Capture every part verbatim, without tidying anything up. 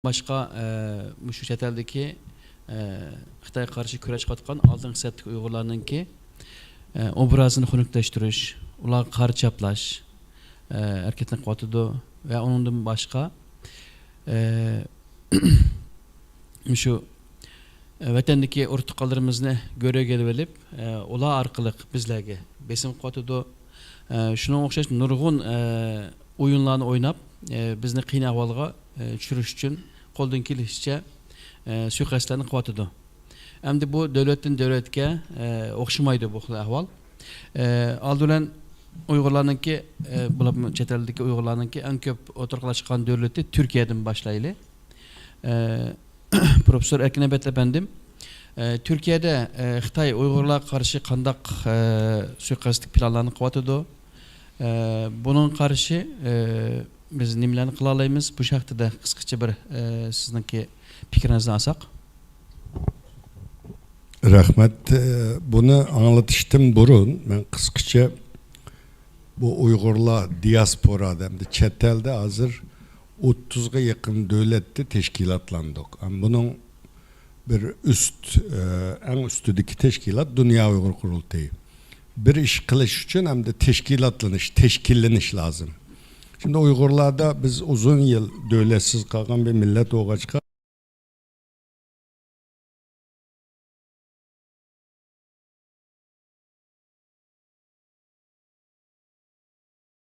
باشقا، ئە، مۇشۇ چەت ئەلدىكى، ئە، خىتايغا قارشى كۈرەش قىلىۋاتقان ئالدىنقى سەپتىكى ئۇيغۇرلارنىڭكى، ئە، ئوبرازىنى خۇنۈكلەشتۈرۈش، ئۇلارغا قارا چاپلاش، ئە، ھەرىكەتلىرىنى قىلىۋاتىدۇ ۋە ئۇنىڭدىن باشقا، ئە، مۇشۇ، ئە، ۋەتەندىكى ئۇرۇق تۇغقانلىرىمىزنى گۆرۈگە ئېلىۋېلىپ، ئە، ئۇلار ئارقىلىق بىزلەرگە بېسىم قىلىۋاتىدۇ. ئە، شۇنىڭغا ئوخشاش نۇرغۇن، ئە، ئويۇنلارنى ئويناپ، ئە، بىزنى قىيىن ئەھۋالغا، ئە، چۈشۈرۈش ئۈچۈن قولدىن كېلىشىچە، ئە، سۇيىقەستلەرنى قىلىۋاتىدۇ. ئەمدى بۇ دۆلەتتىن دۆلەتكە، ئە، ئوخشىمايدۇ بۇ خىل ئەھۋال. ئە، ئالدى بىلەن ئۇيغۇرلارنىڭكى، ئە، بولۇپمۇ چەت ئەلدىكى ئۇيغۇرلارنىڭكى ئەڭ كۆپ ئوتتۇرىغا چىققان دۆلىتى تۈركىيەدىن باشلايلى. ئە، پروفېسسور ئەركىن ئەبەت ئەپەندىم، ئە، تۈركىيەدە، ئە، خىتاي ئۇيغۇرلارغا قارشى قانداق، ئە، سۇيىقەستلىك پىلانلارنى قىلىۋاتىدۇ؟ ئە، بۇنىڭغا قارشى، ئە، بىز نېمىلەرنى قىلالايمىز؟ بۇ ھەقتىدە قىسقىچە بىر، ئە، سىزنىڭكى پىكرىڭىزنى ئالساق. رەھمەت. ئە، بۇنى ئاڭلىتىشتىن بۇرۇن مەن قىسقىچە بۇ ئۇيغۇرلار دىياسپورادا ھەمدە چەت ئەلدە ھازىر ئوتتۇزغا يېقىن دۆلەتتە تەشكىلاتلاندۇق. ھەم بۇنىڭ بىر ئۈست، ئە، ئەڭ ئۈستىدىكى تەشكىلات دۇنيا ئۇيغۇر قۇرۇلتىيى. بىر ئىش قىلىش ئۈچۈن ھەمدە تەشكىلاتلىنىش، تەشكىللىنىش لازىم. شۇنداق ئۇيغۇرلاردا بىز ئۇزۇن يىل دۆلەتسىز قالغان بىر مىللەت بولغاچقا،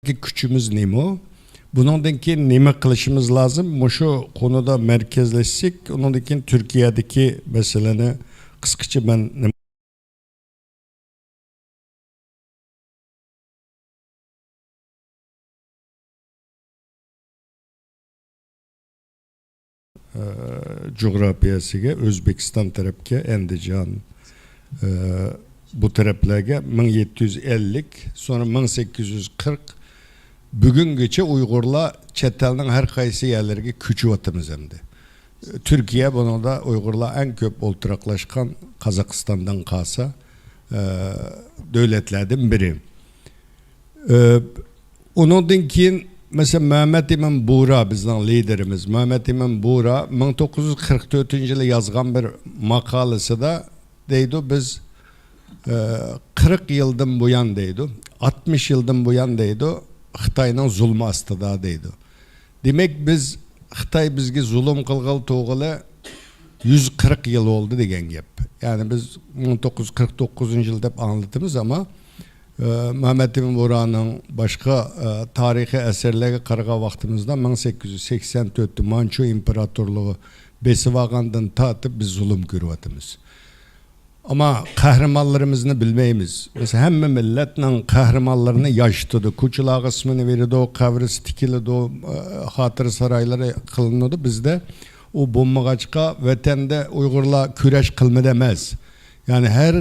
كۈچىمىز نېمە؟ بۇنىڭدىن كېيىن نېمە قىلىشىمىز لازىم؟ مۇشۇ قونۇدا مەركەزلەشسەك، ئۇنىڭدىن كېيىن تۈركىيەدىكى مەسىلىنى قىسقىچە مەن ئە، جۇغراپىيەسىگە، ئۆزبېكىستان تەرەپكە، ئەندىجان، ئە، بۇ تەرەپلەرگە مىڭ يەتتە يۈز ئەللىك، سوڭرا مىڭ سەككىز يۈز قىرىق، بۈگۈنگىچە ئۇيغۇرلار چەت ئەلنىڭ ھەر قايسى يەرلىرىگە كۆچۈۋاتىمىز ئەمدى. تۈركىيە بۇنىڭدا ئۇيغۇرلار ئەڭ كۆپ ئولتۇراقلاشقان، قازاقىستاندىن قالسا، ئە، دۆلەتلەردىن بىرى. ئە، ئۇنىڭدىن كېيىن، مەسىلەن، مەمەت ئىمىن بۇرا بىزنىڭ لىدېرىمىز. مەمەت ئىمىن بۇرا مىڭ توققۇز يۈز قىرىق تۆتىنچى يىلى يازغان بىر ماقالىسىدا دەيدۇ، بىز، ئە، قىرىق يىلدىن بۇيان دەيدۇ، ئاتمىش يىلدىن بۇيان دەيدۇ، خىتاينىڭ زۇلمى ئاستىدا دەيدۇ. دېمەك، بىز خىتاي بىزگە زۇلۇم قىلغىلى تۇرغىلى يۈز قىرىق يىل بولدى دېگەن گەپ. يەنى بىز مىڭ توققۇز يۈز قىرىق توققۇزىنچى يىل دەپ ئاڭلىتىمىز، ئەمما، ئە، مەمەت ئىمىن بۇرانىڭ باشقا، ئە، تارىخىي ئەسەرلەرگە قارىغان ۋاقتىمىزدا مىڭ سەككىز يۈز سەكسەن تۆتتە مانچۇ ئىمپېراتورلۇقى بېسىۋالغاندىن تارتىپ بىز زۇلۇم كۆرۈۋاتىمىز. ئەمما قەھرىمانلىرىمىزنى بىلمەيمىز. بىز ھەممە مىللەتنىڭ قەھرىمانلىرىنى ياشىتىدۇ. كوچىلارغا ئىسمىنى بېرىدۇ، قەبرىسى تىكىلىدۇ، ئە، خاتىرە سارايلىرى قىلىنىدۇ. بىزدە ئۇ بولمىغاچقا، ۋەتەندە ئۇيغۇرلار كۈرەش قىلمىدى ئەمەس. يەنى ھەر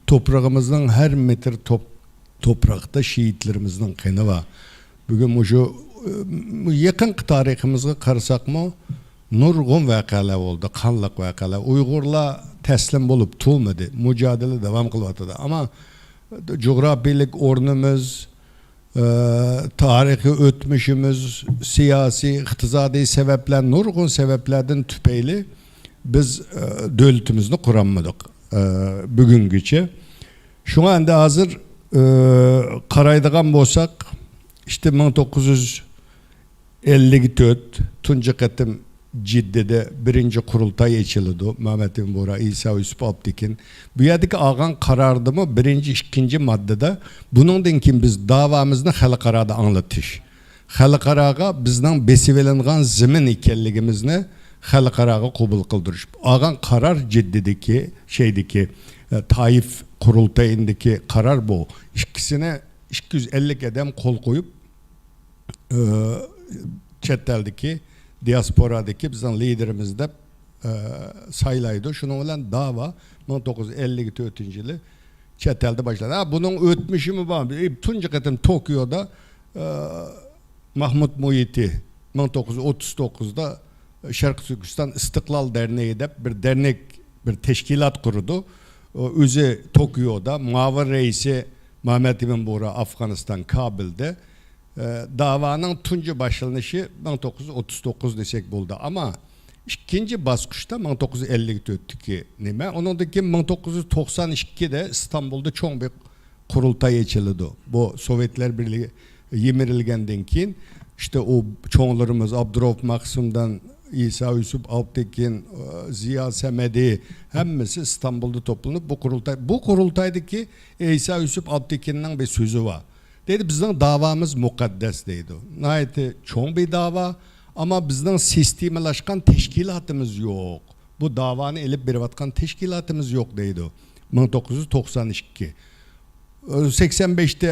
توپرىقىمىزنىڭ ھەر مېتىر توپ-، توپراقتا شېھىتلىرىمىزنىڭ قېنى بار. بۈگۈن مۇشۇ، ئە، يېقىنقى تارىخىمىزغا قارىساقمۇ، نۇرغۇن ۋەقەلەر بولدى، قانلىق ۋەقەلەر. ئۇيغۇرلار تەسلىم بولۇپ تۇرمىدى، مۇجادىلە داۋام قىلىۋاتىدۇ. ئەمما جۇغراپىيىلىك ئورنىمىز، ئە، تارىخىي ئۆتمۈشىمىز، سىياسىي، ئىقتىسادىي سەۋەبلەر، نۇرغۇن سەۋەبلەردىن تۈپەيلى بىز، ئە، دۆلىتىمىزنى قۇرالمىدۇق، ئە، بۈگۈنگىچە. شۇڭا ئەمدى ھازىر، ئە، قارايدىغان بولساق، ئىشتە مىڭ توققۇز يۈز ئەللىك تۆت تۇنجى قېتىم جىددىدە بىرىنچى قۇرۇلتاي ئېچىلىدۇ. مەمەت ئىمىن بۇرا، ئىسا يۈسۈپ ئابدىكىن. بۇ يەردىكى ئالغان قاراردىمۇ بىرىنچى، ئىككىنچى ماددىدا بۇنىڭدىن كېيىن بىز داۋامىزنى خەلقئارادا ئاڭلىتىش، خەلقئاراغا بىزنىڭ بېسىۋېلىنغان زېمىن ئىكەنلىكىمىزنى خەلقئاراغا قوبۇل قىلدۇرۇش. ئالغان قارار جىددىدىكى، شەيدىكى، ئە، تائىف قۇرۇلتىيىندىكى قارار بۇ. ئىككىسىنى ئىككى يۈز ئەللىك ئادەم قول قويۇپ، ئە، چەت ئەلدىكى، دىياسپورادىكى بىزنىڭ لىدېرىمىز دەپ، ئە، سايلايدۇ. شۇنىڭ بىلەن داۋا مىڭ توققۇز يۈز ئەللىك تۆتىنچى يىلى چەت ئەلدە باشلانغان. ھە، بۇنىڭ ئۆتمۈشىمۇ بار. ئى، تۇنجى قېتىم توكيودا، ئى، ماھمۇد مۇھىتى مىڭ توققۇز يۈز ئوتتۇز توققۇزدا شەرقىي تۈركىستان ئىستىقلال دەرنىكى دەپ بىر دەرنەك، بىر تەشكىلات قۇرىدۇ. ئۇ ئۆزى توكيودا، مۇئاۋىن رەئىسى مەمەت ئىمىن بۇرا ئافغانىستان، كابىلدە. ئى، داۋانىڭ تۇنجى باشلىنىشى مىڭ توققۇز يۈز ئوتتۇز توققۇز دېسەك بولىدۇ. ئەمما ئىككىنچى باسقۇچتا مىڭ توققۇز يۈز ئەللىك تۆتتىكى نېمە، ئۇنىڭدىن كېيىن مىڭ توققۇز يۈز توقسان ئىككىدە ئىستانبۇلدا چوڭ بىر قۇرۇلتاي ئېچىلىدۇ. بۇ سوۋېتلار بىرلىكى يىمىرىلگەندىن كېيىن، ئىشتە ئۇ چوڭلىرىمىز ئابدۇرائۇف مەخسۇمدىن ئىسا يۈسۈپ ئالپتېكىن، زىيا سەمەدى، ھەممىسى ئىستانبۇلدا توپلىنىپ، بۇ قۇرۇلتاي، بۇ قۇرۇلتايدىكى ئىسا يۈسۈپ ئالپتېكىننىڭ بىر سۆزى بار. دەيدۇ، بىزنىڭ داۋامىز مۇقەددەس دەيدۇ. ناھايىتى چوڭ بىر داۋا، ئەمما بىزنىڭ سىستېمىلاشقان تەشكىلاتىمىز يوق. بۇ داۋانى ئېلىپ بېرىۋاتقان تەشكىلاتىمىز يوق دەيدۇ. مىڭ توققۇز يۈز توقسان ئىككى. سەكسەن بەشتە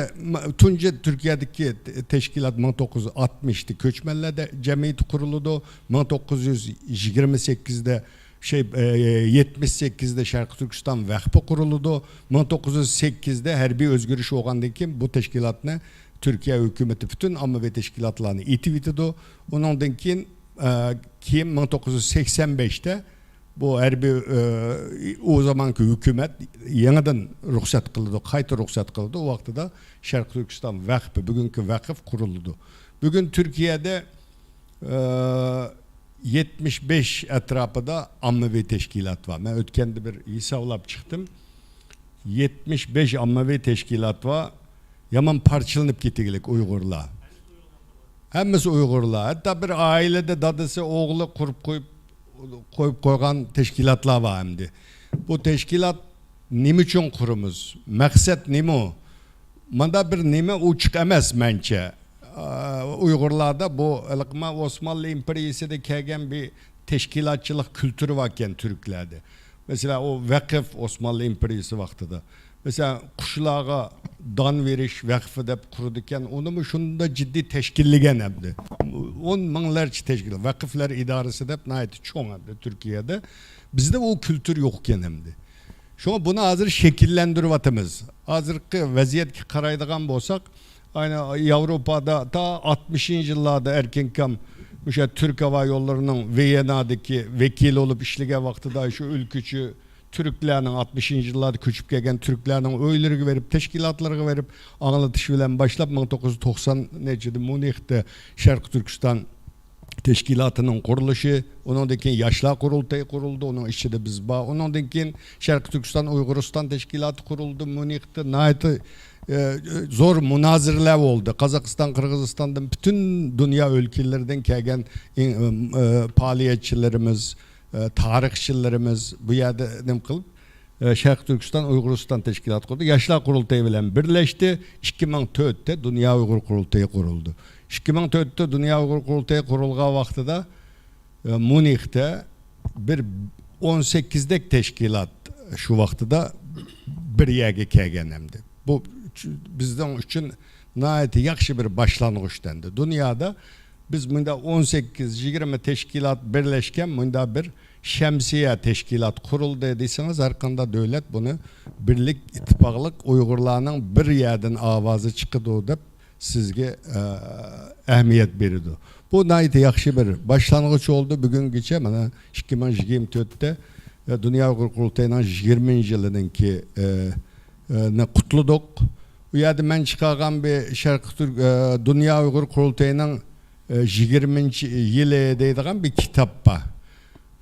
تۇنجى تۈركىيەدىكى تەشكىلات مىڭ توققۇز يۈز ئاتمىشتا كۆچمەنلەر جەمئىيىتى قۇرۇلىدۇ. مىڭ توققۇز يۈز يىگىرمە سەككىزدە، شەي، ئە، يەتمىش سەككىزدە شەرقىي تۈركىستان ۋەقپى قۇرۇلىدۇ. مىڭ توققۇز يۈز سەككىزدە ھەربىي ئۆزگىرىش بولغاندىن كېيىن بۇ تەشكىلاتنى تۈركىيە ھۆكۈمىتى پۈتۈن ئاممىۋى تەشكىلاتلارنى ئېتىۋېتىدۇ. ئۇنىڭدىن كېيىن، ئە، كېيىن مىڭ توققۇز يۈز سەكسەن بەشتە بۇ ھەربىي، ئە، ئۇ زامانكى ھۆكۈمەت يېڭىدىن رۇخسەت قىلىدۇ، قايتا رۇخسەت قىلىدۇ. ئۇ ۋاقتىدا شەرقىي تۈركىستان ۋەقپى، بۈگۈنكى ۋەقىف قۇرۇلىدۇ. بۈگۈن تۈركىيەدە، ئە، يەتمىش بەش ئەتراپىدا ئاممىۋى تەشكىلات بار. مەن ئۆتكەندە بىر ھېسابلاپ چىقتىم. يەتمىش بەش ئاممىۋى تەشكىلات بار. يامان پارچىلىنىپ كېتىگلىك ئۇيغۇرلار. ھەممىسى ئۇيغۇرلار. ھەتتا بىر ئائىلىدە دادىسى، ئوغلى قۇرۇپ قويۇپ، قويۇپ قويغان تەشكىلاتلار بار ئەمدى. بۇ تەشكىلات نېمە ئۈچۈن قۇرىمىز؟ مەقسەت نېمە؟ ماندا بىر نېمە ئوچۇق ئەمەس مەنچە. ئا، ئۇيغۇرلاردا بۇ ھېلىقى ئوسمانلى ئىمپېرىيىسىدە كەلگەن بىر تەشكىلاتچىلىق كۈلتۈرى باركەن تۈركلەردە. مەسىلەن، ئۇ ۋەقىف ئوسمانلى ئىمپېرىيىسى ۋاقتىدا. مەسىلەن، قۇشلارغا دان بېرىش ۋەقفى دەپ قۇرىدىكەن، ئۇنىمۇ شۇنداق جىددىي تەشكىللىگەن ئەمدى. ئون مىڭلارچە تەشكىل، ۋەقىفلەر ئىدارىسى دەپ ناھايىتى چوڭ ئەمدى تۈركىيەدە. بىزدە ئۇ كۈلتۈر يوقكەن ئەمدى. شۇڭا بۇنى ھازىر شەكىللەندۈرۈۋاتىمىز. ھازىرقى ۋەزىيەتكە قارايدىغان بولساق، ئاينى ياۋروپادا تا ئاتمىشىنچى يىللاردا ئەركىنكام مۇشۇ تۈرك ھاۋا يوللىرىنىڭ ۋىيەننادىكى ۋەكىلى بولۇپ ئىشلىگەن ۋاقتىدا شۇ ئۈلكىچى تۈركلەرنىڭ، ئاتمىشىنچى يىللاردا كۆچۈپ كەلگەن تۈركلەرنىڭ ئۆيلىرىگە بېرىپ، تەشكىلاتلىرىغا بېرىپ ئاڭلىتىش بىلەن باشلاپ، مىڭ توققۇز يۈز توقسان نەچچىدە ميۇنختا شەرقىي تۈركىستان تەشكىلاتىنىڭ قۇرۇلۇشى، ئۇنىڭدىن كېيىن ياشلار قۇرۇلتىيى قۇرۇلدى، ئۇنىڭ ئىچىدە بىز بار. ئۇنىڭدىن كېيىن شەرقىي تۈركىستان ئۇيغۇرىستان تەشكىلاتى قۇرۇلدى، ميۇنختا ناھايىتى، ئە، زور مۇنازىرىلەر بولدى. قازاقىستان، قىرغىزىستاندىن پۈتۈن دۇنيا ئۆلكىلىرىدىن كەلگەن، ئە، ئە، پائالىيەتچىلىرىمىز، ئە، تارىخچىلىرىمىز بۇ يەردە نېمە قىلىپ، ئە، شەرقىي تۈركىستان، ئۇيغۇرىستان تەشكىلاتى قۇردى. ياشلار قۇرۇلتىيى بىلەن بىرلەشتى. ئىككى مىڭ تۆتتە دۇنيا ئۇيغۇر قۇرۇلتىيى قۇرۇلدى. ئىككى مىڭ تۆتتە دۇنيا ئۇيغۇر قۇرۇلتىيى قۇرۇلغان ۋاقتىدا، ئە، ميۇنختا بىر ئون سەككىزدەك تەشكىلات شۇ ۋاقتىدا بىر يەرگە كەلگەن ئەمدى. بۇ بىزنىڭ ئۈچۈن ناھايىتى ياخشى بىر باشلانغۇچ دەمدى. دۇنيادا بىز مۇنداق ئون سەككىز، يىگىرمە تەشكىلات بىرلەشكەن، مۇنداق بىر شەمسىيە تەشكىلات قۇرۇلدى دېسىڭىز، ھەر قانداق دۆلەت بۇنى بىرلىك، ئىتتىپاقلىق، ئۇيغۇرلارنىڭ بىر يەردىن ئاۋازى چىقىدۇ دەپ سىزگە، ئە، ئەھمىيەت بېرىدۇ. بۇ ناھايىتى ياخشى بىر باشلانغۇچ بولدى. بۈگۈنگىچە مانا ئىككى مىڭ يىگىرمە تۆتتە، ئە، دۇنيا ئۇيغۇر قۇرۇلتىيىنىڭ يىگىرمىنچى يىلىنىڭكى، ئە، ئە، نى قۇتلىدۇق. ئۇ يەردە مەن چىقارغان بىر شەرقىي تۈرك، ئە، دۇنيا ئۇيغۇر قۇرۇلتىيىنىڭ، ئە، يىگىرمىنچى يىلى دەيدىغان بىر كىتاب بار.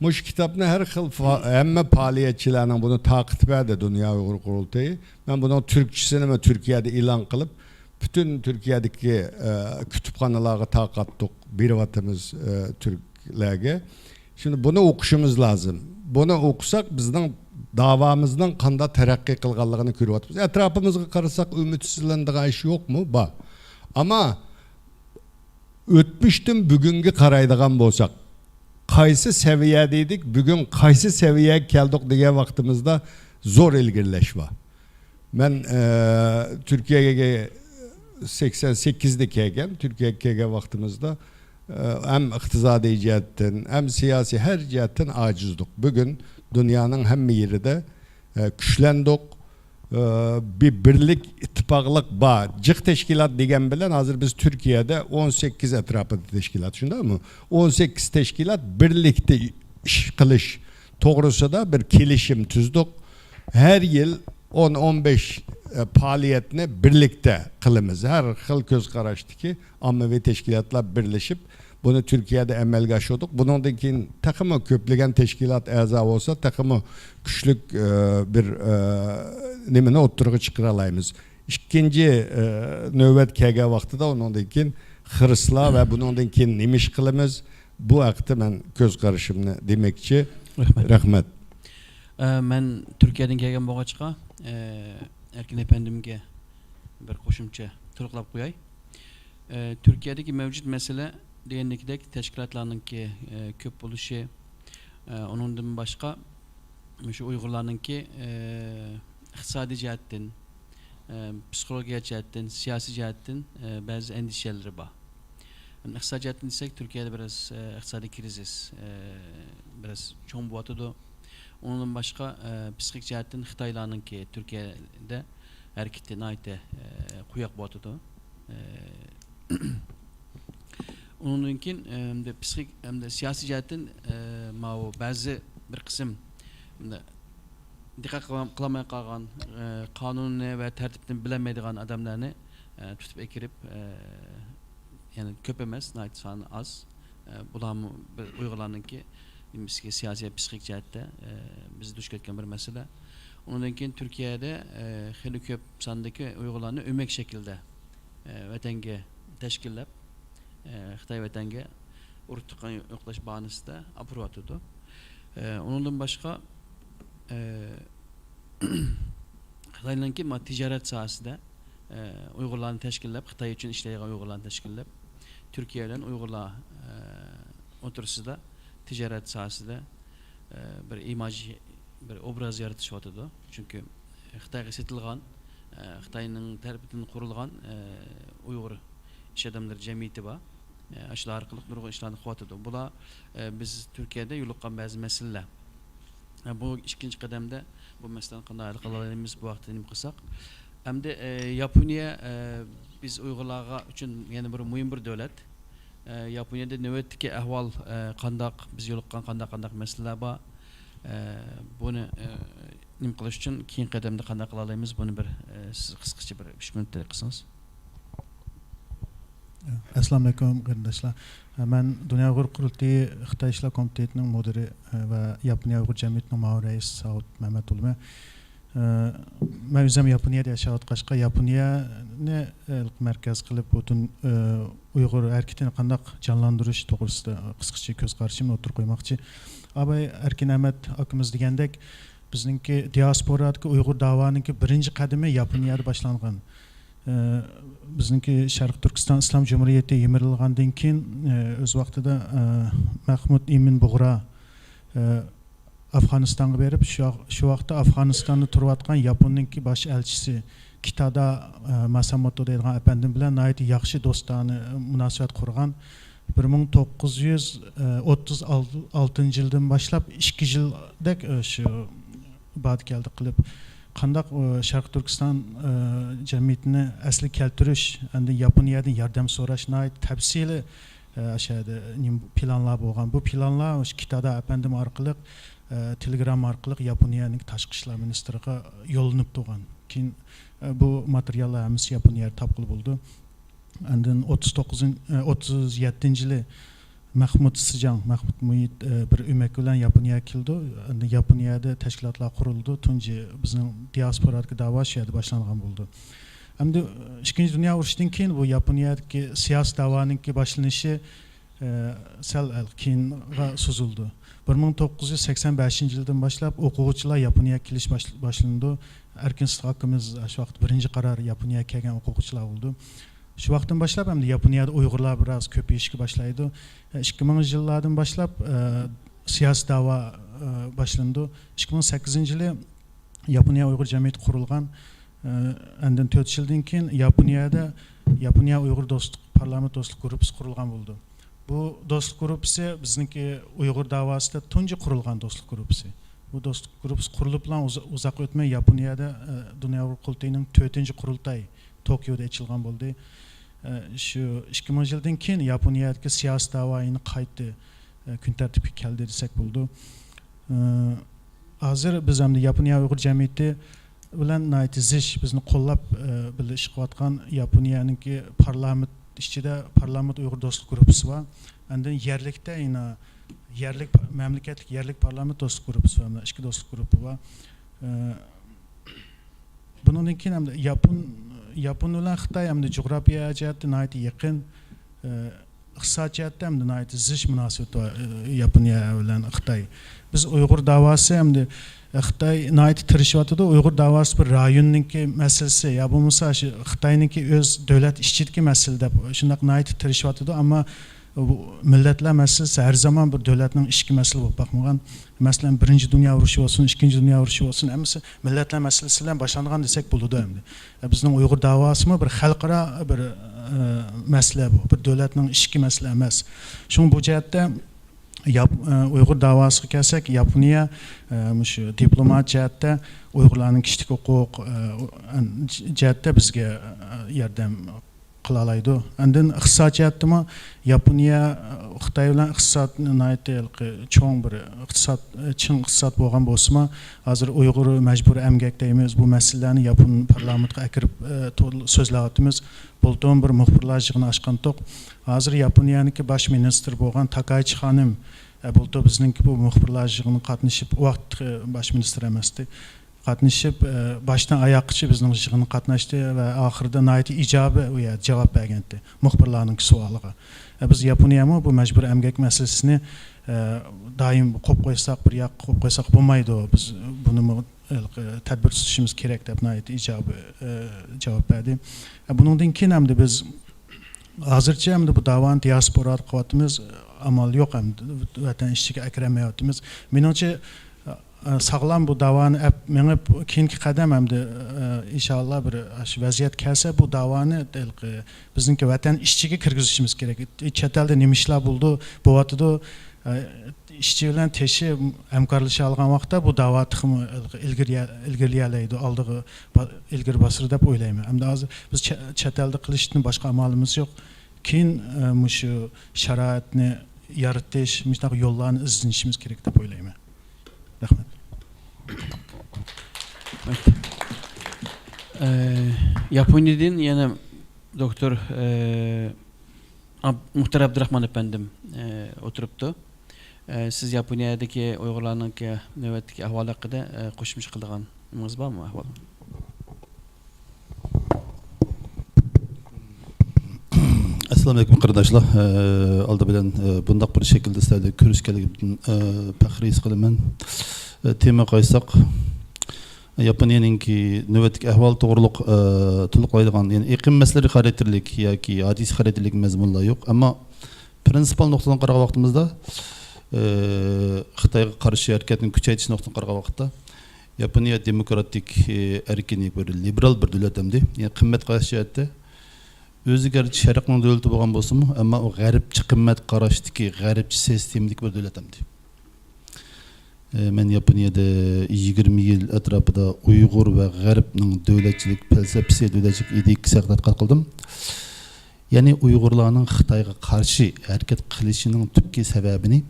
مۇشۇ كىتابنى ھەر خىل فا-، ھەممە پائالىيەتچىلەرنىڭ بۇنى تارقىتىپ بەردى دۇنيا ئۇيغۇر قۇرۇلتىيى. مەن بۇنىڭ تۈركچىسىنىمۇ تۈركىيەدە ئېلان قىلىپ، پۈتۈن تۈركىيەدىكى، ئە، كۇتۇپخانىلارغا تارقاتتۇق، بېرىۋاتىمىز، ئە، تۈركلەرگە. شۇنى، بۇنى ئوقۇشىمىز لازىم. بۇنى ئوقۇساق، بىزنىڭ داۋامىزنىڭ قانداق تەرەققىي قىلغانلىقىنى كۆرۈۋاتىمىز. ئەتراپىمىزغا قارىساق، ئۈمىدسىزلىنىدىغان ئىش يوقمۇ؟ بار. ئەمما ئۆتمۈشتىن بۈگۈنگە قارايدىغان بولساق، قايسى سەۋىيەدە ئىدۇق، بۈگۈن قايسى سەۋىيەگە كەلدۇق دېگەن ۋاقتىمىزدا زور ئىلگىرىلەش بار. مەن، ئە، تۈركىيەگە سەكسەن سەككىزدە كەلگەن، تۈركىيەگە كەلگەن ۋاقتىمىزدا، ئە، ھەم ئىقتىسادىي جەھەتتىن، ھەم سىياسىي ھەر جەھەتتىن ئاجىزدۇق. بۈگۈن دۇنيانىڭ ھەممە يېرىدە، ئە، كۈچلەندۇق. ئە، بىر بىرلىك، ئىتتىپاقلىق بار. جىق تەشكىلات دېگەن بىلەن ھازىر بىز تۈركىيەدە ئون سەككىز ئەتراپىدا تەشكىلات، شۇنداقمۇ؟ ئون سەككىز تەشكىلات بىرلىكتە ئىش قىلىش توغرىسىدا بىر كېلىشىم تۈزدۇق. ھەر يىل ئون، ئون بەش، ئە، پائالىيەتنى بىرلىكتە قىلىمىز. ھەر خىل كۆز قاراشتىكى ئاممىۋى تەشكىلاتلار بىرلىشىپ، بۇنى تۈركىيەدە ئەمەلگە ئاشۇردۇق. بۇنىڭدىن كېيىن تېخىمۇ كۆپلىگەن تەشكىلات ئەزا بولسا، تېخىمۇ كۈچلۈك، ئە، بىر، ئە، نېمىنى ئوتتۇرىغا چىقىرالايمىز. ئىككىنچى، ئە، نۆۋەت كەلگەن ۋاقتىدا ئۇنىڭدىن كېيىن خىرىسلار ۋە بۇنىڭدىن كېيىن نېمە ئىش قىلىمىز؟ بۇ ھەقتە مەن كۆز قارىشىمنى دېمەكچى. رەھمەت. رەھمەت. ئە، مەن تۈركىيەدىن كەلگەن بولغاچقا، ئە، ئەركىن ئەپەندىمگە بىر قوشۇمچە تولۇقلاپ قوياي. ئە، تۈركىيەدىكى مەۋجۇت مەسىلە دېگەندىكىدەك تەشكىلاتلارنىڭكى، ئە، كۆپ بولۇشى، ئە، ئۇنىڭدىن باشقا مۇشۇ ئۇيغۇرلارنىڭكى، ئە، ئىقتىسادىي جەھەتتىن، ئە، پسىخولوگىيە جەھەتتىن، سىياسىي جەھەتتىن، ئە، بەزى ئەندىشىلىرى بار. ئىقتىسادىي جەھەتتىن دېسەك، تۈركىيەدە بىراز، ئە، ئىقتىسادىي كىرىزىس، ئە، بىراز چوڭ بولۇۋاتىدۇ. ئۇنىڭدىن باشقا، ئە، پسىخىك جەھەتتىن خىتايلارنىڭكى تۈركىيەدە ھەرىكىتى ناھايىتى، ئە، قويۇق بولۇۋاتىدۇ. ئە، ئۇنىڭدىن كېيىن، ئە، ئەمدى پسىخىك، ئەمدى سىياسىي جەھەتتىن، ئە، ماۋۇ بەزى بىر قىسىم، ئەمدى دىققەت قىلام-، قىلالماي قالغان، ئە، قانۇننى ۋە تەرتىپنى بىلەلمەيدىغان ئادەملەرنى، ئە، تۇتۇپ ئەكىرىپ، ئە، يەنى كۆپ ئەمەس، ناھايىتى سانى ئاز. ئە، بۇلارمۇ بىر ئۇيغۇرلارنىڭكى نېمىسىگە سىياسىي ۋە پسىخىك جەھەتتە، ئە، بىز دۇچ كەتكەن بىر مەسىلە. ئۇنىڭدىن كېيىن تۈركىيەدە، ئە، خېلى كۆپ ساندىكى ئۇيغۇرلارنى ئۆمەك شەكىلدە، ئە، ۋەتەنگە تەشكىللەپ، ئە، خىتاي ۋەتەنگە ئۇرۇق تۇغقان يوقلاش باھانىسىدە ئاپىرىۋاتىدۇ. ئە، ئۇنىڭدىن باشقا، ئە، خىتاينىڭكى ما-، تىجارەت ساھەسىدە، ئە، ئۇيغۇرلارنى تەشكىللەپ، خىتاي ئۈچۈن ئىشلەيدىغان ئۇيغۇرلارنى تەشكىللەپ، تۈركىيە بىلەن ئۇيغۇرلار، ئە، ئوتتۇرىسىدا تىجارەت ساھەسىدە، ئە، بىر ئىماج، بىر ئوبراز يارىتىشىۋاتىدۇ. چۈنكى خىتايغا سېتىلغان، ئە، خىتاينىڭ تەرىپىدىن قۇرۇلغان، ئە، ئۇيغۇر ئىش ئادەملىرى جەمئىيىتى بار. ئە، ئاشۇلار ئارقىلىق نۇرغۇن ئىشلارنى قىلىۋاتىدۇ. بۇلار، ئە، بىز تۈركىيەدە يولۇققان بەزى مەسىلىلەر. ئە، بۇ ئىككىنچى قەدەمدە بۇ مەسىلىنى قانداق ھەل قىلالايمىز، بۇ ھەقتە نېمە قىلساق. ئەمدى، ئە، ياپونىيە، ئە، بىز ئۇيغۇرلارغا ئۈچۈن يەنە بىر مۇھىم بىر دۆلەت. ئە، ياپونىيەدە نۆۋەتتىكى ئەھۋال، ئە، قانداق، بىز يولۇققان قانداق، قانداق مەسىلىلەر بار، ئە، بۇنى، ئە، نېمە قىلىش ئۈچۈن كېيىنكى قەدەمدە قانداق قىلالايمىز، بۇنى بىر، ئە، سىز قىسقىچە بىر ئۈچ مىنۇتتەك قىلسىڭىز. ئەسسالامۇئەلەيكۇم، قېرىنداشلار. مەن دۇنيا ئۇيغۇر قۇرۇلتىيى خىتاي ئىشلار كومىتېتىنىڭ مۇدىرى ۋە ياپونىيە ئۇيغۇر جەمئىيىتىنىڭ مۇئاۋىن رەئىسى ساۋۇت مەمەت بولىمەن. مەن ئۆزۈم ياپونىيەدە ياشاۋاتقاچقا، ياپونىيەنى مەركەز قىلىپ، پۈتۈن ئۇيغۇر ھەرىكىتىنى قانداق جانلاندۇرۇش توغرىسىدا قىسقىچە كۆز قارىشىمنى ئوتتۇرىغا قويماقچى. ئاباي ئەركىن ئەمەت ئاكىمىز دېگەندەك، بىزنىڭكى دىياسپورادىكى ئۇيغۇر داۋانىڭكى بىرىنچى قەدىمى ياپونىيەدە باشلانغان. ئە، بىزنىڭكى شەرقىي تۈركىستان ئىسلام جۇمھۇرىيىتى يىمىرىلغاندىن كېيىن، ئە، ئۆز ۋاقتىدا، ئە، مەخمۇت ئىمىن بۇغرا، ئە، ئافغانىستانغا بېرىپ، شۇ، شۇ ۋاقىتتا ئافغانىستاندا تۇرۇۋاتقان ياپوننىڭكى باش ئەلچىسى كىتادا، ئە، ماساموتو دەيدىغان ئەپەندىم بىلەن ناھايىتى ياخشى دوستانە مۇناسىۋەت قۇرغان. بىر مىڭ توققۇز يۈز ئوتتۇز ئالتىنچى يىلدىن باشلاپ ئىككى يىلدەك، ئە، شۇ باردا كەلدى قىلىپ، قانداق، ئۇ، شەرقىي تۈركىستان، ئە، جەمئىيىتىنى ئەسلىگە كەلتۈرۈش، ئەمدى ياپونىيەدىن ياردەم سوراش ناھايىتى تەپسىلىي، ئە، ئاشۇ يەردە نېمە پىلانلار بولغان. بۇ پىلانلار ئاشۇ كىتادا ئەپەندىم ئارقىلىق، ئە، تېلېگرام ئارقىلىق ياپونىيەنىڭ تاشقى ئىشلار مىنىستىرىغا يوللىنىپ تۇرغان. كېيىن، ئە، بۇ ماتېرىياللار ھەممىسى ياپونىيەدە تاپقىلى بولىدۇ. ئاندىن ئوتتۇز توققۇزىنچى، ئوتتۇز يەتتىنچى يىلى مەخمۇت سىجاڭ، مەخمۇت مۇھىت، ئە، بىر ئۆمەك بىلەن ياپونىيەگە كېلىدۇ. ئاندىن ياپونىيەدە تەشكىلاتلار قۇرۇلىدۇ. تۇنجى بىزنىڭ دىياسپورادىكى داۋا شۇ يەردە باشلانغان بولىدۇ. ئەمدى ئىككىنچى دۇنيا ئۇرۇشىدىن كېيىن بۇ ياپونىيەدىكى سىياسىي داۋانىڭكى باشلىنىشى، ئە، سەل كېيىنغا سوزۇلدى. بىر مىڭ توققۇز يۈز سەكسەن بەشىنچى يىلدىن باشلاپ ئوقۇغۇچىلار ياپونىيەگە كېلىش باش-، باشلىنىدۇ. ئەركىن سىدىق ئاكىمىز شۇ ۋاقىت بىرىنچى قارار ياپونىيەگە كەلگەن ئوقۇغۇچىلار بولىدۇ. شۇ ۋاقىتتىن باشلاپ ئەمدى ياپونىيەدە ئۇيغۇرلار بىراز كۆپىيىشكە باشلايدۇ. ئىككى مىڭىنچى يىللاردىن باشلاپ، ئە، سىياسىي داۋا، ئە، باشلىنىدۇ. ئىككى مىڭ سەككىزىنچى يىلى ياپونىيە ئۇيغۇر جەمئىيىتى قۇرۇلغان. ئە، ئاندىن تۆت يىلدىن كېيىن ياپونىيەدە ياپونىيە ئۇيغۇر دوستلۇق، پارلامېنت دوستلۇق گۇرۇپپىسى قۇرۇلغان بولىدۇ. بۇ دوستلۇق گۇرۇپپىسى بىزنىڭكى ئۇيغۇر داۋاسىدا تۇنجى قۇرۇلغان دوستلۇق گۇرۇپپىسى. بۇ دوستلۇق گۇرۇپپىسى قۇرۇلۇپلا ئۇزا-، ئۇزاق ئۆتمەي ياپونىيەدە، ئە، دۇنيا ئۇيغۇر قۇرۇلتىيىنىڭ تۆتىنچى قۇرۇلتايى توكيودا ئېچىلغان بولدى. ئە، شۇ ئىككى مىڭىنچى يىلدىن كېيىن ياپونىيەدىكى سىياسىي داۋا يەنە قايتتى، ئە، كۈن تەرتىپكە كەلدى دېسەك بولىدۇ. ئە، ھازىر بىز ئەمدى ياپونىيە ئۇيغۇر جەمئىيىتى بىلەن ناھايىتى زىچ، بىزنى قوللاپ، ئە، بىللە ئىش قىلىۋاتقان ياپونىيەنىڭكى پارلامېنت ئىچىدە پارلامېنت ئۇيغۇر دوستلۇق گۇرۇپپىسى بار. ئاندىن يەرلىكتە يەنە يەرلىك پا-، مەملىكەتلىك يەرلىك پارلامېنت دوستلۇق گۇرۇپپىسى بار. مانا ئىككى دوستلۇق گۇرۇپپا بار. ئە، بۇنىڭدىن كېيىن ئەمدى ياپون، ياپون بىلەن خىتاي ئەمدى جۇغراپىيە جەھەتتە ناھايىتى يېقىن، ئە، ئىقتىساد جەھەتتە ئەمدى ناھايىتى زىچ مۇناسىۋىتى بار، ئە، ياپونىيە بىلەن خىتاي. بىز ئۇيغۇر داۋاسى ئەمدى خىتاي ناھايىتى تىرىشىۋاتىدۇ. ئۇيغۇر داۋاسى بىر رايوننىڭكى مەسىلىسى يا بولمىسا شۇ خىتاينىڭكى ئۆز دۆلەت ئىچىدىكى مەسىلە دەپ شۇنداق ناھايىتى تىرىشىۋاتىدۇ. ئەمما بۇ مىللەتلەر مەسىلىسى ھەر زامان بىر دۆلەتنىڭ ئىچكى مەسىلە بولۇپ باقمىغان. مەسىلەن، بىرىنچى دۇنيا ئۇرۇشى بولسۇن، ئىككىنچى دۇنيا ئۇرۇشى بولسۇن، ھەممىسى مىللەتلەر مەسىلىسى بىلەن باشلانغان دېسەك بولىدۇ ئەمدى. بىزنىڭ ئۇيغۇر داۋاسىمۇ بىر خەلقئارا بىر، ئە، مەسىلە بۇ. بىر دۆلەتنىڭ ئىچكى مەسىلە ئەمەس. شۇڭا بۇ جەھەتتە ياپ-، ئە، ئۇيغۇر داۋاسىغا كەلسەك، ياپونىيە، ئە، مۇشۇ دىپلومات جەھەتتە ئۇيغۇرلارنىڭ كىشىلىك ھوقۇق، ئە، جەھەتتە بىزگە، ئە، ياردەم قىلالايدۇ. ئاندىن ئىقتىساد جەھەتتىمۇ ياپونىيە، ئە، خىتاي بىلەن ئىقتىساد ناھايىتى ھېلىقى چوڭ بىر ئىقتىساد، ئە، چىڭ ئىقتىساد بولغان بولسىمۇ، ھازىر ئۇيغۇر مەجبۇرىي ئەمگەك دەيمىز، بۇ مەسىلىلەرنى ياپون پارلامېنتقا ئەكىرىپ، ئە، تو-، سۆزلەۋاتىمىز. بۇلتۇرمۇ بىر مۇخبىرلار يىغىنى ئاچقانتۇق. ھازىر ياپونىيەنىڭكى باش مىنىستىرى بولغان تاكايچى خانىم، ئە، بۇلتۇر بىزنىڭكى بۇ مۇخبىرلار يىغىنىغا قاتنىشىپ، ئۇ ۋاقىت، ئە، باش مىنىستىر ئەمەستى. قاتنىشىپ، ئە، باشتىن ئاياغقىچە بىزنىڭ يىغىنغا قاتناشتى ۋە ئاخىرىدا ناھايىتى ئىجابىي ئۇ يەردە جاۋاب بەرگەنتى مۇخبىرلارنىڭكى سوئالىغا. ئە، بىز ياپونىيەمۇ بۇ مەجبۇرىي ئەمگەك مەسىلىسىنى، ئە، دائىم قويۇپ قويساق، بىر ياققا قويۇپ قويساق بولمايدۇ. بىز بۇنىمۇ ھېلىقى تەدبىر تۇتۇشىمىز كېرەك دەپ ناھايىتى ئىجابىي، ئە، جاۋاب بەردى. ئە، بۇنىڭدىن كېيىن ئەمدى بىز ھازىرچە ئەمدى بۇ داۋانى دىياسپورادا قىلىۋاتىمىز، ئامال يوق ئەمدى ۋەتەن ئىچىگە ئەكىرەلمەيۋاتىمىز. مېنىڭچە، ئە، ساغلام بۇ داۋانى ئەپ مېڭىپ، كېيىنكى قەدەم ئەمدى، ئە، ئىنشاللا بىر شۇ ۋەزىيەت كەلسە، بۇ داۋانى ھېلىقى بىزنىڭكى ۋەتەن ئىچىگە كىرگۈزۈشىمىز كېرەك. چەت ئەلدە نېمە ئىشلار بولىدۇ، بولۇۋاتىدۇ، ئە، ئىشچى بىلەن تېشى ھەمكارلىشالىغان ۋاقىتتا بۇ داۋا تېخىمۇ ئىلغا-، ئىلگىرىيە-، ئىلگىرىلىيەلەيدۇ، ئالدىغا با-، ئىلگىرى باسىدۇ دەپ ئويلايمەن. ئەمدى ھازىر بىز چە-، چەت ئەلدە قىلىشتىن باشقا ئامالىمىز يوق. كېيىن، ئە، مۇشۇ شارائىتنى يارىتىش، مۇشۇنداق يوللارنى ئىزدىنىشىمىز كېرەك دەپ ئويلايمەن. رەھمەت. ئە، ياپونىيەدىن يەنە دوكتور، ئە، ئاب-، مۇختەر ئابدۇراخمان ئەپەندىم، ئە، ئولتۇرۇپتۇ. ئە، سىز ياپونىيەدىكى ئۇيغۇرلارنىڭكى نۆۋەتتىكى ئەھۋالى ھەققىدە، ئە، قوشۇمچە قىلىدىغىنىڭىز بارمۇ ئەھۋال؟ ئەسسالامۇئەلەيكۇم قېرىنداشلار. ئە، ئالدى بىلەن، ئە، بۇنداق بىر شەكىلدە سىلەر بىلەن كۆرۈشكەنلىكىمدىن، ئە، پەخىر ھېس قىلىمەن. ئە، تېمىغا قايتساق، ياپونىيەنىڭكى نۆۋەتتىكى ئەھۋال توغرۇلۇق، ئە، تولۇقلايدىغان، يەنى ئېقىم مەسىلىلىرى خاراكتېرلىك ياكى ھادىسە خاراكتېرلىك مەزمۇنلار يوق. ئەمما پرىنسىپال نۇقتىدىن قارىغان ۋاقتىمىزدا، ئە، خىتايغا قارشى ھەرىكەتنى كۈچەيتىش نۇقتىدىن قارىغان ۋاقىتتا، ياپونىيە دېموكراتىك، ئە، ئەركىن بىر لىبېرال بىر دۆلەت ئەمدى. يەنى قىممەت قاراش جەھەتتە ئۆزى گەرچە شەرقنىڭ دۆلىتى بولغان بولسىمۇ، ئەمما ئۇ غەربچە قىممەت قاراشتىكى، غەربچە سىستېمىدىكى بىر دۆلەت ئەمدى. ئە، مەن ياپونىيەدە يىگىرمە يىل ئەتراپىدا ئۇيغۇر ۋە غەربنىڭ دۆلەتچىلىك پەلسەپىسى، دۆلەتچىلىك ئىدىيىسى ھەققىدە تەتقىقات قىلدىم. يەنى ئۇيغۇرلارنىڭ خىتايغا قارشى ھەرىكەت قىلىشىنىڭ تۈپكى سەۋەبىنى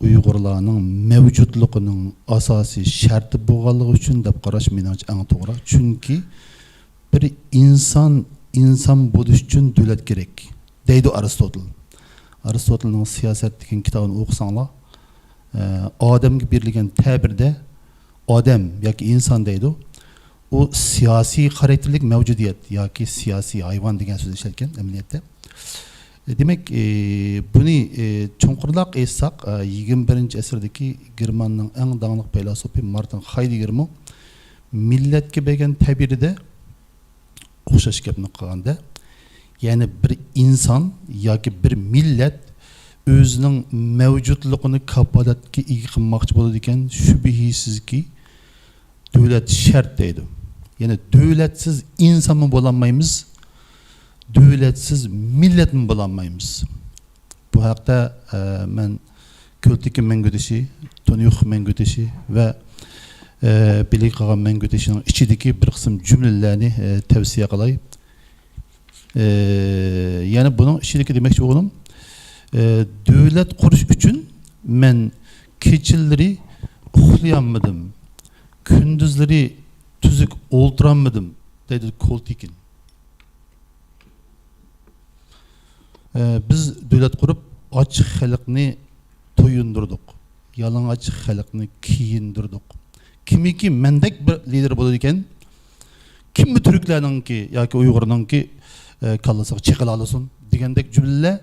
ئۇيغۇرلارنىڭ مەۋجۇتلۇقىنىڭ ئاساسىي شەرتى بولغانلىقى ئۈچۈن دەپ قاراش مېنىڭچە ئەڭ توغرا. چۈنكى بىر ئىنسان ئىنسان بولۇش ئۈچۈن دۆلەت كېرەك، دەيدۇ ئارستوتىل. ئارستوتىلنىڭ سىياسەت دېگەن كىتابىنى ئوقۇساڭلار، ئە، ئادەمگە بېرىلگەن تەبىردە ئادەم ياكى ئىنسان دەيدۇ. ئۇ سىياسىي خاراكتېرلىك مەۋجۇدىيەت ياكى سىياسىي ھايۋان دېگەن سۆزنى ئىشلەتكەن ئەمەلىيەتتە. دېمەك، ئى، بۇنى، ئى، چوڭقۇرلاق ئېيتساق، ئى، يىگىرمە بىرىنچى ئەسىردىكى گېرماننىڭ ئەڭ داڭلىق پەيلاسوپى مارتىن خايدېگگېرمۇ مىللەتكە بەرگەن تەبىرىدە ئوخشاش گەپنى قىلغاندا، يەنى بىر ئىنسان ياكى بىر مىللەت ئۆزىنىڭ مەۋجۇتلۇقىنى كاپالەتكە ئىگە قىلماقچى بولىدىكەن، شۈبھىسىزكى، دۆلەت شەرت دەيدۇ. يەنى دۆلەتسىز ئىنسانمۇ بولالمايمىز، دۆلەتسىز مىللەتمۇ بولالمايمىز. بۇ ھەقتە، ئە، مەن كۆلتىكى مەڭگۈ تېشى، تونيۇخ مەڭگۈ تېشى ۋە، ئە، بىلىگە قالغان مەڭگۈ تېشىنىڭ ئىچىدىكى بىر قىسىم جۈملىلەرنى، ئە، تەۋسىيە قىلاي. ئە، يەنى بۇنىڭ ئىچىدىكى دېمەكچى بولغىنىم، ئە، دۆلەت قۇرۇش ئۈچۈن مەن كېچىلىرى ئۇخلىيالمىدىم، كۈندۈزلىرى تۈزۈك ئولتۇرالمىدىم، دەيدۇ كولتىكىن. ئە، بىز دۆلەت قۇرۇپ، ئاچ خەلقنى تويۇندۇردۇق، يالىڭاچ خەلقنى كىيىندۈردۇق. كىمكى مەندەك بىر لىدېر بولىدىكەن، كىممۇ تۈركلەرنىڭكى ياكى ئۇيغۇرنىڭكى، ئە، كاللىسىغا چېقىلالىسۇن دېگەندەك جۈملىلەر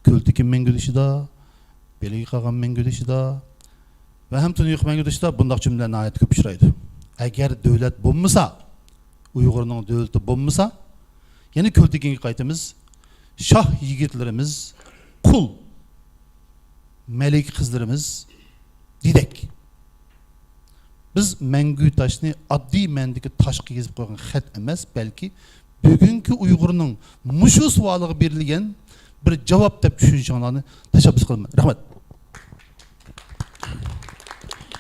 كۆلتىكىم مەڭگۈ تېشىدا، بېلىگە قالغان مەڭگۈ تېشىدا ۋە ھەم تۇنجى مەڭگۈ تېشىدا بۇنداق جۈملىلەر ناھايىتى كۆپ ئۇچرايدۇ. ئەگەر دۆلەت بولمىسا، ئۇيغۇرنىڭ دۆلىتى بولمىسا، يەنە كۆلتىكىڭگە قايتىمىز. شاھ يىگىتلىرىمىز قۇل، مەلىكە قىزلىرىمىز دېدەك. بىز مەڭگۈ تاشنى ئاددىي مەنىدىكى تاشقا يېزىپ قويغان خەت ئەمەس، بەلكى بۈگۈنكى ئۇيغۇرنىڭ مۇشۇ سوئالىغا بېرىلگەن بىر جاۋاب دەپ چۈشىنىشىڭلارنى تەشەببۇس قىلىمەن. رەھمەت.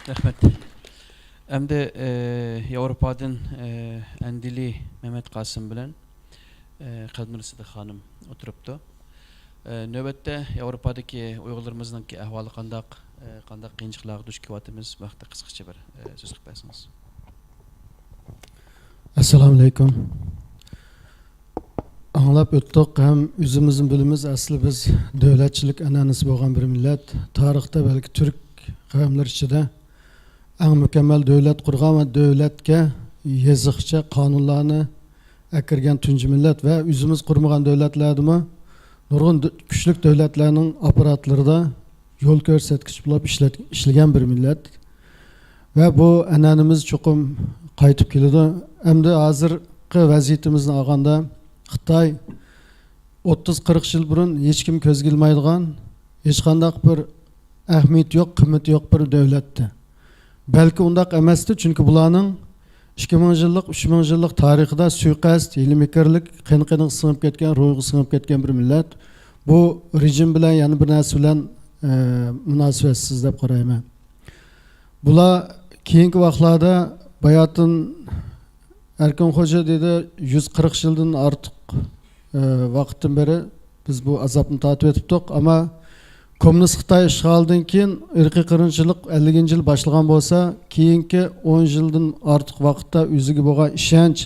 رەھمەت. ئەمدى، ئە، ياۋروپادىن، ئە، ئەندىلى مەمەت قاسىم بىلەن، ئە، قەلبىنۇر سىدىق خانىم ئولتۇرۇپتۇ. ئە، نۆۋەتتە ياۋروپادىكى ئۇيغۇرلىرىمىزنىڭكى ئەھۋالى قانداق، ئە، قانداق قىيىنچىلىقلارغا دۇچ كېلىۋاتىمىز، بۇ ھەقتە قىسقىچە بىر، ئە، سۆز قىلىپ بەرسىڭىز. ئەسسالامۇ ئەلەيكۇم. ئاڭلاپ ئۆتتۇق ھەم ئۆزىمىزمۇ بىلىمىز، ئەسلى بىز دۆلەتچىلىك ئەنئەنىسى بولغان بىر مىللەت. تارىختا بەلكى تۈرك قەۋملىرى ئىچىدە ئەڭ مۇكەممەل دۆلەت قۇرغان ۋە دۆلەتكە يېزىقچە قانۇنلارنى ئەكىرگەن تۇنجى مىللەت ۋە ئۆزىمىز قۇرمىغان دۆلەتلەردىمۇ نۇرغۇن دۆ-، كۈچلۈك دۆلەتلەرنىڭ ئاپپاراتلىرىدا يول كۆرسەتكۈچ بولۇپ ئىشلەت-، ئىشلىگەن بىر مىللەت. ۋە بۇ ئەنئەنىمىز چوقۇم قايتىپ كېلىدۇ. ئەمدى ھازىرقى ۋەزىيىتىمىزنى ئالغاندا، خىتاي ئوتتۇز قىرىق يىل بۇرۇن ھېچكىم كۆزگە ئىلمايدىغان، ھېچقانداق بىر ئەھمىيىتى يوق، قىممىتى يوق بىر دۆلەتتى. بەلكى ئۇنداق ئەمەستى، چۈنكى بۇلارنىڭ ئىككى مىڭ يىللىق، ئۈچ مىڭ يىللىق تارىخىدا سۇيىقەست، ھىيلە-مىكىرلىك قېنى-قېنىغا سىڭىپ كەتكەن، روھىغا سىڭىپ كەتكەن بىر مىللەت. بۇ رېجىم بىلەن، يەنە بىر نەرسە بىلەن، ئە، مۇناسىۋەتسىز دەپ قارايمەن. بۇلار كېيىنكى ۋاقىتلاردا باياتىن ئەركىن خوجا دېدى، يۈز قىرىق يىلدىن ئارتۇق، ئە، ۋاقىتتىن بېرى بىز بۇ ئازابنى تارتىۋېتىپتۇق. ئەمما كوممۇنىست خىتاي ئىشغالىدىن كېيىن ئىرقىي قىرغىنچىلىق ئەللىكىنچى يىلى باشلىغان بولسا، كېيىنكى ئون يىلدىن ئارتۇق ۋاقىتتا ئۆزىگە بولغان ئىشەنچ،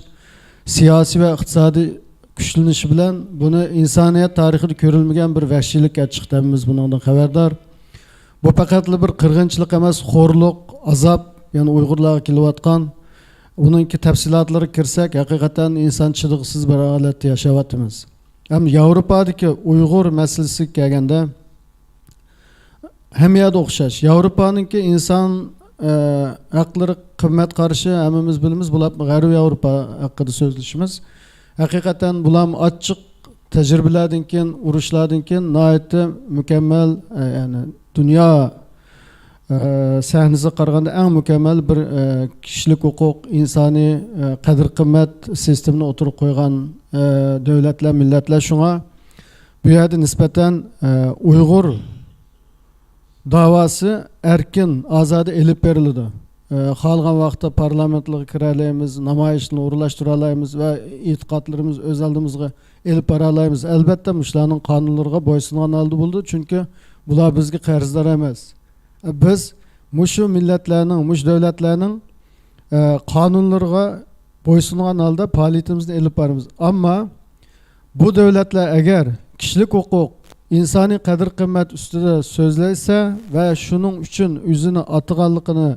سىياسىي ۋە ئىقتىسادىي كۈچلىنىشى بىلەن بۇنى ئىنسانىيەت تارىخىدا كۆرۈلمىگەن بىر ۋەھشىيلىك كەلتۈرۈپ چىقتى، ھەممىمىز بۇنىڭدىن خەۋەردار. بۇ پەقەتلا بىر قىرغىنچىلىق ئەمەس، خورلۇق، ئازاب، يەنى ئۇيغۇرلارغا كېلىۋاتقان. ئۇنىڭكى تەپسىلاتلىرىغا كىرسەك، ھەقىقەتەن ئىنسان چىدىغۇسىز بىر ھالەتتە ياشاۋاتىمىز. ھەم ياۋروپادىكى ئۇيغۇر مەسىلىسىگە كەلگەندە، ھەممە يەردە ئوخشاش. ياۋروپانىڭكى ئىنسان، ئە، ھەقلىرى قىممەت قارىشى ھەممىمىز بىلىمىز، بۇلار غەربىي ياۋروپا ھەققىدە سۆزلىشىمىز. ھەقىقەتەن بۇلارمۇ ئاچچىق تەجرىبىلەردىن كېيىن، ئۇرۇشلاردىن كېيىن ناھايىتى مۇكەممەل، ئە، يەنى دۇنيا، ئە، سەھنىسىگە قارىغاندا ئەڭ مۇكەممەل بىر، ئە، كىشىلىك ھوقۇق، ئىنسانىي، ئە، قەدىر-قىممەت سىستېمىنى ئوتتۇرىغا قويغان، ئە، دۆلەتلەر، مىللەتلەر. شۇڭا بۇ يەردە نىسبەتەن، ئە، ئۇيغۇر داۋاسى ئەركىن، ئازادە ئېلىپ بېرىلىدۇ. ئە، خالىغان ۋاقىتتا پارلامېنتلارغا كىرەلەيمىز، نامايىشنى ئورۇنلاشتۇرالايمىز ۋە ئېتىقادلىرىمىزنى ئۆز ئالدىمىزغا ئېلىپ بارالايمىز. ئەلبەتتە، مۇشۇلارنىڭ قانۇنلىرىغا بويسۇنغان ھالدا بولىدۇ، چۈنكى بۇلار بىزگە قەرزدار ئەمەس. ئە، بىز مۇشۇ مىللەتلەرنىڭ، مۇشۇ دۆلەتلەرنىڭ، ئە، قانۇنلىرىغا بويسۇنغان ھالدا پائالىيىتىمىزنى ئېلىپ بارىمىز. ئەمما بۇ دۆلەتلەر ئەگەر كىشىلىك ھوقۇق، ئىنسانىي قەدىر-قىممەت ئۈستىدە سۆزلەيسە ۋە شۇنىڭ ئۈچۈن ئۆزىنى ئاتىغانلىقىنى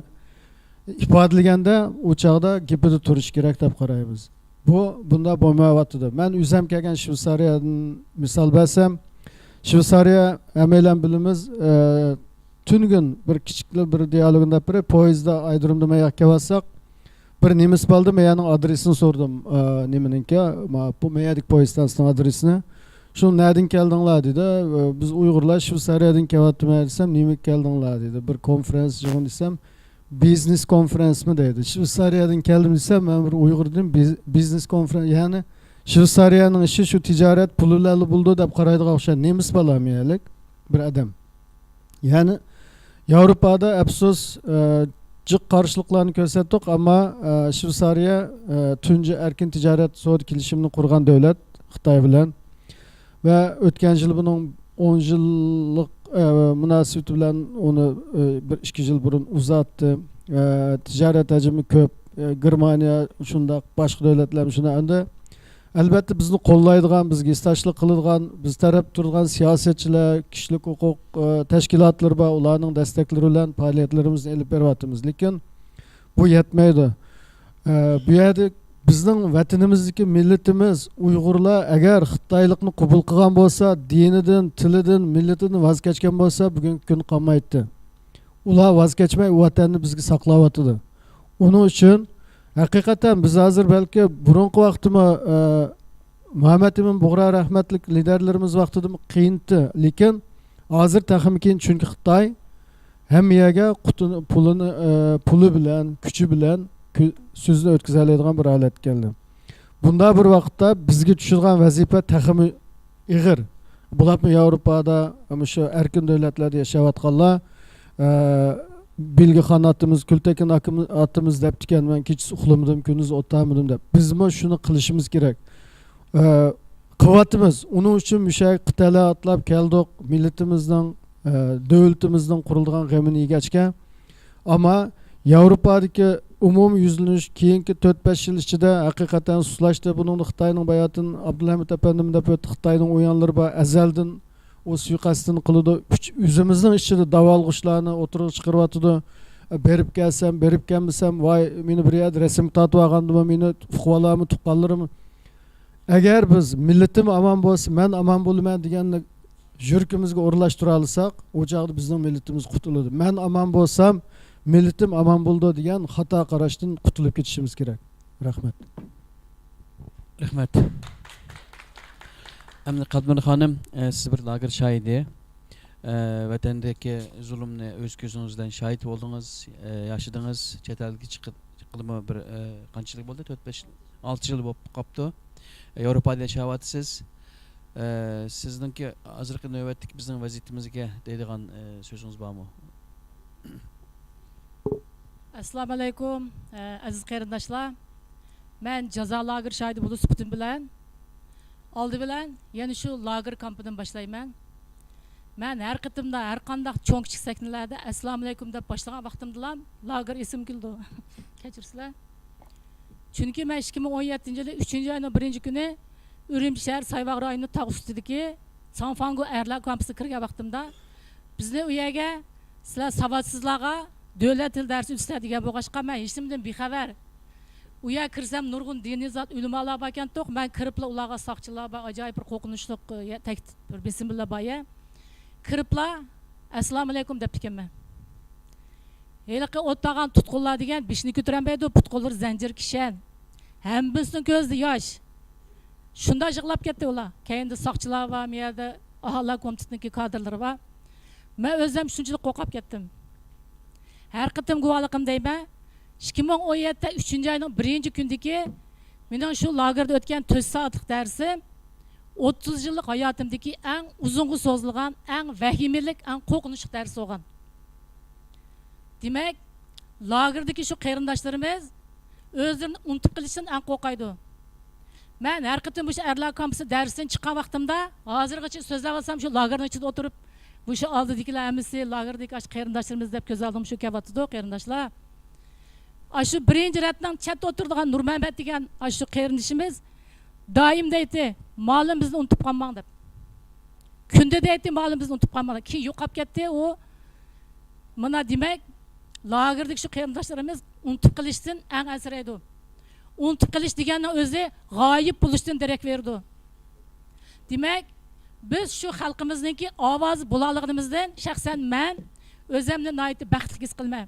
ئىپادىلىگەندە، ئۇ چاغدا گېپىدە تۇرۇش كېرەك دەپ قارايمىز. بۇ بۇنداق بولمايۋاتىدۇ. مەن ئۆزۈم كەلگەن شۋېتسارىيەدىن مىسال بەرسەم، شۋېتسارىيە ھەممەيلەن بىلىمىز، ئە، تۈنۈگۈن بىر كىچىكلا بىر دىيالوگنى دەپ بېرەي، پويىزدا ئايرودرومدا مەن ياققا كېلىۋاتساق، بىر نېمىس بالا مېيەنىڭ ئادرېسىنى سورىدىم. ئا، نېمىنىڭكى؟ ما، بۇ مېيەدىكى پويىز ستانسىسىنىڭ ئادرېسىنى. شۇ نەدىن كەلدىڭلار دېدى. ئە، بىز ئۇيغۇرلار شۋېتسارىيەدىن كېلىۋاتىمەن دېسەم، نېمىگە كەلدىڭلار دېدى. بىر كونفرانس يىغىن دېسەم، بىزنېس كونفرانسمۇ دەيدۇ. شۋېتسارىيەدىن كەلدىم دېسەم، مەن بىر ئۇيغۇردىن بىز-، بىزنېس كونفرانس، يەنى شۋېتسارىيەنىڭ ئىشى شۇ تىجارەت پۇلى بىلەنلا بولىدۇ دەپ قارايدىغان ئوخشايدۇ. نېمىس بالا مېيەلىك بىر ئادەم. يەنى ياۋروپادا ئەپسۇس، ئە، جىق قارشىلىقلارنى كۆرسەتتۇق، ئەمما، ئە، شۋېتسارىيە، ئە، تۇنجى ئەركىن تىجارەت سودا كېلىشىمىنى قۇرغان دۆلەت خىتاي بىلەن. ۋە ئۆتكەن يىل بۇنىڭ ئون يىللىق، ئە، مۇناسىۋىتى بىلەن ئۇنى، ئە، بىر ئىككى يىل بۇرۇن ئۇزارتتى. ئە، تىجارەت ھەجمى كۆپ. ئە، گېرمانىيە شۇنداق، باشقا دۆلەتلەرمۇ شۇنداق. ئەمدى ئەلۋەتتە، بىزنى قوللايدىغان، بىزگە ھېسداشلىق قىلىدىغان، بىز تەرەپ تۇرىدىغان سىياسەتچىلەر، كىشىلىك ھوقۇق، ئە، تەشكىلاتلىرى بار، ئۇلارنىڭ دەستەكلىرى بىلەن پائالىيەتلىرىمىزنى ئېلىپ بېرىۋاتىمىز. لېكىن بۇ يەتمەيدۇ. ئە، بۇ يەردە بىزنىڭ ۋەتىنىمىزدىكى مىللىتىمىز ئۇيغۇرلار ئەگەر خىتايلىقنى قوبۇل قىلغان بولسا، دىنىدىن، تىلىدىن، مىللىتىدىن ۋاز كەچكەن بولسا، بۈگۈنكى كۈن قالمايتتى. ئۇلار ۋاز كەچمەي، ئۇ ۋەتەننى بىزگە ساقلاۋاتىدۇ. ئۇنىڭ ئۈچۈن ھەقىقەتەن بىز ھازىر بەلكى بۇرۇنقى ۋاقتىمۇ، ئە، مۇھەممەد ئىمىن بۇغرا رەھمەتلىك لىدەرلىرىمىز ۋاقتىدىمۇ قىيىنتى. لېكىن ھازىر تېخىمۇ قىيىن، چۈنكى خىتاي ھەممە يەرگە قۇتىنى، پۇلىنى، ئە، پۇلى بىلەن، كۈچى بىلەن كۈ-، سۆزىنى ئۆتكۈزەلەيدىغان بىر ھالەتكە كەلدى. بۇنداق بىر ۋاقىتتا بىزگە چۈشىدىغان ۋەزىپە تېخىمۇ ئېغىر. بولۇپمۇ ياۋروپادا، مۇشۇ ئەركىن دۆلەتلەردە ياشاۋاتقانلار، ئە، بىلگە خان ئاتىمىز، كۈلتەكىن ئاكىمىز، ئاتىمىز دەپتىكەن، مەن كېچىسى ئۇخلىمىدىم، كۈندۈز ئوت تارمىدىم دەپ. بىزمۇ شۇنى قىلىشىمىز كېرەك. ئە، قىلىۋاتىمىز. ئۇنىڭ ئۈچۈن مۇشۇ يەرگە قىتئەلەر ئاتلاپ كەلدۇق. مىللىتىمىزنىڭ، ئە، دۆلىتىمىزنىڭ قۇرۇلىدىغان غېمىنى يېگەچكە. ئەمما ياۋروپادىكى ئومۇميۈزلىنىش كېيىنكى تۆت بەش يىل ئىچىدە ھەقىقەتەن سۇسلاشتى. بۇنىڭدا خىتاينىڭ باياتىن ئابدۇلھەمىت ئەپەندىم دەپ ئۆتتى. خىتاينىڭ ئويۇنلىرى بار. ئەزەلدىن ئۇ سۇيىقەستىنى قىلىدۇ. ئۈچ، ئۆزىمىزنىڭ ئىچىدە داۋالغۇشلارنى ئوتتۇرىغا چىقىرىۋاتىدۇ. بېرىپ كەلسەم، بېرىپ كەلمىسەم، ۋاي، مېنى بىر يەردە رەسىمگە تارتىۋالغاندىمۇ، مېنى ئۇكىلارمۇ، تۇغقانلىرىمۇ. ئەگەر بىز مىللىتىم ئامان بولسا، مەن ئامان بولىمەن دېگەننى يۈرىكىمىزگە ئورۇنلاشتۇرالىساق، ئۇ چاغدا بىزنىڭ مىللىتىمىز قۇتۇلىدۇ. مەن ئامان بولسام، مىللىتىم ئامان بولىدۇ دېگەن خاتا قاراشتىن قۇتۇلۇپ كېتىشىمىز كېرەك. رەھمەت. رەھمەت. ئەمدى قەلبىنۇر خانىم، ئە، سىز بىر لاگېر شاھىتى. ئە، ۋەتەندىكى زۇلۇمنى ئۆز كۆزىڭىز بىلەن شاھىت بولدىڭىز، ئە، ياشىدىڭىز. چەت ئەلگە چىقىپ، چىققىلىمۇ بىر، ئە، قانچىلىك بولدى؟ تۆت، بەش، ئالتە يىل بولۇپ قاپتۇ. ئە، ياۋروپادا ياشاۋاتىسىز. ئە، سىزنىڭكى ھازىرقى نۆۋەتتىكى بىزنىڭ ۋەزىيىتىمىزگە دەيدىغان، ئە، سۆزىڭىز بارمۇ؟ ئەسسالامۇ ئەلەيكۇم، ئە، ئەزىز قېرىنداشلار. مەن جازا لاگېر شاھىتى بولۇش سۈپىتىم بىلەن، ئالدى بىلەن يەنە شۇ لاگېر كامپىدىن باشلايمەن. مەن ھەر قېتىمدا، ھەر قانداق چوڭ كىچىك سەھنىلەردە ئەسسالامۇ ئەلەيكۇم دەپ باشلىغان ۋاقتىمدىلا لاگېر ئېسىمگە كېلىدۇ. كەچۈرسىلەر. چۈنكى مەن ئىككى مىڭ ئون يەتتىنچى يىلى ئۈچىنچى ئاينىڭ بىرىنچى كۈنى ئۈرۈمچى شەھەر سايباغ رايونى تاغ ئۈستىدىكى ساڭفاڭگو ئەرلەر كامپۇسىغا كىرگەن ۋاقتىمدا، بىزنى ئۇ يەرگە، سىلەر ساۋاتسىزلارغا دۆلەت تىل دەرسى ئۆتىسىلەر دېگەن بولغاچقا، مەن ھېچنېمىدىن بىخەۋەر. ئۇ يەرگە كىرسەم، نۇرغۇن دىنىي زات، ئۆلىمالار باركەنتۇق. مەن كىرىپلا ئۇلارغا، ساقچىلار بار، ئاجايىپ بىر قورقۇنچلۇق، ئە، تەھدىت، بىر بېسىملار بار يە. كىرىپلا، ئەسسالامۇ ئەلەيكۇم دەپتىكەنمەن. ھېلىقى ئوت تاغان تۇتقۇنلار دېگەن بېشىنى كۆتۈرەلمەيدۇ، پۇت-قوللىرى زەنجىر كىشەن. ھەممىسىنىڭ كۆزىدە ياش. شۇنداق يىغلاپ كەتتى ئۇلار. كەينىدە ساقچىلار بار، مۇ يەردە ئاھالىلەر كومىتېتىنىڭكى كادىرلىرى بار. مەن ئۆزۈم شۇنچىلىك قورقۇپ كەتتىم. ھەر قېتىم گۇۋاھلىقىم دەيمەن، ئىككى مىڭ ئون يەتتە ئۈچىنچى ئاينىڭ بىرىنچى كۈنىدىكى مېنىڭ شۇ لاگېردا ئۆتكەن تۆت سائەتلىك دەرسىم ئوتتۇز يىللىق ھاياتىمدىكى ئەڭ ئۇزۇنغا سوزۇلغان، ئەڭ ۋەھىمىلىك، ئەڭ قورقۇنچلۇق دەرس بولغان. دېمەك، لاگېردىكى شۇ قېرىنداشلىرىمىز ئۆزلىرىنى ئۇنتۇپ قېلىشتىن ئەڭ قورقايدۇ. مەن ھەر قېتىم مۇشۇ ئەرلەر كامپۇسى دەرسىدىن چىققان ۋاقتىمدا، ھازىرغىچە سۆزلەۋاتسام، شۇ لاگېرنىڭ ئىچىدە ئولتۇرۇپ، مۇشۇ ئالدىدىكىلەر ھەممىسى لاگېردىكى ئاشۇ قېرىنداشلىرىمىز دەپ كۆز ئالدىمغا شۇ كېلىۋاتىدۇ، قېرىنداشلار. ئاشۇ بىرىنچى رەتنىڭ چەتتە ئولتۇرىدىغان نۇرمەمەت دېگەن ئاشۇ قېرىندىشىمىز دائىم دەيتتى، مالىم بىزنى ئۇنتۇپ قالماڭ دەپ. كۈندە دەيتتى، مالىم بىزنى ئۇنتۇپ قالماڭ دەپ. كېيىن يوقاپ كەتتى ئۇ. مانا دېمەك، لاگېردىكى شۇ قېرىنداشلىرىمىز ئۇنتۇپ قېلىشتىن ئەڭ ئەنسىرەيدۇ. ئۇنتۇپ قېلىش دېگەننىڭ ئۆزى غايىب بولۇشتىن دېرەك بېرىدۇ. دېمەك، بىز شۇ خەلقىمىزنىڭكى ئاۋازى بولالىغىنىمىزدىن شەخسەن مەن ئۆزۈمنى ناھايىتى بەختلىك ھېس قىلىمەن.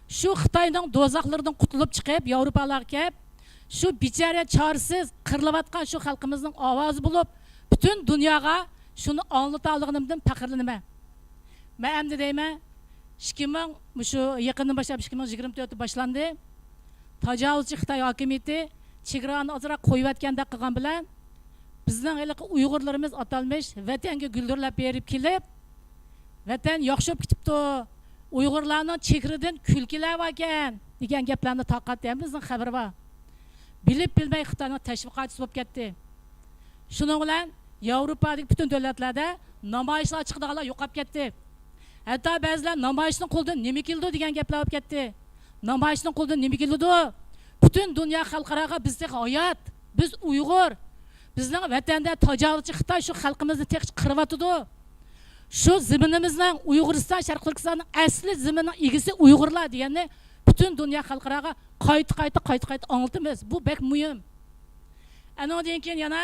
شۇ خىتاينىڭ دوزاخلىرىدىن قۇتۇلۇپ چىقىپ، ياۋروپالارغا كېلىپ، شۇ بىچارە چارىسىز قىرىلىۋاتقان شۇ خەلقىمىزنىڭ ئاۋازى بولۇپ، پۈتۈن دۇنياغا شۇنى ئاڭلىتالىغىنىمدىن پەخىرلىنىمەن. مەن ئەمدى دەيمەن، ئىككى مىڭ، مۇشۇ يېقىندىن باشلاپ ئىككى مىڭ يىگىرمە تۆتتە باشلاندى. تاجاۋۇزچى خىتاي ھاكىمىيىتى چېگرانى ئازراق قويۇۋەتكەندەك قىلغان بىلەن، بىزنىڭ ھېلىقى ئۇيغۇرلىرىمىز ئاتالمىش ۋەتەنگە گۈلدۈرلەپ بېرىپ كېلىپ، ۋەتەن ياخشى بولۇپ كېتىپتۇ، ئۇيغۇرلارنىڭ چېھرىدىن كۈلكىلەر باركەن دېگەن گەپلەرنى تارقاتتى. ھەممىمىزنىڭ خەۋىرى بار. بىلىپ بىلمەي خىتاينىڭ تەشۋىقاتچىسى بولۇپ كەتتى. شۇنىڭ بىلەن ياۋروپادىكى پۈتۈن دۆلەتلەردە نامايىشلارغا چىقىدىغانلار يوقاپ كەتتى. ھەتتا بەزىلەر نامايىشنىڭ قولىدىن نېمە كېلىدۇ دېگەن گەپلەر بولۇپ كەتتى. نامايىشنىڭ قولىدىن نېمە كېلىدۇ؟ پۈتۈن دۇنيا خەلقئاراغا بىز تېخى ھايات، بىز ئۇيغۇر، بىزنىڭ ۋەتەندە تاجاۋۇزچى خىتاي شۇ خەلقىمىزنى تېخىچە قىرىۋاتىدۇ. شۇ زېمىنىمىزنىڭ، ئۇيغۇرىستان، شەرقىي تۈركىستاننىڭ ئەسلى زېمىنىنىڭ ئىگىسى ئۇيغۇرلار دېگەننى پۈتۈن دۇنيا خەلقئاراغا قايتا، قايتا، قايتا، قايتا ئاڭلىتىمىز. بۇ بەك مۇھىم. ئانىڭدىن كېيىن يەنە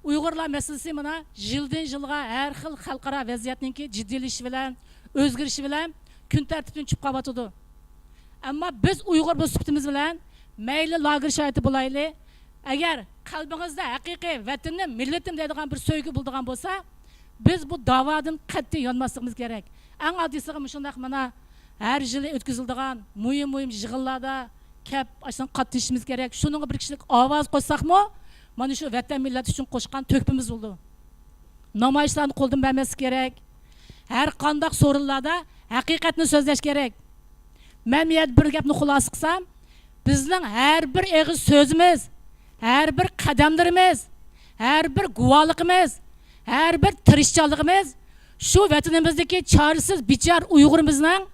ئۇيغۇرلار مەسىلىسى مانا يىلدىن يىلغا ھەر خىل خەلقئارا ۋەزىيەتنىڭكى جىددىيلىشىشى بىلەن، ئۆزگىرىشى بىلەن كۈن تەرتىپتىن چۈشۈپ قالىۋاتىدۇ. ئەمما بىز ئۇيغۇر بۇ سۈپىتىمىز بىلەن مەيلى لاگېر شارائىتى بولايلى، ئەگەر قەلبىڭىزدە ھەقىقىي ۋەتىنىم، مىللىتىم دەيدىغان بىر سۆيگۈ بولىدىغان بولسا، بىز بۇ داۋادىن قەتئىي يانماسلىقىمىز كېرەك. ئەڭ ئاددىيسىغا مۇشۇنداق مانا ھەر يىلى ئۆتكۈزۈلىدىغان مۇھىم، مۇھىم يىغىنلاردا كەپ، ئاشۇنىڭغا قاتنىشىشىمىز كېرەك. شۇنىڭغا بىر كىشىلىك ئاۋاز قوشساقمۇ، مانا شۇ ۋەتەن مىللەت ئۈچۈن قوشقان تۆھپىمىز بولىدۇ. نامايىشلارنى قولدىن بەرمەسلىك كېرەك. ھەر قانداق سورۇنلاردا ھەقىقەتنى سۆزلەش كېرەك. مەن بۇ يەردە بىر گەپنى خۇلاسە قىلسام، بىزنىڭ ھەر بىر ئېغىز سۆزىمىز، ھەر بىر قەدەملىرىمىز، ھەر بىر گۇۋاھلىقىمىز، ھەر بىر تىرىشچانلىقىمىز شۇ ۋەتىنىمىزدىكى چارىسىز بىچارە ئۇيغۇرىمىزنىڭ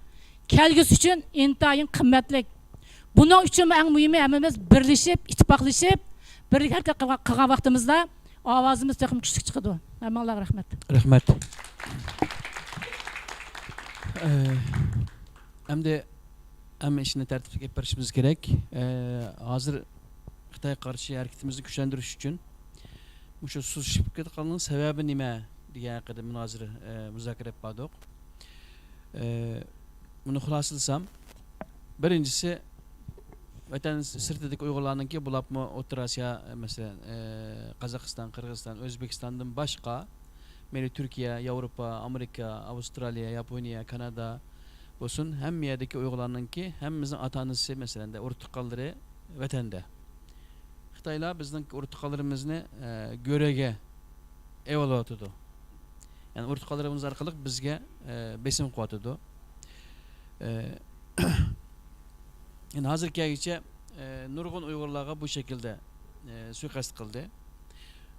كەلگۈسى ئۈچۈن ئىنتايىن قىممەتلىك. بۇنىڭ ئۈچۈن ئەڭ مۇھىمى ھەممىمىز بىرلىشىپ، ئىتتىپاقلىشىپ، بىرلىكتە ھەرىكەت قىلغان، قىلغان ۋاقتىمىزدا ئاۋازىمىز تېخىمۇ كۈچلۈك چىقىدۇ. ھەممىڭلارغا رەھمەت. رەھمەت. ئە، ئەمدى ھەممە ئىشنى تەرتىپلىك ئېلىپ بېرىشىمىز كېرەك. ئە، ھازىر خىتايغا قارشى ھەرىكىتىمىزنى كۈچلەندۈرۈش ئۈچۈن مۇشۇ سۇسىشىپ كېتىۋاتقانلىقنىڭ سەۋەبى نېمە دېگەن ھەققىدە مۇنازىرە، ئە، مۇزاكىرە ئېلىپ باردۇق. ئە، بۇنى خۇلاسىلىسام، بىرىنچىسى، ۋەتەن سىرتىدىكى ئۇيغۇرلارنىڭكى، بولۇپمۇ ئوتتۇرا ئاسىيا، مەسىلەن، ئە، قازاقىستان، قىرغىزىستان، ئۆزبېكىستاندىن باشقا، مەيلى تۈركىيە، ياۋروپا، ئامېرىكا، ئاۋسترالىيە، ياپونىيە، كانادا بولسۇن، ھەممە يەردىكى ئۇيغۇرلارنىڭكى ھەممىمىزنىڭ ئاتا-ئانىسى، مەسىلەن، ئۇرۇق-تۇغقانلىرى ۋەتەندە. خىتايلار بىزنىڭ ئۇرۇق-تۇغقانلىرىمىزنى، ئە، گۆرۈگە ئېلىۋاتىدۇ. يەنى ئۇرۇق-تۇغقانلىرىمىز ئارقىلىق بىزگە، ئە، بېسىم قىلىۋاتىدۇ. ئە، يەنى ھازىرغا كەلگۈچە، ئە، نۇرغۇن ئۇيغۇرلارغا بۇ شەكىلدە، ئە، سۇيىقەست قىلدى.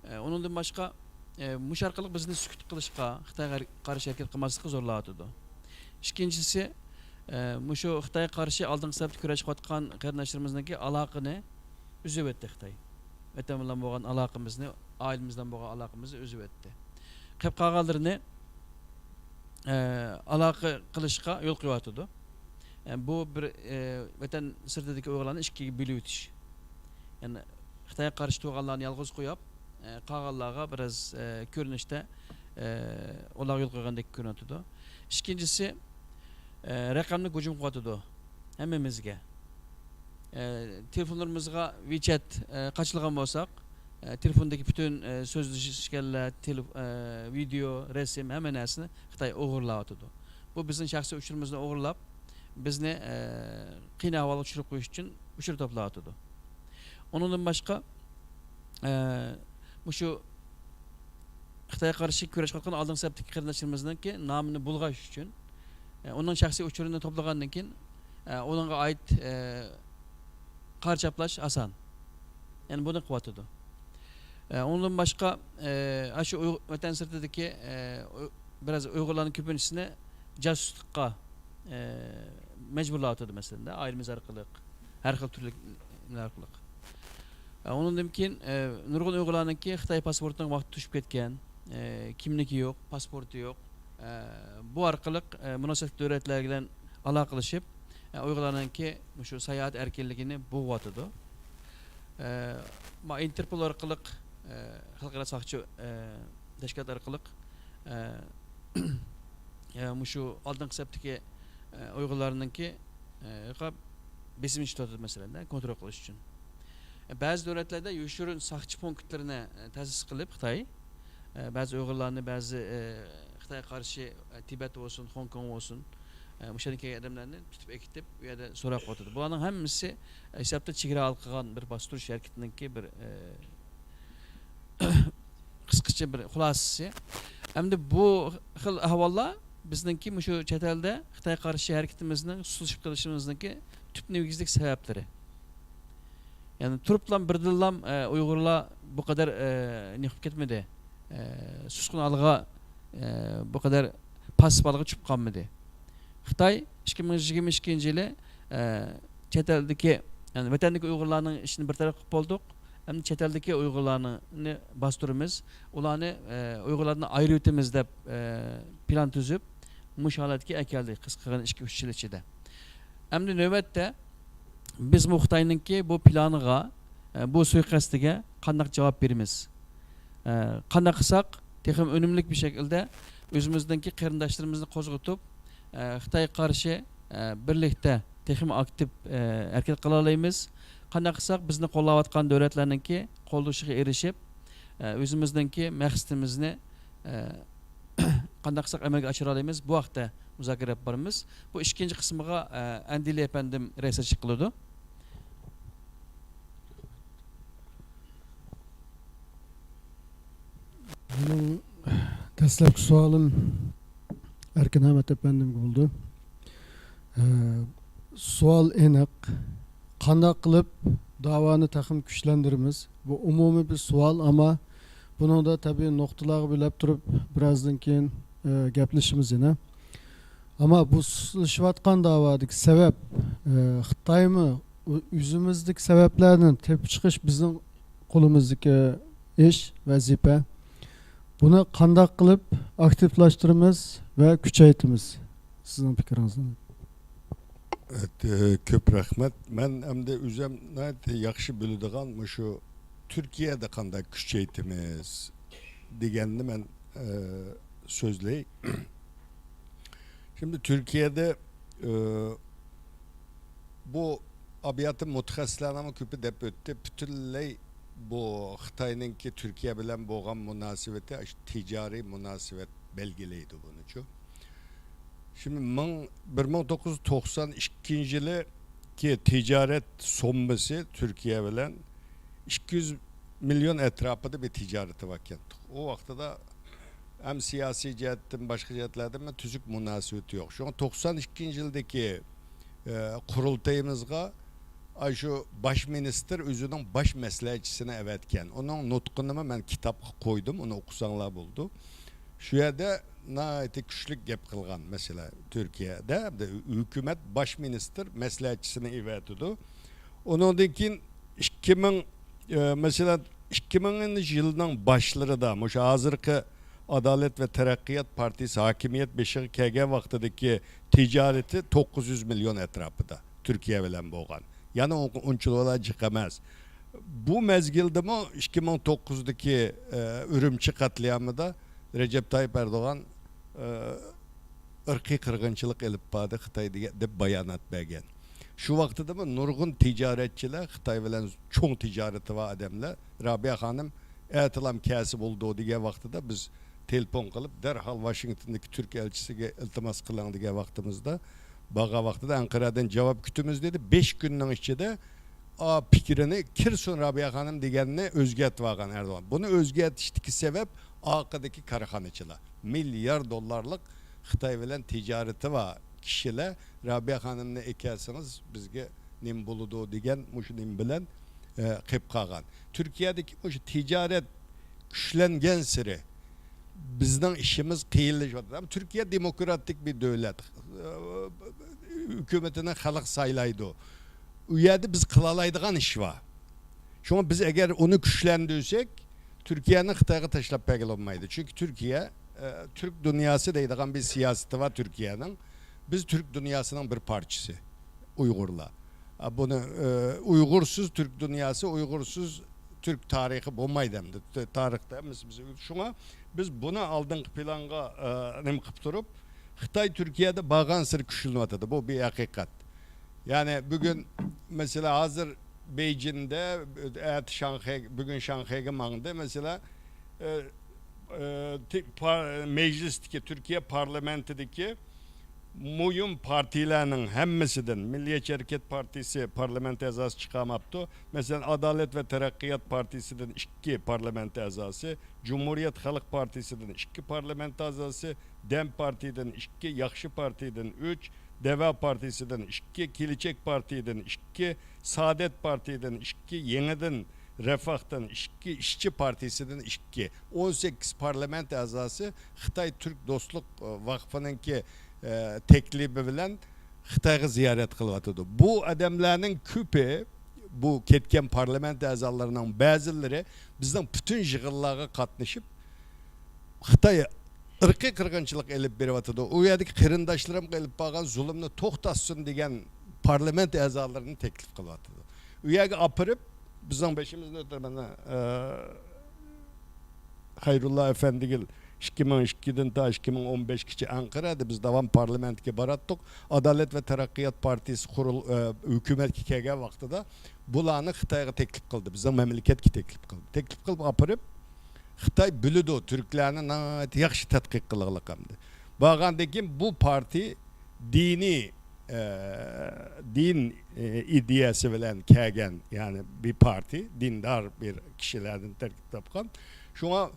ئە، ئۇنىڭدىن باشقا، ئە، مۇشۇ ئارقىلىق بىزنى سۈكۈت قىلىشقا، خىتايغا قارشى ھەرىكەت قىلماسلىققا زورلاۋاتىدۇ. ئىككىنچىسى، ئە، مۇشۇ خىتايغا قارشى ئالدىنقى سەپتە كۈرەشىۋاتقان قېرىنداشلىرىمىزنىڭكى ئالاقىنى ئۈزۈۋەتتى خىتاي. ۋەتەن بىلەن بولغان ئالاقىمىزنى، ئائىلىمىز بىلەن بولغان ئالاقىمىزنى ئۈزۈۋەتتى. قېلىپ قالغانلىرىنى، ئە، ئالاقە قىلىشقا يول قويۇۋاتىدۇ. ئە، بۇ بىر، ئە، ۋەتەن سىرتىدىكى ئۇيغۇرلارنى ئىككىگە بۆلۈۋېتىش. يەنى خىتايغا قارشى تۇرغانلارنى يالغۇز قويۇپ، ئە، قالغانلارغا بىراز، ئە، كۆرۈنۈشتە، ئە، ئۇلارغا يول قويغاندەك كۆرۈنۈۋاتىدۇ. ئىككىنچىسى، ئە، رەقەملىك ھۇجۇم قىلىۋاتىدۇ ھەممىمىزگە. ئە، تېلېفونلىرىمىزغا ۋىچەت، ئە، قاچىلىغان بولساق، ئە، تېلېفوندىكى پۈتۈن، ئە، سۆزلىشىشكەنلەر، تېلېف-، ئە، ۋىدېئو، رەسىم، ھەممە نەرسىنى خىتاي ئوغرىلاۋاتىدۇ. بۇ بىزنىڭ شەخسىي ئۇچۇرىمىزنى ئوغرىلاپ، بىزنى، ئە، قىيىن ئەھۋالغا چۈشۈرۈپ قويۇش ئۈچۈن ئۇچۇر توپلاۋاتىدۇ. ئۇنىڭدىن باشقا، ئە، مۇشۇ خىتايغا قارشى كۈرەش قىلىۋاتقان ئالدىنقى سەپتىكى قېرىنداشلىرىمىزنىڭكى نامىنى بۇلغاش ئۈچۈن، ئە، ئۇنىڭ شەخسىي ئۇچۇرىنى توپلىغاندىن كېيىن، ئە، ئۇنىڭغا ئائىت، ئە، قارا چاپلاش ئاسان. يەنى بۇنى قىلىۋاتىدۇ. ئە، ئۇنىڭدىن باشقا، ئە، ئاشۇ ئۇيغ-، ۋەتەن سىرتىدىكى، ئە، ئۇ-، بىراز ئۇيغۇرلارنىڭ كۆپىنچىسىنى جاسۇسلۇققا، ئە، مەجبۇرلاۋاتىدۇ، مەسىلەن، ئائىلىمىز ئارقىلىق، ھەر خىل تۈرلۈك نېمىلەر ئارقىلىق. ئە، ئۇنىڭدىن كېيىن، ئە، نۇرغۇن ئۇيغۇرلارنىڭكى خىتاي پاسپورتىنىڭ ۋاقتى توشۇپ كەتكەن، ئە، كىملىكى يوق، پاسپورتى يوق. ئە، بۇ ئارقىلىق، ئە، مۇناسىۋەتلىك دۆلەتلەر بىلەن ئالاقىلىشىپ، ئە، ئۇيغۇرلارنىڭكى مۇشۇ ساياھەت ئەركىنلىكىنى بوغۇۋاتىدۇ. ئە، ما-، ئىنتېرپول ئارقىلىق، ئە، خەلقئارا ساقچى، ئە، تەشكىلات ئارقىلىق، ئە، ئە، مۇشۇ ئالدىنقى سەپتىكى، ئە، ئۇيغۇرلارنىڭكى، ئە، بېسىم ئىشلىتىۋاتىدۇ، مەسىلەن، كونترول قىلىش ئۈچۈن. بەزى دۆلەتلەردە يوشۇرۇن ساقچى پونكىتلىرىنى، ئە، تەسىس قىلىپ خىتاي، ئە، بەزى ئۇيغۇرلارنى بەزى، ئە، خىتايغا قارشى، ئە، تىبەت بولسۇن، خوڭكوڭ بولسۇن، ئە، مۇشۇ يەردىن كەلگەن ئادەملەرنى تۇتۇپ ئەكېتىپ، ئۇ يەردە سوراق قىلىۋاتىدۇ. بۇلارنىڭ ھەممىسى، ئە، ھېسابتا چېگرا ھالقىغان بىر باستۇرۇش ھەرىكىتىنىڭكى بىر، ئە، قىسقىچە بىر خۇلاسىسى. ئەمدى بۇ خىل ئەھۋاللار بىزنىڭكى مۇشۇ چەت ئەلدە خىتايغا قارشى ھەرىكىتىمىزنىڭ سۇسلىشىپ قېلىشىمىزنىڭكى تۈپ نېگىزلىك سەۋەبلىرى. يەنى تۇرۇپلا بىردىنلا، ئە، ئۇيغۇرلار بۇ قەدەر، ئە، نېمە قىلىپ كەتمىدى. ئە، سۇسقۇن ھالغا، ئە، بۇ قەدەر پاسسىپ ھالغا چۈشۈپ قالمىدى. خىتاي ئىككى مىڭ يىگىرمە ئىككىنچى يىلى، ئە، چەت ئەلدىكى، يەنى ۋەتەندىكى ئۇيغۇرلارنىڭ ئىشىنى بىر تەرەپ قىلىپ بولدۇق. ئەمدى چەت ئەلدىكى ئۇيغۇرلارنى باستۇرىمىز، ئۇلارنى، ئە، ئۇيغۇرلاردىن ئايرىۋېتىمىز دەپ، ئە، پىلان تۈزۈپ، مۇشۇ ھالەتكە ئەكەلدى قىسقا قىلغان ئىككى، ئۈچ يىل ئىچىدە. ئەمدى نۆۋەتتە بىز بۇ خىتاينىڭكى بۇ پىلانىغا، ئە، بۇ سۇيىقەستىگە قانداق جاۋاب بېرىمىز؟ ئە، قانداق قىلساق، تېخىمۇ ئۈنۈملۈك بىر شەكىلدە ئۆزىمىزنىڭكى قېرىنداشلىرىمىزنى قوزغىتىپ، ئە، خىتايغا قارشى، ئە، بىرلىكتە تېخىمۇ ئاكتىپ، ئە، ھەرىكەت قىلالايمىز. قانداق قىلساق، بىزنى قوللاۋاتقان دۆلەتلەرنىڭكى قوللىشىغا ئېرىشىپ، ئە، ئۆزىمىزنىڭكى مەقسىتىمىزنى، ئە، قانداق قىلساق ئەمەلگە ئاشۇرالايمىز، بۇ ھەقتە مۇزاكىرە ئېلىپ بارىمىز. بۇ ئىككىنچى قىسمىغا، ئە، ئەندىلە ئەپەندىم رىياسەتچىلىك قىلىدۇ. مېنىڭ دەسلەپكى سوئالىم ئەركىن ئەمەت ئەپەندىمگە بولىدۇ. ئە، سوئال ئېنىق. قانداق قىلىپ داۋانى تېخىمۇ كۈچلەندۈرىمىز؟ بۇ ئومۇمىي بىر سوئال، ئەمما بۇنىڭدا تەبىئىي نۇقتىلارغا بۆلەپ تۇرۇپ، بىرازدىن كېيىن، ئە، گەپلىشىمىز يەنە. ئەمما بۇ سۇسلىشىۋاتقان داۋادىكى سەۋەب، ئە، خىتايمۇ؟ ئۆ-، ئۆزىمىزدىكى سەۋەبلەرنى تېپىپ چىقىش بىزنىڭ قولىمىزدىكى ئىش، ۋەزىپە. بۇنى قانداق قىلىپ ئاكتىپلاشتۇرىمىز ۋە كۈچەيتىمىز؟ سىزنىڭ پىكرىڭىزنى. ئەت-، كۆپ رەھمەت. مەن ئەمدى ئۆزۈم ناھايىتى ياخشى بىلىدىغان مۇشۇ تۈركىيەدە قانداق كۈچەيتىمىز دېگەننى مەن، ئە، سۆزلەي. شىمدى تۈركىيەدە، ئە، بۇ ئابىياتى مۇتەخەسسىسلەرنىڭ كۆپى دەپ ئۆتتى. پۈتۈنلەي بۇ خىتاينىڭكى تۈركىيە بىلەن بولغان مۇناسىۋىتى ئاشۇ تىجارىي مۇناسىۋەت بەلگىلەيدۇ بۇنىچۇ. شىمدى مىڭ، بىر مىڭ توققۇز يۈز توقسان ئىككىنچى يىلىكى تىجارەت سوممىسى تۈركىيە بىلەن ئىككى يۈز مىليون ئەتراپىدا بىر تىجارىتى باركەن. ئۇ ۋاقتىدا ھەم سىياسىي جەھەتتىن، باشقا جەھەتلەردىن بىر تۈزۈك مۇناسىۋىتى يوق. شۇڭا توقسان ئىككىنچى يىلدىكى، ئە، قۇرۇلتىيىمىزغا ئاشۇ باش مىنىستىر ئۆزىنىڭ باش مەسلىھەتچىسىنى ئەۋەتكەن. ئۇنىڭ نۇتقىنىمۇ مەن كىتابقا قويدۇم، ئۇنى ئوقۇساڭلار بولىدۇ. شۇ يەردە ناھايىتى كۈچلۈك گەپ قىلغان مەسىلە تۈركىيەدە ھۆكۈمەت باش مىنىستىر مەسلىھەتچىسىنى ئەۋەتىدۇ. ئۇنىڭدىن كېيىن ئىككى مىڭ، ئە، مەسىلەن، ئىككى مىڭىنچى يىلنىڭ باشلىرىدا مۇشۇ ھازىرقى ئادالەت ۋە تەرەققىيات پارتىيىسى ھاكىمىيەت بېشىغا كەلگەن ۋاقتىدىكى تىجارىتى توققۇز يۈز مىليون ئەتراپىدا تۈركىيە بىلەن بولغان. يەنى ئۇ-، ئۇنچىۋالا جىق ئەمەس. بۇ مەزگىلدىمۇ ئىككى مىڭ توققۇزدىكى، ئە، ئۈرۈمچى قەتلىئامىدا رەجەپ تايىپ ئەردوغان، ئە، ئىرقىي قىرغىنچىلىق ئېلىپ باردى خىتاي دېگەن، دەپ بايانات بەرگەن. شۇ ۋاقتىدىمۇ نۇرغۇن تىجارەتچىلەر، خىتاي بىلەن چوڭ تىجارىتى بار ئادەملەر، رابىيە خانىم ئەتىلام كەلسە بولىدۇ دېگەن ۋاقتىدا بىز تېلېفون قىلىپ، دەرھال ۋاشىنگتوندىكى تۈرك ئەلچىسىگە ئىلتىماس قىلىڭ دېگەن ۋاقتىمىزدا، بارغان ۋاقتىدا ئەنقەرەدىن جاۋاب كۈتىمىز دېدى. بەش كۈننىڭ ئىچىدە، ئا، پىكرىنى كىرسۇن رابىيە خانىم دېگەننى ئۆزگەرتىۋالغان ئەردوغان. بۇنى ئۆزگەرتىشتىكى سەۋەب ئارقىدىكى كارخانىچىلار. مىليار دوللارلىق خىتاي بىلەن تىجارىتى بار كىشىلەر رابىيە خانىمنى ئەكەلسىڭىز بىزگە نېمە بولىدۇ دېگەن مۇشۇ نېمە بىلەن، ئە، قېلىپ قالغان. تۈركىيەدىكى مۇشۇ تىجارەت كۈچلەنگەنسېرى بىزنىڭ ئىشىمىز قىيىنلىشىۋاتىدۇ. ئەمما تۈركىيە دېموكراتىك بىر دۆلەت. ھۆكۈمىتىنى خەلق سايلايدۇ. ئۇ يەردە بىز قىلالايدىغان ئىش بار. شۇڭا بىز ئەگەر ئۇنى كۈچلەندۈرسەك، تۈركىيەنى خىتايغا تاشلاپ بەرگىلى بولمايدۇ. چۈنكى تۈركىيە، ئە، تۈرك دۇنياسى دەيدىغان بىر سىياسىتى بار تۈركىيەنىڭ. بىز تۈرك دۇنياسىنىڭ بىر پارچىسى، ئۇيغۇرلار. ئە، بۇنى، ئە، ئۇيغۇرسىز تۈرك دۇنياسى، ئۇيغۇرسىز تۈرك تارىخى بولمايدۇ ئەمدى. تارىختا ھەممىسى بىز، شۇڭا بىز بۇنى ئالدىنقى پىلانغا، ئە، نېمە قىلىپ تۇرۇپ، خىتاي تۈركىيەدە بارغانسېرى كۈچلىنىۋاتىدۇ. بۇ بىر ھەقىقەت. يەنى بۈگۈن، مەسىلەن، ھازىر بېيجىڭدە، ئەتە شاڭخەي، بۈگۈن شاڭخەيگە ماڭدى. مەسىلەن، ئە، ئە، تى-، پار-، مەجلىستىكى، تۈركىيە پارلامېنتىدىكى مۇھىم پارتىيىلەرنىڭ ھەممىسىدىن، مىللىيەتچى ھەرىكەت پارتىيىسى پارلامېنت ئەزاسى چىقارماپتۇ. مەسىلەن، ئادالەت ۋە تەرەققىيات پارتىيىسىدىن ئىككى پارلامېنت ئەزاسى، جۇمھۇرىيەت خەلق پارتىيىسىدىن ئىككى پارلامېنت ئەزاسى، دەم پارتىيىدىن ئىككى، ياخشى پارتىيىدىن ئۈچ، دەۋا پارتىيىسىدىن ئىككى، كېلىچەك پارتىيىدىن ئىككى، سائادەت پارتىيىدىن ئىككى، يېڭىدىن رىفاھتىن ئىككى، ئىشچى پارتىيىسىدىن ئىككى، ئون سەككىز پارلامېنت ئەزاسى خىتاي تۈرك دوستلۇق، ئە، ۋاقفىنىڭكى، ئە، تەكلىپى بىلەن خىتايغا زىيارەت قىلىۋاتىدۇ. بۇ ئادەملەرنىڭ كۆپى بۇ كەتكەن پارلامېنت ئەزالىرىنىڭ بەزىلىرى بىزنىڭ پۈتۈن يىغىنلارغا قاتنىشىپ، خىتاي ئىرقىي قىرغىنچىلىق ئېلىپ بېرىۋاتىدۇ، ئۇ يەردىكى قېرىنداشلىرىمغا ئېلىپ بارغان زۇلۇمنى توختاتسۇن دېگەن پارلامېنت ئەزالىرىنى تەكلىپ قىلىۋاتىدۇ. ئۇ يەرگە ئاپىرىپ، بىزنىڭ بېشىمىزنى ئۆتۈرمەن. خەيرۇللا ئەفەندىگىل ئىككى مىڭ ئىككىدىن تا ئىككى مىڭ ئون بەشكىچە ئەنقەرەدە بىز داۋام پارلامېنتكە باراتتۇق. ئادالەت ۋە تەرەققىيات پارتىيىسى قۇرۇل-، ئە، ھۆكۈمەتكە كەلگەن ۋاقتىدا بۇلارنى خىتايغا تەكلىپ قىلدى، بىزنىڭ مەملىكەتكە تەكلىپ قىلدى. تەكلىپ قىلىپ ئاپىرىپ، خىتاي بىلىدۇ، تۈركلەرنى ناھايىتى ياخشى تەتقىق قىلغانلىقىمنى. بارغاندىن كېيىن بۇ پارتىي دىنىي، ئە، دىن، ئە، ئىدىيەسى بىلەن كەلگەن، يەنى بىر پارتىي، دىندار بىر كىشىلەردىن تەركىب تاپقان. شۇڭا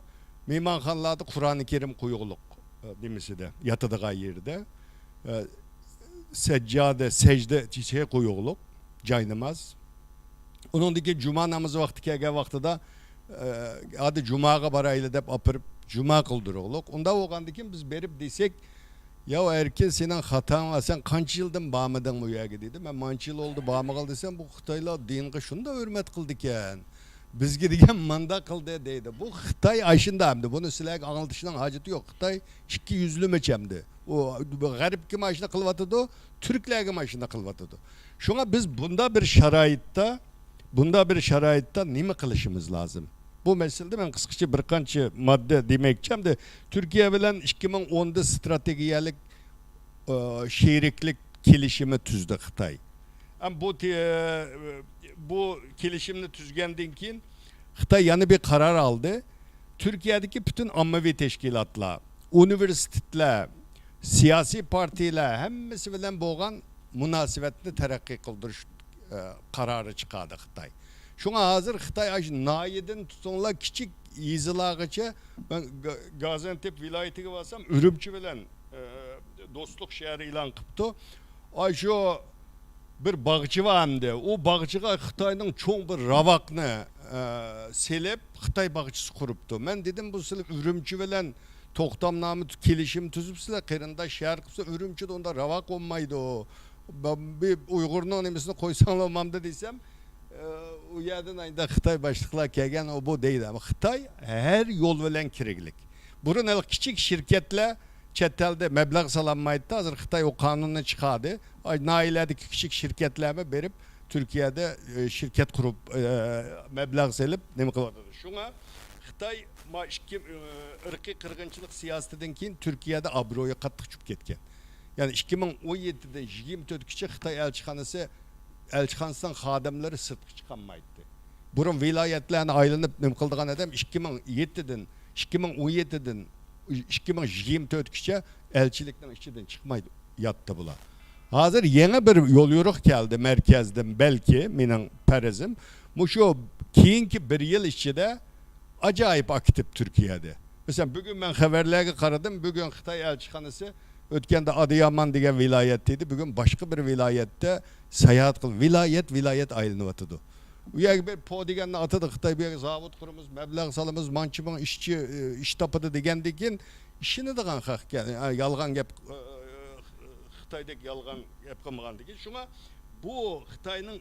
مېھمانخانىلاردا قۇرئانى كەرىم قويۇقلۇق، ئە، نېمىسىدە، ياتىدىغان يېرىدە، ئە، سەججادە، سەجدە، شەي قويۇقلۇق، جايناماز. ئۇنىڭدىن كېيىن جۇما نامىزى ۋاقتى كەلگەن ۋاقتىدا، ئە، ھادى جۇماغا بارايلى دەپ ئاپىرىپ، جۇما قىلدۇرۇقلۇق. ئۇنداق بولغاندىن كېيىن بىز بېرىپ دېسەك، ياۋ ئەركىن، سېنىڭ خاتاڭ بار، سەن قانچە يىلدىن بارمىدىڭ بۇ يەرگە دېدى. مەن مانچە يىل بولدى بارمىغىلى دېسەم، بۇ خىتايلار دىنغا شۇنداق ھۆرمەت قىلىدىكەن. بىزگە دېگەن مانداق قىلدى دەيدۇ. بۇ خىتاي ئاشۇنداق ئەمدى. بۇنى سىلەرگە ئاڭلىتىشنىڭ ھاجىتى يوق. خىتاي ئىككى يۈزلىمىچە ئەمدى. ئۇ غەربكە ماشۇنداق قىلىۋاتىدۇ، تۈركلەرگە ماشۇنداق قىلىۋاتىدۇ. شۇڭا بىز بۇنداق بىر شارائىتتا، بۇنداق بىر شارائىتتا نېمە قىلىشىمىز لازىم؟ بۇ مەسىلىدە مەن قىسقىچە بىر قانچە ماددا دېمەكچى. ئەمدى تۈركىيە بىلەن ئىككى مىڭ ئوندا ستراتېگىيەلىك، ئە، شېرىكلىك كېلىشىمى تۈزدى خىتاي. ئەم بۇ تې-، بۇ كېلىشىمنى تۈزگەندىن كېيىن خىتاي يەنە بىر قارار ئالدى. تۈركىيەدىكى پۈتۈن ئاممىۋى تەشكىلاتلار، ئۇنىۋېرسىتېتلار، سىياسىي پارتىيىلەر ھەممىسى بىلەن بولغان مۇناسىۋەتنى تەرەققىي قىلدۇرۇش، ئە، قارارى چىقاردى خىتاي. شۇڭا ھازىر خىتاي ئاشۇ ناھىيەدىن تۇتۇڭلار كىچىك يېزىلارغىچە، مەن گا-، گازىئانتېپ ۋىلايىتىگە بارسام، ئۈرۈمچى بىلەن، ئە، دوستلۇق شەھىرى ئېلان قىپتۇ. ئاشۇ بىر باغچە بار ئەمدى. ئۇ باغچىغا خىتاينىڭ چوڭ بىر راۋاقنى، ئە، سېلىپ، خىتاي باغچىسى قۇرۇپتۇ. مەن دېدىم، بۇ سىلەر ئۈرۈمچى بىلەن توختامنامە تۈ-، كېلىشىم تۈزۈپسىلەر، قېرىنداش شەھەر قىپسىلەر، ئۈرۈمچىدە ئۇنداق راۋاق بولمايدۇ. بە-، بىر ئۇيغۇرنىڭ نېمىسىنى قويساڭلار بولمامدۇ دېسەم، ئە، ئۇ يەردىن ئايدا خىتاي باشلىقلار كەلگەن، ئۇ بۇ دەيدۇ. ئەمما خىتاي ھەر يول بىلەن كىرگلىك. بۇرۇن ھېلىقى كىچىك شىركەتلەر چەت ئەلدە مەبلەغ سالالمايتتى. ھازىر خىتاي ئۇ قانۇننى چىقاردى. ئاي، ناھىيەلەردىكى كىچىك شىركەتلەرمۇ بېرىپ تۈركىيەدە، ئە، شىركەت قۇرۇپ، ئە، مەبلەغ سېلىپ نېمە قىلىۋاتىدۇ. شۇڭا خىتاي ما ئىككى، ئە، ئىرقىي قىرغىنچىلىق سىياسىتىدىن كېيىن تۈركىيەدە ئابرۇيى قاتتىق چۈشۈپ كەتكەن. يەنى ئىككى مىڭ ئون يەتتىدىن يىگىرمە تۆتكىچە خىتاي ئەلچىخانىسى، ئەلچىخانىسىنىڭ خادىملىرى سىرتقا چىقالمايتتى. بۇرۇن ۋىلايەتلەرنى ئايلىنىپ نېمە قىلىدىغان ئادەم ئىككى مىڭ يەتتىدىن، ئىككى مىڭ ئون يەتتىدىن ئىككى مىڭ يىگىرمە تۆتكىچە ئەلچىلىكنىڭ ئىچىدىن چىقماي ياتتى بۇلار. ھازىر يېڭى بىر يوليورۇق كەلدى مەركەزدىن، بەلكى، مېنىڭ پەرىزىم. مۇشۇ كېيىنكى بىر يىل ئىچىدە ئاجايىپ ئاكتىپ تۈركىيەدە. مەسىلەن، بۈگۈن مەن خەۋەرلەرگە قارىدىم، بۈگۈن خىتاي ئەلچىخانىسى ئۆتكەندە ئادىيامان دېگەن ۋىلايەتتە ئىدى، بۈگۈن باشقا بىر ۋىلايەتتە ساياھەت قىلىپ، ۋىلايەت، ۋىلايەت ئايلىنىۋاتىدۇ. ئۇ يەرگە بىر پو دېگەننى ئاتىدۇ خىتاي، بۇ يەرگە زاۋۇت قۇرىمىز، مەبلەغ سالىمىز، مانچە مىڭ ئىشچى، ئىش تاپىدۇ دېگەندىن كېيىن ئىشىنىدىغان خەق ئىكەن. يالغان گەپ، خىتايدەك يالغان گەپ قىلمىغاندىن كېيىن. شۇڭا بۇ خىتاينىڭ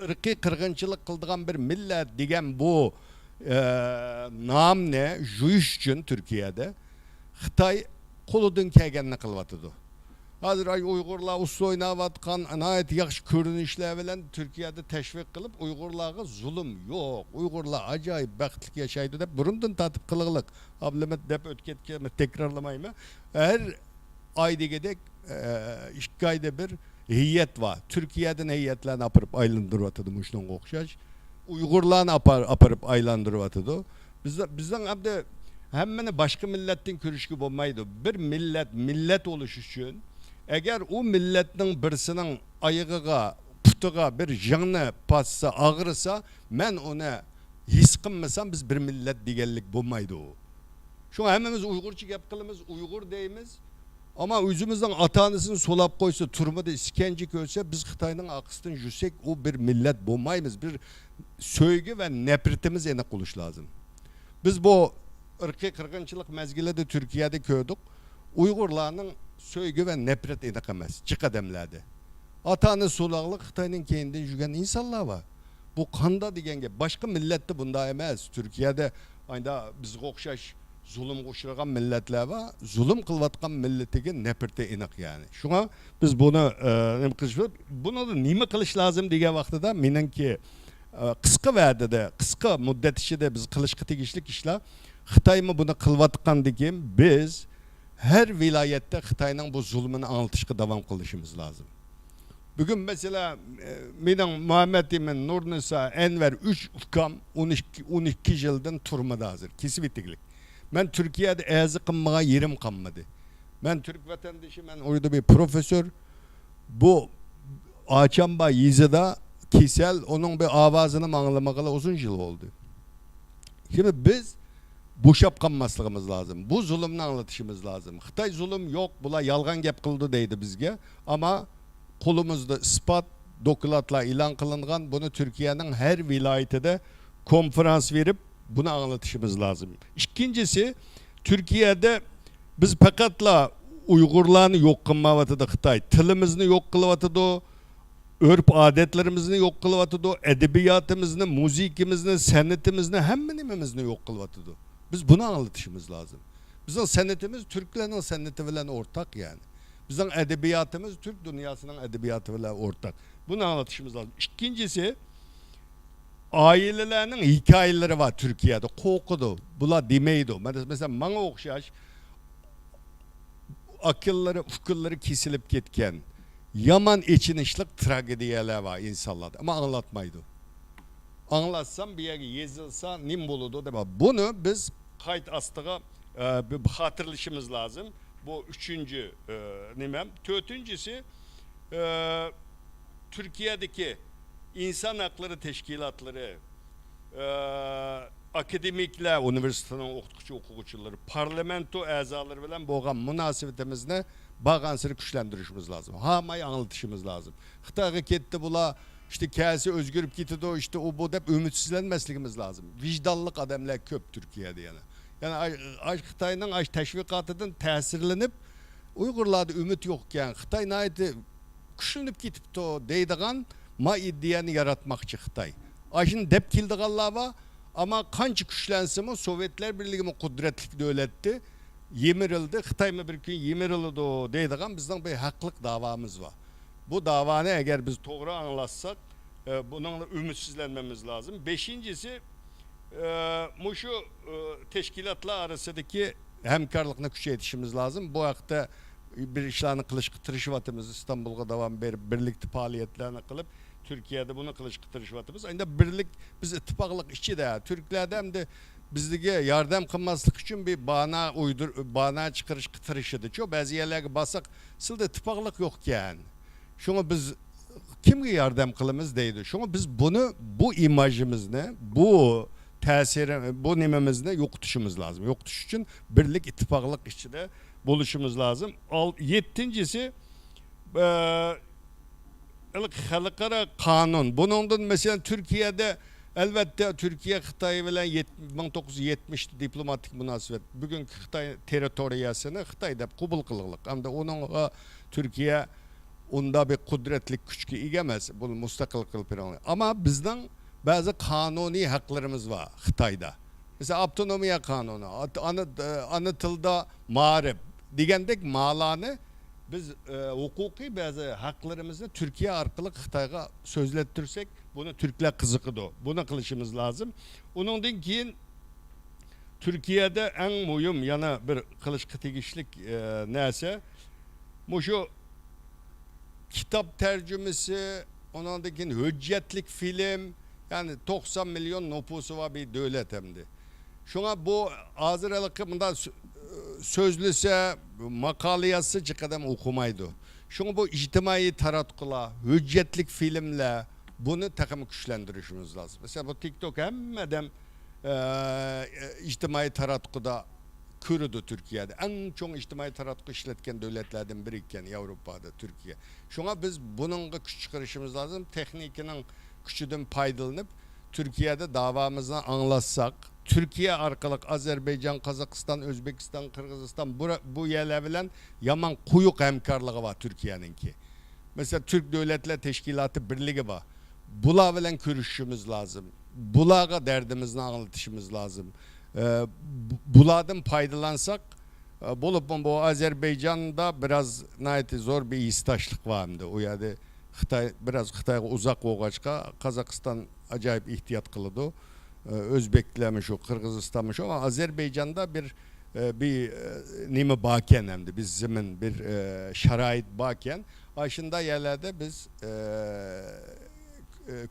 ئىرقىي قىرغىنچىلىق قىلىدىغان بىر مىللەت دېگەن بۇ، ئە، نامنى يويۇش ئۈچۈن تۈركىيەدە خىتاي قولىدىن كەلگەننى قىلىۋاتىدۇ. ھازىر ئاي ئۇيغۇرلار ئۇسسۇل ئويناۋاتقان ناھايىتى ياخشى كۆرۈنۈشلەر بىلەن تۈركىيەدە تەشۋىق قىلىپ، ئۇيغۇرلارغا زۇلۇم يوق، ئۇيغۇرلار ئاجايىپ بەختلىك ياشايدۇ دەپ بۇرۇندىن تارتىپ قىلغىلىق. ئابلىمىت دەپ ئۆتكەتكەن، تەكرارلىمايمەن. ھەر ئاي دېگۈدەك، ئە، ئىككى ئايدا بىر ھەيئەت بار. تۈركىيەدىن ھەيئەتلەرنى ئاپىرىپ ئايلاندۇرۇۋاتىدۇ مۇشۇنىڭغا ئوخشاش. ئۇيغۇرلارنى ئاپار-، ئاپىرىپ ئايلاندۇرۇۋاتىدۇ. بىز، بىزنىڭ ئەمدى ھەممىنى باشقا مىللەتتىن كۆرۈشكە بولمايدۇ. بىر مىللەت، مىللەت بولۇش ئۈچۈن، ئەگەر ئۇ مىللەتنىڭ بىرسىنىڭ ئايىغىغا، پۇتىغا بىر ژىڭنە پاتسا، ئاغرىسا، مەن ئۇنى ھېس قىلمىسام، بىز بىر مىللەت دېگەنلىك بولمايدۇ. شۇڭا ھەممىمىز ئۇيغۇرچە گەپ قىلىمىز، ئۇيغۇر دەيمىز. ئەمما ئۆزىمىزنىڭ ئاتا-ئانىسىنى سولاپ قويسا، تۈرمىدە ئىسكەنجە كۆرسە، بىز خىتاينىڭ ئارقىسىدىن يۈرسەك، ئۇ بىر مىللەت بولمايمىز. بىر سۆيگۈ ۋە نەپرىتىمىز ئېنىق بولۇشى لازىم. بىز بۇ ئىرقىي قىرغىنچىلىق مەزگىلىدە تۈركىيەدە كۆردۇق. ئۇيغۇرلارنىڭ سۆيگۈ ۋە نەپرەت ئېنىق ئەمەس، جىق ئادەملەردە. ئاتا-ئانا سولاقلىق خىتاينىڭ كەينىدىن يۈرگەن ئىنسانلار بار. بۇ قاندا دېگەن گەپ. باشقا مىللەتتە بۇنداق ئەمەس. تۈركىيەدە ئايدا بىزگە ئوخشاش زۇلۇمغا ئۇچرىغان مىللەتلەر بار. زۇلۇم قىلىۋاتقان مىللىتىگە نەپرىتى ئېنىق يەنى. شۇڭا بىز بۇنى، ئە، نېمە قىلىش، بۇنىڭدا نېمە قىلىش لازىم دېگەن ۋاقتىدا مېنىڭكى، ئە، قىسقا ۋەدىدە، قىسقا مۇددەت ئىچىدە بىز قىلىشقا تېگىشلىك ئىشلار، خىتايمۇ بۇنى قىلىۋاتقاندىكىن بىز ھەر ۋىلايەتتە خىتاينىڭ بۇ زۇلمىنى ئاڭلىتىشقا داۋام قىلىشىمىز لازىم. بۈگۈن مەسىلەن، ئە، مېنىڭ مۇھەممەت ئىمىن، نۇرنىسا، ئەنۋەر ئۈچ ئۇكام ئون ئىككى، ئون ئىككى يىلدىن تۈرمىدە ھازىر، كېسىۋېتىكلىك. مەن تۈركىيەدە ئەزا قىلمىغان يېرىم قالمىدى. مەن تۈرك ۋەتەندىشى، مەن ئۇ يەردە بىر پروفېسسور. بۇ ئاچامبا يېزىدا كېسەل، ئۇنىڭ بىر ئاۋازىنى ئاڭلىمىغىلى ئۇزۇن يىل بولدى. شۇڭا بىز بوشاپ قالماسلىقىمىز لازىم. بۇ زۇلۇمنى ئاڭلىتىشىمىز لازىم. خىتاي زۇلۇم يوق، بۇلار يالغان گەپ قىلىدۇ دەيدۇ بىزگە. ئەمما قولىمىزدا ئىسپات، دوكلاتلار ئېلان قىلىنغان. بۇنى تۈركىيەنىڭ ھەر ۋىلايىتىدە كونفرانس بېرىپ، بۇنى ئاڭلىتىشىمىز لازىم. ئىككىنچىسى، تۈركىيەدە بىز پەقەتلا ئۇيغۇرلارنى يوق قىلمايۋاتىدۇ خىتاي. تىلىمىزنى يوق قىلىۋاتىدۇ. ئۆرپ-ئادەتلىرىمىزنى يوق قىلىۋاتىدۇ، ئەدەبىياتىمىزنى، مۇزىكىمىزنى، سەنئىتىمىزنى، ھەممە نېمىمىزنى يوق قىلىۋاتىدۇ. بىز بۇنى ئاڭلىتىشىمىز لازىم. بىزنىڭ سەنئىتىمىز تۈركلەرنىڭ سەنئىتى بىلەن ئورتاق يەنى. بىزنىڭ ئەدەبىياتىمىز تۈرك دۇنياسىنىڭ ئەدەبىياتى بىلەن ئورتاق. بۇنى ئاڭلىتىشىمىز لازىم. ئىككىنچىسى، ئائىلىلەرنىڭ ھېكايىلىرى بار تۈركىيەدە. قورقىدۇ. بۇلار دېمەيدۇ. مەن، مەسىلەن، ماڭا ئوخشاش ئاكىلىرى، ئۇكىلىرى كېسىلىپ كەتكەن، يامان ئېچىنىشلىق تراگېدىيەلەر بار ئىنسانلاردا، ئەمما ئاڭلاتمايدۇ. ئاڭلاتسام، بۇ يەرگە يېزىلسا نېمە بولىدۇ دەپ. بۇنى بىز قايتا ئاستىغا، ئە، بىر خاتىرىلىشىمىز لازىم. بۇ ئۈچىنچى، ئە، نېمەم. تۆتىنچىسى، ئە، تۈركىيەدىكى ئىنسان ھەقلىرى تەشكىلاتلىرى، ئە، ئاكادېمىكلار، ئۇنىۋېرسىتېتنىڭ ئوقۇتقۇچى ئوقۇغۇچىلىرى، پارلامېنتو ئەزالىرى بىلەن بولغان مۇناسىۋىتىمىزنى بارغانسېرى كۈچلەندۈرۈشىمىز لازىم. ھاماي ئاڭلىتىشىمىز لازىم. خىتايغا كەتتى بۇلار، ئىشتە كەلسە ئۆزگىرىپ كېتىدۇ، ئىشتە ئۇ بۇ دەپ ئۈمىدسىزلەنمەسلىكىمىز لازىم. ۋىجدانلىق ئادەملەر كۆپ تۈركىيەدە يەنە. يەنە ئاي-، ئاي-، خىتاينىڭ ئاش تەشۋىقاتىدىن تەسىرلىنىپ، ئۇيغۇرلاردا ئۈمىد يوقكەن، خىتاي ناھايىتى كۈچلىنىپ كېتىپتۇ دەيدىغان ما ئىدىيەنى ياراتماقچى خىتاي. ئاشۇنى دەپ كېلىدىغانلار بار، ئەمما قانچە كۈچلەنسىمۇ، سوۋېتلار بىرلىكىمۇ قۇدرەتلىك دۆلەتتى، يىمىرىلدى، خىتايمۇ بىر كۈن يىمىرىلىدۇ دەيدىغان بىزنىڭ بىر ھەقلىق داۋامىز بار. بۇ داۋانى ئەگەر بىز توغرا ئاڭلاتساق، ئە، بۇنىڭدا ئۈمىدسىزلەنمەمىز لازىم. بەشىنچىسى، ئە، مۇشۇ، ئە، تەشكىلاتلار ئارىسىدىكى ھەمكارلىقنى كۈچەيتىشىمىز لازىم. بۇ ھەقتە بىر ئىشلارنى قىلىشقا تىرىشىۋاتىمىز. ئىستانبۇلغا داۋام بېرىپ، بىرلىكتە پائالىيەتلەرنى قىلىپ، تۈركىيەدە بۇنى قىلىشقا تىرىشىۋاتىمىز. ئەمدى بىرلىك، بىز ئىتتىپاقلىق ئىچىدە، تۈركلەردە ئەمدى بىزگە ياردەم قىلماسلىق ئۈچۈن بىر بانا ئۇيدۇر-، بانا چىقىرىشقا تىرىشىدىچۇ. بەزى يەرلەرگە بارساق، سىلىدە ئىتتىپاقلىق يوقكەن. شۇڭا بىز كىمگە ياردەم قىلىمىز دەيدۇ. شۇڭا بىز بۇنى، بۇ ئىماژىمىزنى، بۇ تەسىرى، بۇ نېمىمىزنى يوقىتىشىمىز لازىم. يوقىتىش ئۈچۈن بىرلىك، ئىتتىپاقلىق ئىچىدە بولۇشىمىز لازىم. ئال-، يەتتىنچىسى، ئە، خەلقئارا قانۇن. بۇنىڭدىن، مەسىلەن، تۈركىيەدە، ئەلۋەتتە، تۈركىيە خىتاي بىلەن يەت-، مىڭ توققۇز يۈز يەتمىشتە دىپلوماتىك مۇناسىۋەت. بۈگۈنكى خىتاي تېررىتورىيەسىنى خىتاي دەپ قوبۇل قىلغىلىق. ئەمدى ئۇنىڭغا تۈركىيە ئۇنداق بىر قۇدرەتلىك كۈچكە ئىگە ئەمەس، بۇنى مۇستەقىل قىلىپ بېرەلمەيدۇ. ئەمما بىزنىڭ بەزى قانۇنىي ھەقلىرىمىز بار خىتايدا. مەسىلەن، ئاپتونومىيە قانۇنى، ئات-، ئانا، ئانا تىلدا مائارىپ دېگەندەك مالارنى بىز، ئە، ھوقۇقىي بەزى ھەقلىرىمىزنى تۈركىيە ئارقىلىق خىتايغا سۆزلەتتۈرسەك، بۇنى تۈركلەر قىزىقىدۇ. بۇنى قىلىشىمىز لازىم. ئۇنىڭدىن كېيىن تۈركىيەدە ئەڭ مۇھىم يەنە بىر قىلىشقا تېگىشلىك، ئە، نەرسە، مۇشۇ كىتاب تەرجىمىسى، ئۇنىڭدىن كېيىن ھۆججەتلىك فىلىم، يەنى توقسان مىليون نوپۇسى بار بىر دۆلەت ئەمدى. شۇڭا بۇ ھازىر ھېلىقى مۇنداق سۆ-، سۆزلىسە، ماقالە يازسا جىق ئادەم ئوقۇمايدۇ. شۇڭا بۇ ئىجتىمائىي تاراتقۇلار، ھۆججەتلىك فىلىملەر، بۇنى تېخىمۇ كۈچلەندۈرۈشىمىز لازىم. مەسىلەن، بۇ تىك توك ھەممە ئادەم، ئە، ئىجتىمائىي تاراتقۇدا كۆرىدۇ تۈركىيەدە. ئەڭ چوڭ ئىجتىمائىي تاراتقۇ ئىشلەتكەن دۆلەتلەردىن بىرى ئىكەن ياۋروپادا تۈركىيە. شۇڭا بىز بۇنىڭغا كۈچ چىقىرىشىمىز لازىم. تېخنىكىنىڭ كۈچىدىن پايدىلىنىپ، تۈركىيەدە داۋامىزنى ئاڭلاتساق، تۈركىيە ئارقىلىق ئازەربەيجان، قازاقىستان، ئۆزبېكىستان، قىرغىزىستان، بۇ، بۇ يەرلەر بىلەن يامان قويۇق ھەمكارلىقى بار تۈركىيەنىڭكى. مەسىلەن، تۈرك دۆلەتلەر تەشكىلاتى بىرلىكى بار. بۇلار بىلەن كۆرۈشۈشىمىز لازىم. بۇلارغا دەردىمىزنى ئاڭلىتىشىمىز لازىم. ئە، بۇ-، بۇلاردىن پايدىلانساق، ئە، بولۇپمۇ بۇ ئازەربەيجاندا بىراز ناھايىتى زور بىر ھېسداشلىق بار ئەمدى. ئۇ يەردە خىتاي، بىراز خىتايغا ئۇزاق بولغاچقا، قازاقىستان ئاجايىپ ئېھتىيات قىلىدۇ. ئۆزبېكلەرمۇ شۇ، قىرغىزىستانمۇ شۇ. ئەمما ئازەربەيجاندا بىر، بىر نېمە باركەن، ئەمدى بىر زېمىن، بىر شارائىت باركەن. ئاشۇنداق يەرلەردە بىز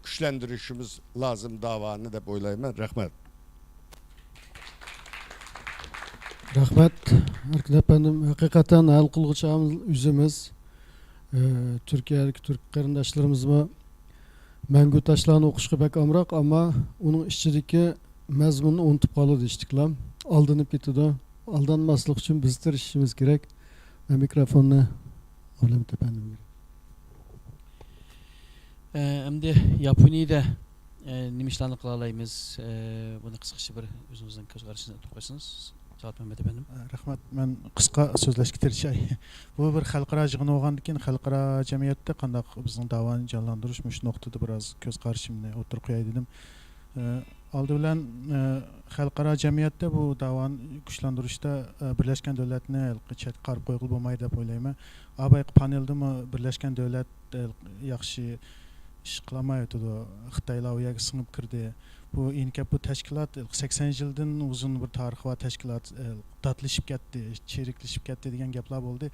كۈچلەندۈرۈشىمىز لازىم داۋانى دەپ ئويلايمەن. رەھمەت. رەھمەت، ئەركىن ئەپەندىم. ھەقىقەتەن ھەل قىلغۇچىمىز ئۆزىمىز. ئە، تۈركىيەدىكى تۈرك قېرىنداشلىرىمىزمۇ مەڭگۈ تاشلارنى ئوقۇشقا بەك ئامراق، ئەمما ئۇنىڭ ئىچىدىكى مەزمۇننى ئۇنتۇپ قالىدۇ ئىشتىكلا. ئالدىنىپ كېتىدۇ. ئالدانماسلىق ئۈچۈن بىز تىرىشىشىمىز كېرەك. مەن مىكروفوننى ئابلىمىت ئەپەندىمگە. ئەمدى ياپونىيىدە نېمە ئىشلارنى قىلالايمىز؟ بۇنى قىسقىچە بىر ئۆزىڭىزنىڭ كۆز قارىشىڭىزنى ئوتتۇرىغا قويسىڭىز. سائەت مەمەت ئەپەندىم. رەھمەت، مەن قىسقا سۆزلەشكە تىرىشاي. بۇ بىر خەلقئارا يىغىن بولغاندىكىن، خەلقئارا جەمئىيەتتە قانداق بىزنىڭ داۋانى جانلاندۇرۇش، مۇشۇ نۇقتىدا بىراز كۆز قارىشىمنى ئوتتۇرىغا قوياي دېدىم. ئالدى بىلەن، خەلقئارا جەمئىيەتتە بۇ داۋانى كۈچلەندۈرۈشتە بىرلەشكەن دۆلەتنى چەتكە قاراپ قويغىلى بولمايدۇ دەپ ئويلايمەن. ئا بايقى پانېلدىمۇ بىرلەشكەن دۆلەت ياخشى ئىش قىلالمايۋاتىدۇ. خىتايلار ئۇ يەرگە سىڭىپ كىردى. بۇ ئېنىكەپ بۇ تەشكىلات سەكسەن يىلدىن ئۇزۇن بىر تارىخى بار تەشكىلات، داتلىشىپ كەتتى، چىرىكلىشىپ كەتتى دېگەن گەپلەر بولدى.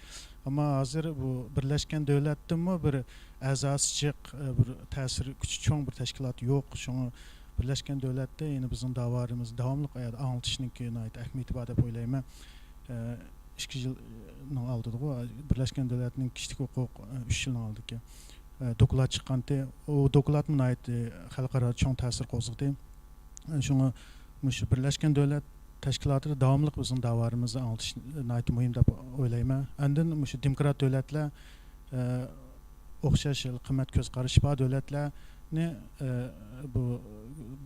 ئەمما ھازىر بۇ بىرلەشكەن دۆلەتتىنمۇ بىر ئەزاسى جىق، بىر تەسىر كۈچى چوڭ بىر تەشكىلات يوق. شۇڭا بىرلەشكەن دۆلەتتە يەنە بىزنىڭ داۋالىرىمىز داۋاملىق ئۇ يەردە ئاڭلىتىشنىڭكى ناھايىتى ئەھمىيىتى بار دەپ ئويلايمەن. ئىككى يىلنىڭ ئالدىدىغۇ، بىرلەشكەن دۆلەتنىڭ كىشىلىك ھوقۇق ئۈچ يىلنىڭ ئالدىكى دوكلات چىققانتى. ئۇ دوكلاتمۇ ناھايىتى خەلقئارا چوڭ تەسىر قوزغىدى. شۇڭا مۇشۇ بىرلەشكەن دۆلەت تەشكىلاتىدا داۋاملىق بىزنىڭ داۋالىرىمىزنى ئاڭلىتىش ناھايىتى مۇھىم دەپ ئويلايمەن. ئاندىن مۇشۇ دېموكرات دۆلەتلەر، ئوخشاش قىممەت كۆز قارىشى بار دۆلەتلەرنى، بۇ،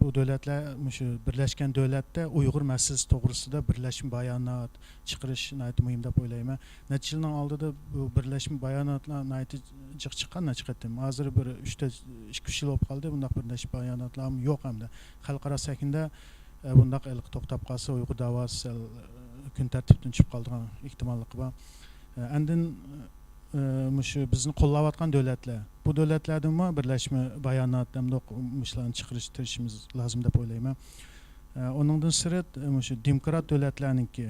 بۇ دۆلەتلەر مۇشۇ بىرلەشكەن دۆلەتتە ئۇيغۇر مەسىلىسى توغرىسىدا بىرلەشمە بايانات چىقىرىش ناھايىتى مۇھىم دەپ ئويلايمەن. نەچچە يىلنىڭ ئالدىدا بۇ بىرلەشمە باياناتلار ناھايىتى جىق چىققان نەچچە قېتىم. ھازىر بىر ئۈچ تۆت، ئىككى ئۈچ يىل بولۇپ قالدى، بۇنداق بىرلەشمە باياناتلارمۇ يوق ھەمدە خەلقئارا سەھنىدە بۇنداق ھېلىقى توختاپ قالسا ئۇيغۇر داۋاسى سەل كۈن تەرتىپتىن چۈشۈپ قالىدىغان ئېھتىماللىقى بار. ئاندىن مۇشۇ بىزنى قوللاۋاتقان دۆلەتلەر، بۇ دۆلەتلەردىنمۇ بىرلەشمە بايانات ھەمدە مۇشۇلارنى چىقىرىش تىرىشىمىز لازىم دەپ ئويلايمەن. ئۇنىڭدىن سىرت، مۇشۇ دېموكرات دۆلەتلەرنىڭكى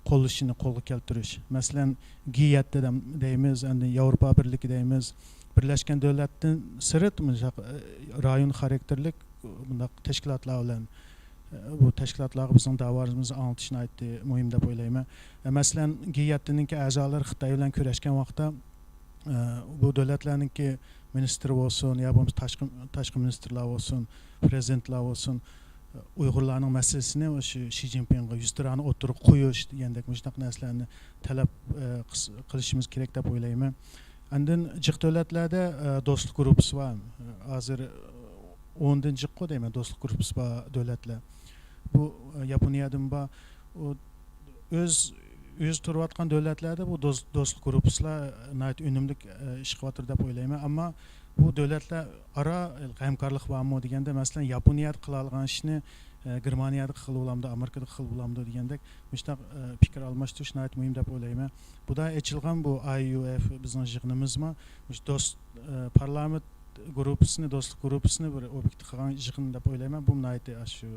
قوللىشىنى قولغا كەلتۈرۈش. مەسىلەن، گې يەتتە دەيمىز، ئاندىن ياۋروپا بىرلىكى دەيمىز. بىرلەشكەن دۆلەتتىن سىرت مۇشۇ رايون خاراكتېرلىك بۇنداق تەشكىلاتلار بىلەن، بۇ تەشكىلاتلارغا بىزنىڭ داۋالىرىمىزنى ئاڭلىتىش ناھايىتى مۇھىم دەپ ئويلايمەن. مەسىلەن، گې يەتتىنىڭكى ئەزالىرى خىتاي بىلەن كۆرۈشكەن ۋاقىتتا، بۇ دۆلەتلەرنىڭكى مىنىستىرى بولسۇن يا بولمىسا تاشقى، تاشقى مىنىستىرلار بولسۇن، پرېزىدېنتلار بولسۇن، ئۇيغۇرلارنىڭ مەسىلىسىنى شى، شى جىنپىڭغا يۈزتۇرانە ئوتتۇرىغا قويۇش دېگەندەك مۇشۇنداق نەرسىلەرنى تەلەپ قىلىشىمىز كېرەك دەپ ئويلايمەن. ئاندىن جىق دۆلەتلەردە دوستلۇق گۇرۇپپىسى بار. ھازىر ئوندىن جىققۇ دەيمەن دوستلۇق گۇرۇپپىسى بار دۆلەتلەر. بۇ ياپونىيەدىمۇ بار. ئۆز، ئۆزى تۇرۇۋاتقان دۆلەتلەردە بۇ دوست، دوستلۇق گۇرۇپپىسىلار ناھايىتى ئۈنۈملۈك ئىش قىلىۋاتىدۇ دەپ ئويلايمەن. ئەمما بۇ دۆلەتلەر ئارا ھەمكارلىق بارمۇ دېگەندە، مەسىلەن، ياپونىيەدە قىلالىغان ئىشنى گېرمانىيەدە قىلغىلى بولامدۇ، ئامېرىكىدا قىلغىلى بولامدۇ دېگەندەك مۇشۇنداق پىكىر ئالماشتۇرۇش ناھايىتى مۇھىم دەپ ئويلايمەن. بۇدا ئېچىلغان بۇ ئاي يۇ ئېف بىزنىڭ يىغىنىمىزمۇ مۇشۇ دوست، پارلامېنت گۇرۇپپىسىنى، دوستلۇق گۇرۇپپىسىنى بىر ئوبيېكت قىلغان يىغىن دەپ ئويلايمەن. بۇ ناھايىتى شۇ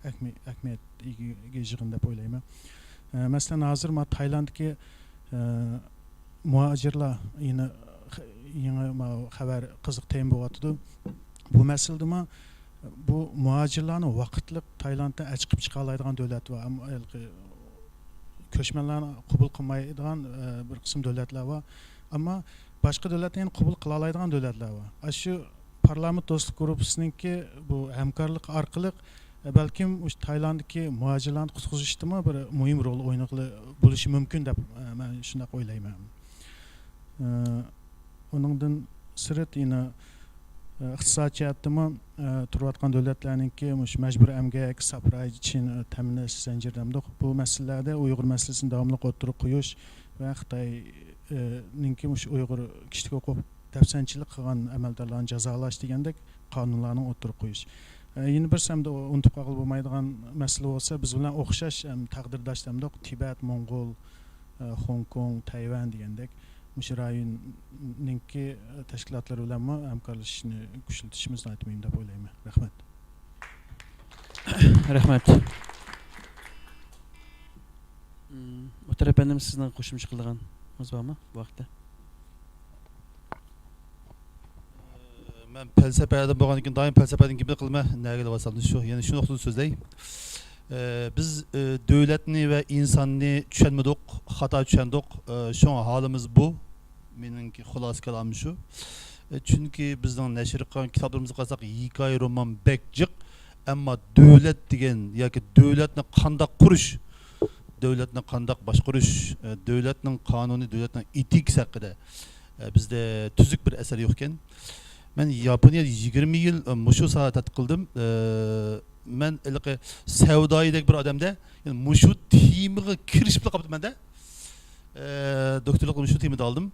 ئەھمىيەت ئىگە يىغىن دەپ ئويلايمەن. مەسىلەن، ھازىر ما تايلاندتىكى مۇھاجىرلار يەنە يېڭى خەۋەر قىزىق تېما بولۇۋاتىدۇ. بۇ مەسىلىدىمۇ بۇ مۇھاجىرلارنى ۋاقىتلىق تايلاندتىن ئەچىقىپ چىقالايدىغان دۆلەت بار. ئەمما ھېلىقى كۆچمەنلەرنى قوبۇل قىلمايدىغان بىر قىسىم دۆلەتلەر بار. ئەمما باشقا دۆلەتلەر يەنە قوبۇل قىلالايدىغان دۆلەتلەر بار. ئاشۇ پارلامېنت دوستلۇق گۇرۇپپىسىنىڭكى بۇ ھەمكارلىقى ئارقىلىق، بەلكىم مۇشۇ تايلاندتىكى مۇھاجىرلارنى قۇتقۇزۇشتىمۇ بىر مۇھىم رول ئوينىغىلى بولۇشى مۇمكىن دەپ مەن شۇنداق ئويلايمەن. ئۇنىڭدىن سىرت يەنە ئىقتىساد جەھەتتىمۇ تۇرۇۋاتقان دۆلەتلەرنىڭكى مۇشۇ مەجبۇرىي ئەمگەك، ساپراي چېن تەمىنلەش زەنجىرى دەمدۇق، بۇ مەسىلىلەردە ئۇيغۇر مەسىلىسىنى داۋاملىق ئوتتۇرىغا قويۇش ۋە خىتاينىڭكى مۇشۇ ئۇيغۇر كىشىلىك ھوقۇق دەپسەندىچىلىك قىلغان ئەمەلدارلارنى جازالاش دېگەندەك قانۇنلارنى ئوتتۇرىغا قويۇش. ئە، يەنە بىرسى ئەمدى ئۇنتۇپ قالغىلى بولمايدىغان مەسىلە بولسا، بىز بىلەن ئوخشاش، ئەم، تەقدىرداش دەمدۇق، تىبەت، موڭغۇل، ئە، خوڭكوڭ، تەيۋەن دېگەندەك مۇشۇ رايوننىڭكى، ئە، تەشكىلاتلىرى بىلەنمۇ ھەمكارلىشىشنى كۈچلىتىشىمىز ناھايىتى مۇھىم دەپ ئويلايمەن. رەھمەت. رەھمەت. مم، ئۇتتۇر ئەپەندىم، سىزنىڭ قوشۇمچە قىلىدىغانىڭىز بارمۇ بۇ ھەقتە؟ مەن پەلسەپەدە بولغاندىن كېيىن دائىم پەلسەپەدىن گېپىنى قىلىمەن، نەگە كېلىۋاتسام شۇ، يەنە شۇ نۇقتىدىن سۆزلەي. ئە، بىز، ئە، دۆلەتنى ۋە ئىنساننى چۈشەنمىدۇق، خاتا چۈشەندۇق. ئە، شۇڭا ھالىمىز بۇ. مېنىڭكى خۇلاسە كالامىم شۇ. ئە، چۈنكى بىزنىڭ نەشر قىلغان كىتابلىرىمىزغا قارىساق، ھېكايە، رومان بەك جىق، ئەمما دۆلەت دېگەن ياكى دۆلەتنى قانداق قۇرۇش، دۆلەتنى قانداق باشقۇرۇش، ئە، دۆلەتنىڭ قانۇنى، دۆلەتنىڭ ئېتىكىسى ھەققىدە، ئە، بىزدە تۈزۈك بىر ئەسەر يوق ئىكەن. مەن ياپونىيەدە يىگىرمە يىل، ئە، مۇشۇ ساھەدە تەتقىق قىلدىم. ئە، مەن ھېلىقى سەۋدايىدەك بىر ئادەمدە، يەنى مۇشۇ تېمىغا كىرىشىپلا قاپتىمەن-دە. ئە، دوكتورلۇقنى مۇشۇ تېمىدا ئالدىم.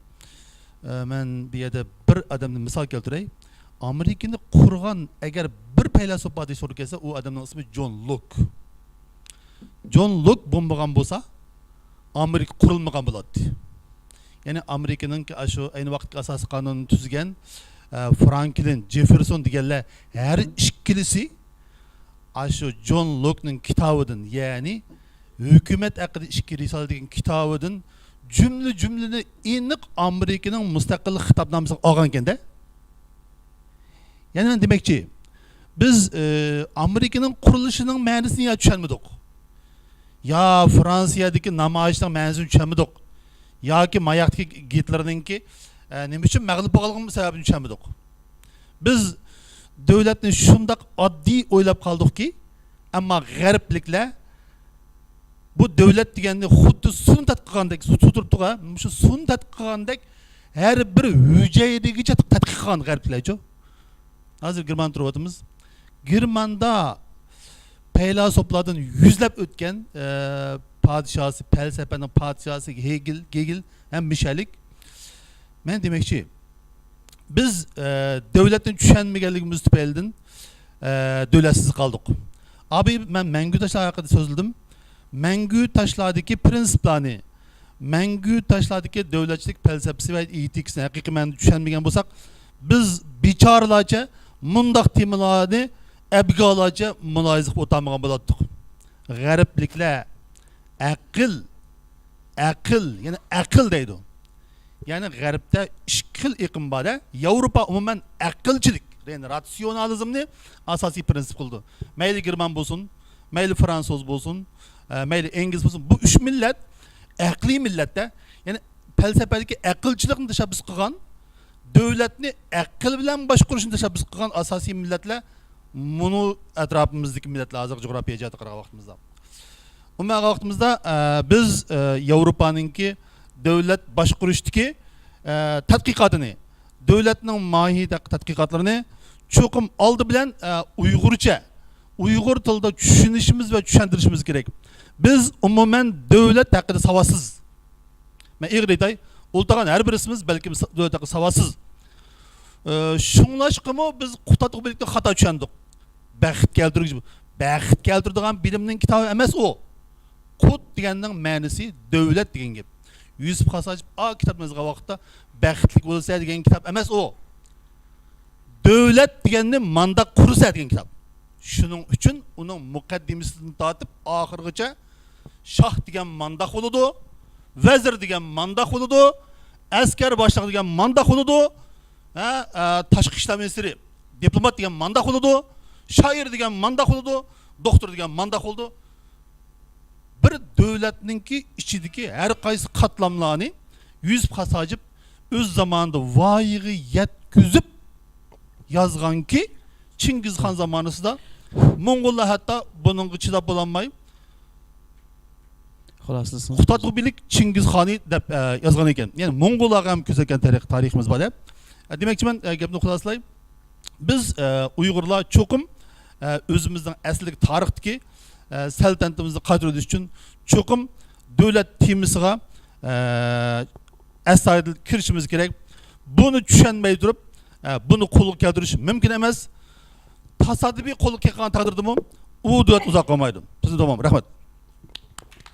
ئە، مەن بۇ يەردە بىر ئادەمدىن مىسال كەلتۈرەي. ئامېرىكىنى قۇرغان ئەگەر بىر پەيلاسوپ بار دېگەن سورىقى كەلسە، ئۇ ئادەمنىڭ ئىسمى جون لوك. جون لوك بولمىغان بولسا، ئامېرىكا قۇرۇلمىغان بولاتتى. يەنى ئامېرىكىنىڭكى ئاشۇ ئەينى ۋاقىتتىكى ئاساسىي قانۇننى تۈزگەن، ئە، فرانكلىن، جېففېرسون دېگەنلەر ھەر ئىككىلىسى ئاشۇ جون لوكنىڭ كىتابىدىن، يەنى ھۆكۈمەت ھەققىدە ئىككى رىسالە دېگەن كىتابىدىن جۈملە جۈملىنى ئېنىق ئامېرىكىنىڭ مۇستەقىللىق خىتابنامىسىغا ئالغان ئىكەن-دە. يەنى مەن دېمەكچى، بىز، ئى، ئامېرىكىنىڭ قۇرۇلۇشىنىڭ مەنىسىنى يا چۈشەنمىدۇق، يا فرانسىيەدىكى نامايىشنىڭ مەنىسىنى چۈشەنمىدۇق، ياكى ماياقتىكى گىتلېرنىڭكى، ئە، نېمە ئۈچۈن مەغلۇپ بولغانلىقىنىڭ سەۋەبىنى چۈشەنمىدۇق. بىز دۆلەتنى شۇنداق ئاددىي ئويلاپ قالدۇقكى، ئەمما غەربلىكلەر بۇ دۆلەت دېگەننى خۇددى سۇنى تەتقىق قىلغاندەك، سۇ تۇرۇپتۇغۇ، مۇشۇ سۇنى تەتقىق قىلغاندەك ھەر بىر ھۈجەيرىگىچە تەتقىق قىلغان غەربلىكلەرچۇ. ھازىر گېرماندا تۇرۇۋاتىمىز. گېرماندا پەيلاسوپلاردىن يۈزلەپ ئۆتكەن، ئە، پادىشاھسى، پەلسەپىنىڭ پادىشاھسى ھېگېل، گېگېل ھەم مىشەلىك. مەن دېمەكچى، بىز، ئە، دۆلەتنى چۈشەنمىگەنلىكىمىز تۈپەيلىدىن، ئە، دۆلەتسىز قالدۇق. ئابىي، مەن مەڭگۈ تاشلار ھەققىدە سۆزلىدىم. مەڭگۈ تاشلاردىكى پىرىنسىپلارنى، مەڭگۈ تاشلاردىكى دۆلەتچىلىك پەلسەپىسى ۋە ئېتىكىسىنى ھەقىقىي مەنىدە چۈشەنمىگەن بولساق، بىز بىچارىلارچە مۇنداق تېمىلارنى ئەبگالارچە مۇلاھىزە قىلىپ ئولتۇرمىغان بولاتتۇق. غەربلىكلەر ئەقىل، ئەقىل، يەنى ئەقىل دەيدۇ. يەنى غەربتە ئىككى خىل ئېقىم بار-دە. ياۋروپا ئومۇمەن ئەقىلچىلىك، يەنى راتسىيونالىزمنى ئاساسىي پىرىنسىپ قىلىدۇ. مەيلى گېرمان بولسۇن، مەيلى فرانسۇز بولسۇن، ئە، مەيلى ئىنگلىز بولسۇن، بۇ ئۈچ مىللەت ئەقلىي مىللەت-دە. يەنى پەلسەپىدىكى ئەقىلچىلىقنى تەشەببۇس قىلغان، دۆلەتنى ئەقىل بىلەن باشقۇرۇشنى تەشەببۇس قىلغان ئاساسىي مىللەتلەر مۇنۇ ئەتراپىمىزدىكى مىللەتلەر، ھازىرقى جۇغراپىيە جەھەتتە قارىغان ۋاقتىمىزدا. ئومۇمەن ئالغان ۋاقتىمىزدا، ئە، بىز، ئە، ياۋروپانىڭكى دۆلەت باشقۇرۇشتىكى، ئە، تەتقىقاتىنى، دۆلەتنىڭ ماھىيىتى ھەققىدە تەتقىقاتلىرىنى چوقۇم ئالدى بىلەن، ئە، ئۇيغۇرچە، ئۇيغۇر تىلىدا چۈشىنىشىمىز ۋە چۈشەندۈرۈشىمىز كېرەك. بىز ئومۇمەن دۆلەت ھەققىدە ساۋاتسىز. مەن ئېغىر ئېيتاي، ئولتۇرغان ھەر بىرسىمىز بەلكىم سا-، دۆلەت ھەققىدە ساۋاتسىز. ئە، شۇڭلاشقىمۇ بىز قۇتادغۇ بىلىكنى خاتا چۈشەندۇق. بەخت كەلتۈرگۈچى، بەخت كەلتۈرىدىغان بىلىمنىڭ كىتابى ئەمەس ئۇ. قۇت دېگەننىڭ مەنىسى دۆلەت دېگەن گەپ. يۈسۈپ خاس ھاجىپ ئا كىتابنى يازغان ۋاقىتتا بەختلىك بولىسەن دېگەن كىتاب ئەمەس ئۇ. دۆلەت دېگەننى مانداق قۇرىسەن دېگەن كىتاب. شۇنىڭ ئۈچۈن ئۇنىڭ مۇقەددىمىسىدىن تارتىپ ئاخىرغىچە شاھ دېگەن مانداق بولىدۇ، ۋەزىر دېگەن مانداق بولىدۇ، ئەسكەر باشلىقى دېگەن مانداق بولىدۇ، ھە، ئە، تاشقى ئىشلار مىنىستىرى، دىپلومات دېگەن مانداق بولىدۇ، شائىر دېگەن مانداق بولىدۇ، دوختۇر دېگەن مانداق بولىدۇ. بىر دۆلەتنىڭكى ئىچىدىكى ھەر قايسى قاتلاملارنى يۈسۈپ خاس ھاجىپ ئۆز زامانىدا ۋايىغا يەتكۈزۈپ يازغانكى، چىڭگىزخان زامانىسىدا موڭغۇللار ھەتتا بۇنىڭغا چىداپ بولالماي، خۇلاسىلىسىنى، قۇتادغۇ بىلىك چىڭگىزخانى دەپ، ئە، يازغان ئىكەن. يەنى موڭغۇللارغا ھەم كۆرسەتكەن تارىخ، تارىخىمىز بار دەپ. ئە، دېمەكچىمەن، ئە، گەپنى خۇلاسىلاي. بىز، ئە، ئۇيغۇرلار چوقۇم، ئە، ئۆزىمىزنىڭ ئەسلىدىكى تارىختىكى، ئە، سەلتەنىتىمىزنى قايتۇرۇۋېتىش ئۈچۈن چوقۇم دۆلەت تېمىسىغا، ئە، ئەستايىدىل كىرىشىمىز كېرەك. بۇنى چۈشەنمەي تۇرۇپ، ئە، بۇنى قولغا كەلتۈرۈش مۇمكىن ئەمەس. تاسادىپىي قولغا كەلگەن تەقدىردىمۇ ئۇ دۆلەت ئۇزاق قالمايدۇ. سىزنى داۋام. رەھمەت.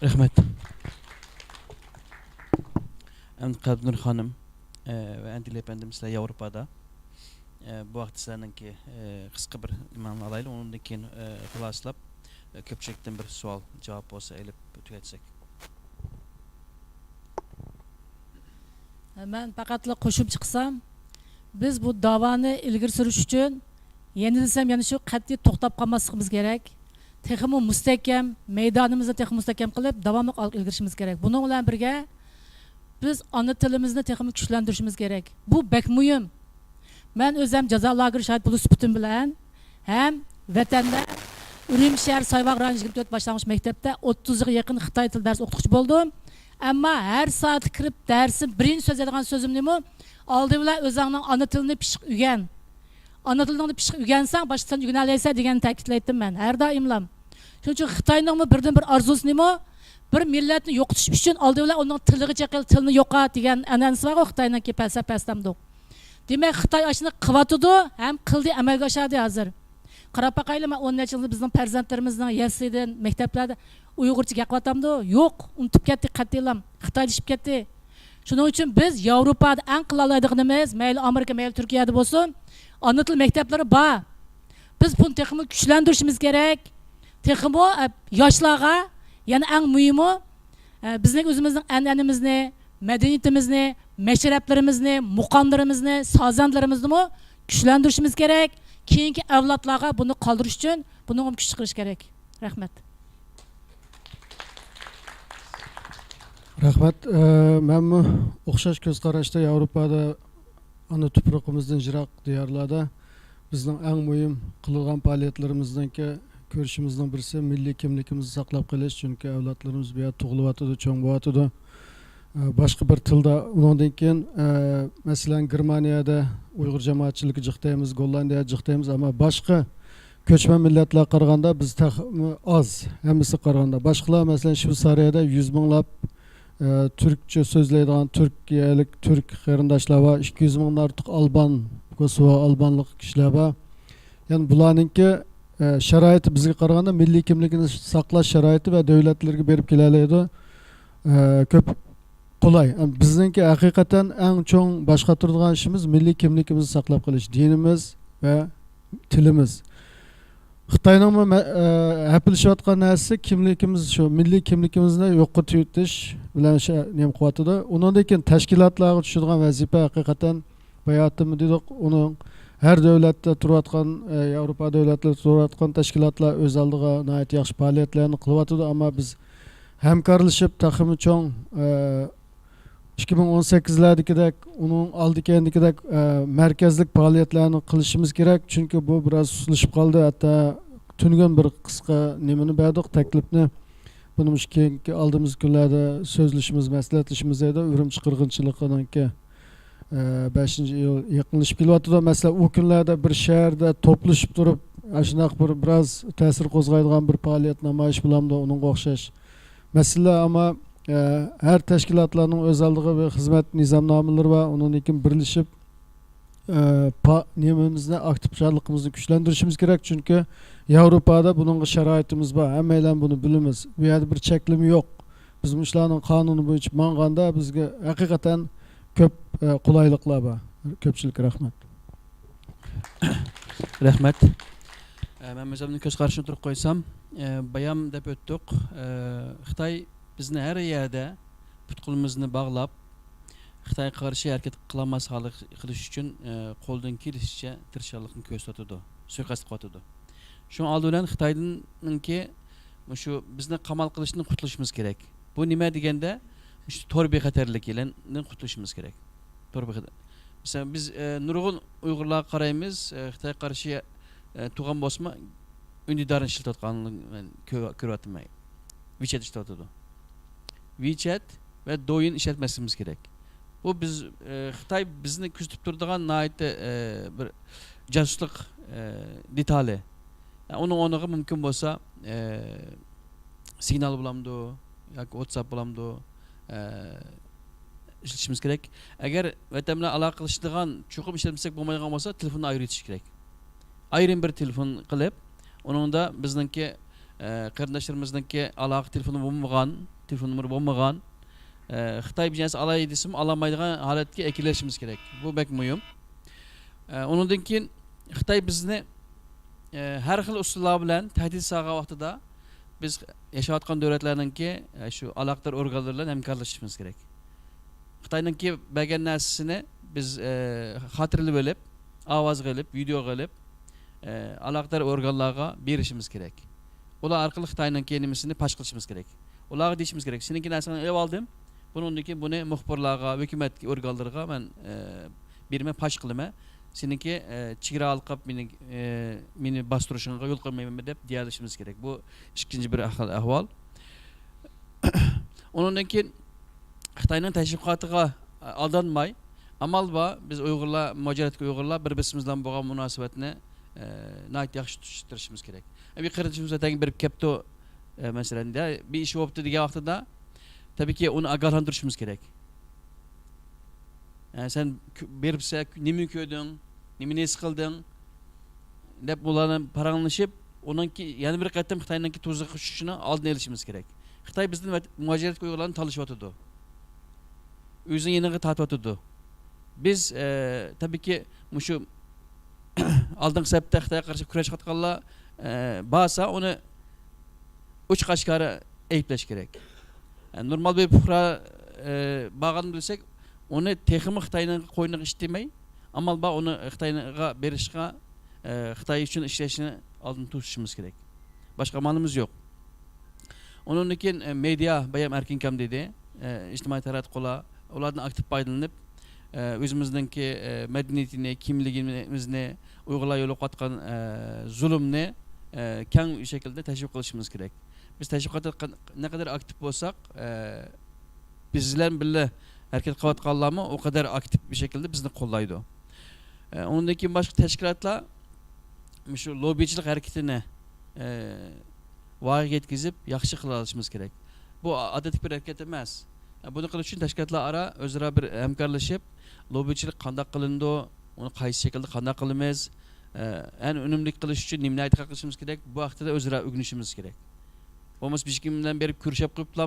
رەھمەت. ئەمدى قەلبىنۇر خانىم، ئە، ۋە ئەدىلە ئەپەندىم، سىلەر ياۋروپادا. ئە، بۇ ھەقتە سىلەرنىڭكى، ئە، قىسقا بىر نېمىڭلارنى ئالايلى، ئۇنىڭدىن كېيىن، ئە، خۇلاسىلاپ، ئە، كۆپچىلىكتىن بىر سوئال، جاۋاب بولسا ئېلىپ تۈگەتسەك. مەن پەقەتلا قوشۇمچە قىلسام، بىز بۇ داۋانى ئىلگىرى سۈرۈش ئۈچۈن يەنە دېسەم، يەنە شۇ قەتئىي توختاپ قالماسلىقىمىز كېرەك. تېخىمۇ مۇستەھكەم، مەيدانىمىزنى تېخىمۇ مۇستەھكەم قىلىپ، داۋاملىق ئىلگىرى سۈرۈشىمىز كېرەك. بۇنىڭ بىلەن بىرگە، بىز ئانا تىلىمىزنى تېخىمۇ كۈچلەندۈرۈشىمىز كېرەك. بۇ بەك مۇھىم. مەن ئۆزۈم جازا لاگېر شاھىت بولۇش سۈپىتىم بىلەن ھەم ۋەتەندە ئۈرۈمچى شەھەر سايباغ رايونى يىگىرمە تۆت باشلانغۇچ مەكتەپتە ئوتتۇزغا يېقىن خىتاي تىل دەرس ئوقۇتقۇچى بولدۇم. ئەمما ھەر سائەتتە كىرىپ دەرسىم بىرىنچى سۆزلەيدىغان سۆزۈم نېمە؟ ئالدى بىلەن ئۆزۈڭنىڭ ئانا تىلىنى پىششىق ئۆگەن. ئانا تىلىڭنى پىششىق ئۆگەنسەڭ، باشقا تىلنى ئۆگىنەلەيسەن دېگەننى تەكىتلەيتتىم مەن ھەر دائىملام. شۇنىڭ ئۈچۈن خىتاينىڭمۇ بىردىنبىر ئارزۇسى نېمە؟ بىر مىللەتنى يوقىتىش ئۈچۈن ئالدى بىلەن ئۇنىڭ تىلىغا چېقىل، تىلنى يوقات دېگەن ئەنئەنىسى بارغۇ خىتاينىڭكى پەلسەپىسى دەمدۇق. دېمەك، خىتاي ئاشۇنى قىلىۋاتىدۇ ھەم قىلدى، ئەمەلگە ئاشاردى ھازىر. قاراپ باقايلى، مانا ئون نەچچە يىل بىزنىڭ پەرزەنتلىرىمىزنىڭ يەسلىدىن، مەكتەپلەردە ئۇيغۇرچە گەپ قىلىۋاتامدۇ؟ يوق، ئۇنتۇپ كەتتى قەتئىيلا. خىتايلىشىپ كەتتى. شۇنىڭ ئۈچۈن بىز ياۋروپادا ئەڭ قىلالايدىغىنىمىز، مەيلى ئامېرىكا، مەيلى تۈركىيەدە بولسۇن، ئانا تىل مەكتەپلىرى بار. بىز بۇنى تېخىمۇ كۈچلەندۈرۈشىمىز كېرەك. تېخىمۇ، ئە، ياشلارغا، يەنە ئەڭ مۇھىمى، ئە، بىزنىڭ ئۆزىمىزنىڭ ئەنئەنىمىزنى، مەدەنىيىتىمىزنى، مەشرەپلىرىمىزنى، مۇقاملىرىمىزنى، سازەندىلىرىمىزنىمۇ كۈچلەندۈرۈشىمىز كېرەك. كېيىنكى ئەۋلادلارغا بۇنى قالدۇرۇش ئۈچۈن بۇنىڭغا كۈچ چىقىرىش كېرەك. رەھمەت. رەھمەت. ئە، مەنمۇ ئوخشاش كۆز قاراشتا ياۋروپادا ئانا تۇپرىقىمىزدىن يىراق دىيارلاردا بىزنىڭ ئەڭ مۇھىم قىلىدىغان پائالىيەتلىرىمىزنىڭكى كۆرۈشىمىزنىڭ بىرسى مىللىي كىملىكىمىزنى ساقلاپ قېلىش، چۈنكى ئەۋلادلىرىمىز بۇ يەردە تۇغۇلۇۋاتىدۇ، چوڭ بولۇۋاتىدۇ. ئە، باشقا بىر تىلدا، ئۇنىڭدىن كېيىن، ئە، مەسىلەن، گېرمانىيەدە ئۇيغۇر جامائەتچىلىكى جىق دەيمىز، گوللاندىيەدە جىق دەيمىز، ئەمما باشقا كۆچمەن مىللەتلەرگە قارىغاندا بىز تېخىمۇ ئاز، ھەممىسىگە قارىغاندا. باشقىلار، مەسىلەن، شۋېتسارىيەدە يۈز مىڭلاپ، ئە، تۈركچە سۆزلەيدىغان تۈركىيەلىك، تۈرك قېرىنداشلار بار، ئىككى يۈز مىڭدىن ئارتۇق ئالبان، كوسوۋو ئالبانلىق كىشىلەر بار. يەنى بۇلارنىڭكى، ئە، شارائىتى بىزگە قارىغاندا مىللىي كىملىكىنى ساقلاش شارائىتى ۋە دۆلەتلىرىگە بېرىپ كېلەلەيدۇ. ئە، كۆپ قولاي. بىزنىڭكى ھەقىقەتەن ئەڭ چوڭ باش قاتۇرىدىغان ئىشىمىز مىللىي كىملىكىمىزنى ساقلاپ قېلىش، دىنىمىز ۋە تىلىمىز. خىتاينىڭمۇ مە-، ئە، ھەپىلىشىۋاتقان نەرسىسى كىملىكىمىز، شۇ مىللىي كىملىكىمىزنى يوققا تۈگىتىش بىلەن شە-، نېمە قىلىۋاتىدۇ. ئۇنىڭدىن كېيىن تەشكىلاتلارغا چۈشىدىغان ۋەزىپە ھەقىقەتەن باياتىنمۇ دېدۇق، ئۇنىڭ ھەر دۆلەتتە تۇرۇۋاتقان، ئە، ياۋروپا دۆلەتلىرىدە تۇرۇۋاتقان تەشكىلاتلار ئۆز ئالدىغا ناھايىتى ياخشى پائالىيەتلەرنى قىلىۋاتىدۇ، ئەمما بىز ھەمكارلىشىپ تېخىمۇ چوڭ، ئە، ئىككى مىڭ ئون سەككىزلەردىكىدەك، ئۇنىڭ ئالدى كەينىدىكىدەك، ئە، مەركەزلىك پائالىيەتلەرنى قىلىشىمىز كېرەك، چۈنكى بۇ بىراز سۇسلىشىپ قالدى. ھەتتا تۈنۈگۈن بىر قىسقا نېمىنى بەردۇق، تەكلىپنى. بۇنى مۇشۇ كېيىنكى ئالدىمىزدىكى كۈنلەردە سۆزلىشىمىز، مەسلىھەتلىشىمىز دەيدۇ، ئۈرۈمچى قىرغىنچىلىقىنىڭكى ئە، بەشىنچى ئىيۇل يېقىنلىشىپ كېلىۋاتىدۇ. مەسىلەن، ئۇ كۈنلەردە بىر شەھەردە توپلىشىپ تۇرۇپ، ئاشۇنداق بىر بىراز تەسىر قوزغايدىغان بىر پائالىيەت، نامايىش بولامدۇ، ئۇنىڭغا ئوخشاش مەسىلىلەر. ئەمما، ئە، ھەر تەشكىلاتلارنىڭ ئۆز ئالدىغا بىر خىزمەت نىزامنامىلىرى بار. ئۇنىڭدىن كېيىن بىرلىشىپ، ئە، پا-، نېمىمىزنى، ئاكتىپچانلىقىمىزنى كۈچلەندۈرۈشىمىز كېرەك. چۈنكى ياۋروپادا بۇنىڭغا شارائىتىمىز بار. ھەممەيلەن بۇنى بىلىمىز. بۇ يەردە بىر چەكلىمە يوق. بىز مۇشۇلارنىڭ قانۇنى بويىچە ماڭغاندا بىزگە ھەقىقەتەن كۆپ، ئە، قولايلىقلار بار. كۆپچىلىككە رەھمەت. رەھمەت. ئە، مەن ئۆزۈمنىڭ كۆز قارىشىنى تۇرۇپ قويسام، ئە، بايام دەپ ئۆتتۇق. ئە، خىتاي بىزنى ھەر يەردە پۇت-قولىمىزنى باغلاپ، خىتايغا قارشى ھەرىكەت قىلالماس ھالغا قىلىش ئۈچۈن، ئە، قولىدىن كېلىشىچە تىرىشچانلىقنى كۆرسىتىۋاتىدۇ، سۇيىقەست قىلىۋاتىدۇ. شۇنىڭ ئالدى بىلەن خىتاينىڭكى مۇشۇ بىزنى قامال قىلىشتىن قۇتۇلۇشىمىز كېرەك. بۇ نېمە دېگەندە، مۇشۇ تور بىخەتەرلىكىدىن قۇتۇلۇشىمىز كېرەك. تور بىخەتەر-، مەسىلەن، بىز، ئە، نۇرغۇن ئۇيغۇرلارغا قارايمىز، ئە، خىتايغا قارشى، ئە، تۇرغان بولسىمۇ، ئۈندىدارنى ئىشلىتىۋاتقانلىقىنى مەن كۆ-، كۆرۈۋاتىمەن. ۋىچەت ئىشلىتىۋاتىدۇ. ۋىچەت ۋە دويىن ئىشلەتمەسلىكىمىز كېرەك. بۇ بىز، ئە، خىتاي بىزنى كۆزىتىپ تۇرىدىغان ناھايىتى، ئە، بىر جاسۇسلۇق، ئە، دېتالى. ئۇنىڭ ئورنىغا مۇمكىن بولسا، ئە، سىگنال بولامدۇ ياكى ۋاتساپ بولامدۇ، ئە، ئىشلىتىشىمىز كېرەك. ئەگەر ۋەتەن بىلەن ئالاقە قىلىشىدىغان چوقۇم ئىشلەتمىسەك بولمايدىغان بولسا، تېلېفوننى ئايرىۋېتىش كېرەك. ئايرىم بىر تېلېفون قىلىپ، ئۇنىڭدا بىزنىڭكى، ئە، قېرىنداشلىرىمىزنىڭكى ئالاقە تېلېفونى بولمىغان، تېلېفون نومۇرى بولمىغان، ئە، خىتاي بىر نەرسە ئالاي دېسىمۇ ئالالمايدىغان ھالەتكە ئەكېلىشىمىز كېرەك. بۇ بەك مۇھىم. ئە، ئۇنىڭدىن كېيىن خىتاي بىزنى، ئە، ھەر خىل ئۇسۇللار بىلەن تەھدىت سالغان ۋاقتىدا بىز ياشاۋاتقان دۆلەتلەرنىڭكى، ئە، شۇ ئالاقىدار ئورگانلىرى بىلەن ھەمكارلىشىشىمىز كېرەك. خىتاينىڭكى بەرگەن نەرسىسىنى بىز، ئە، خاتىرىلىۋېلىپ، ئاۋازغا ئېلىپ، ۋىدېئوغا ئېلىپ، ئە، ئالاقىدار ئورگانلارغا بېرىشىمىز كېرەك. ئۇلار ئارقىلىق خىتاينىڭكى نېمىسىنى پاش قىلىشىمىز كېرەك. ئۇلارغا دېيىشىمىز كېرەك، سېنىڭكى نەرسەڭنى ئېلىۋالدىم، بۇنىڭدىن كېيىن بۇنى مۇخبىرلارغا، ھۆكۈمەت ئورگانلىرىغا مەن، ئە، بېرىمەن، پاش قىلىمەن. سېنىڭكى، ئە، چېگرا ھالقىپ مېنى، ئە، مېنى باستۇرۇشۇڭغا يول قويمايمەن دەپ دېيەلىشىمىز كېرەك. بۇ ئىككىنچى بىر خىل ئەھۋال. ئۇنىڭدىن كېيىن خىتاينىڭ تەشۋىقاتىغا، ئە، ئالدانماي، ئامال بار، بىز ئۇيغۇرلار، مۇھاجىرەتتىكى ئۇيغۇرلار بىر-بىرسىمىز بىلەن بولغان مۇناسىۋەتنى، ئە، ناھايىتى ياخشى تۇتۇشتۇرۇشىمىز كېرەك. ئە، بىر قېرىندىشىمىز ۋەتەنگە بېرىپ كەپتۇ، ئە، مەسىلەن، دە، بىر ئىش بوپتۇ دېگەن ۋاقتىدا، تەبىئىيكى، ئۇنى ئاگاھلاندۇرۇشىمىز كېرەك. ئە، سەن كۆ-، بېرىپسە، نېمىنى كۆردۈڭ، نېمىنى ھېس قىلدىڭ؟ دەپ ئۇلار بىلەن پاراڭلىشىپ، ئۇنىڭكى يەنە بىر قېتىم خىتاينىڭكى تۇزىقى چۈشۈشىنىڭ ئالدىنى ئېلىشىمىز كېرەك. خىتاي بىزدىن ۋەت-، مۇھاجىرەتتىكى ئۇيغۇرلارنى تالىشىۋاتىدۇ. ئۆزىنىڭ يېنىغا تارتىۋاتىدۇ. بىز، ئە، تەبىئىيكى، مۇشۇ ئالدىنقى سەپتە خىتايغا قارشى كۈرەشكە قاتقانلار، ئە، بارسا، ئۇنى ئوچۇق ئاشكارا ئەيىبلەش كېرەك. ئە، نورمال بىر پۇقرا، ئە، بارغاننى بىلسەك، ئۇنى تېخىمۇ خىتاينىڭ قوينىغا ئىشتىمەي، ئامال بار ئۇنى خىتايغا بېرىشقا، ئە، خىتاي ئۈچۈن ئىشلەشنى ئالدىن توسۇشىمىز كېرەك. باشقا ئامالىمىز يوق. ئۇنىڭدىن كېيىن، ئە، مېدىيا بايام ئەركىنكام دېدى، ئە، ئىجتىمائىي تاراتقۇلار، ئۇلاردىن ئاكتىپ پايدىلىنىپ، ئە، ئۆزىمىزنىڭكى، ئە، مەدەنىيىتىنى، كىملىكىمىزنى، ئۇيغۇرلار يولۇقۇۋاتقان، ئە، زۇلۇمنى، ئە، كەڭ شەكىلدە تەشۋىق قىلىشىمىز كېرەك. بىز تەشۋىقاتتا قان-، نەقەدەر ئاكتىپ بولساق، ئە، بىز بىلەن بىللە ھەرىكەت قىلىۋاتقانلارمۇ ئۇ قەدەر ئاكتىپ بىر شەكىلدە بىزنى قوللايدۇ. ئە، ئۇنىڭدىن كېيىن باشقا تەشكىلاتلار مۇشۇ لوببىچىلىق ھەرىكىتىنى، ئە، ۋايىغا يەتكۈزۈپ ياخشى قىلالىشىمىز كېرەك. بۇ ئادەتتىكى بىر ھەرىكەت ئەمەس. ئە، بۇنى قىلىش ئۈچۈن تەشكىلاتلار ئارا ئۆزئارا بىر ھەمكارلىشىپ، لوببىچىلىق قانداق قىلىنىدۇ، ئۇنى قايسى شەكىلدە قانداق قىلىمىز، ئە، ئەنە ئۈنۈملۈك قىلىش ئۈچۈن نېمىنى ئەتىقەت قىلىشىمىز كېرەك، بۇ ھەقتە ئۆزئارا ئۆگىنىشىمىز كېرەك. بولمىسا بىر ئىككى كۈن بىلەن بېرىپ كۆرۈشۈپ قويۇپلا،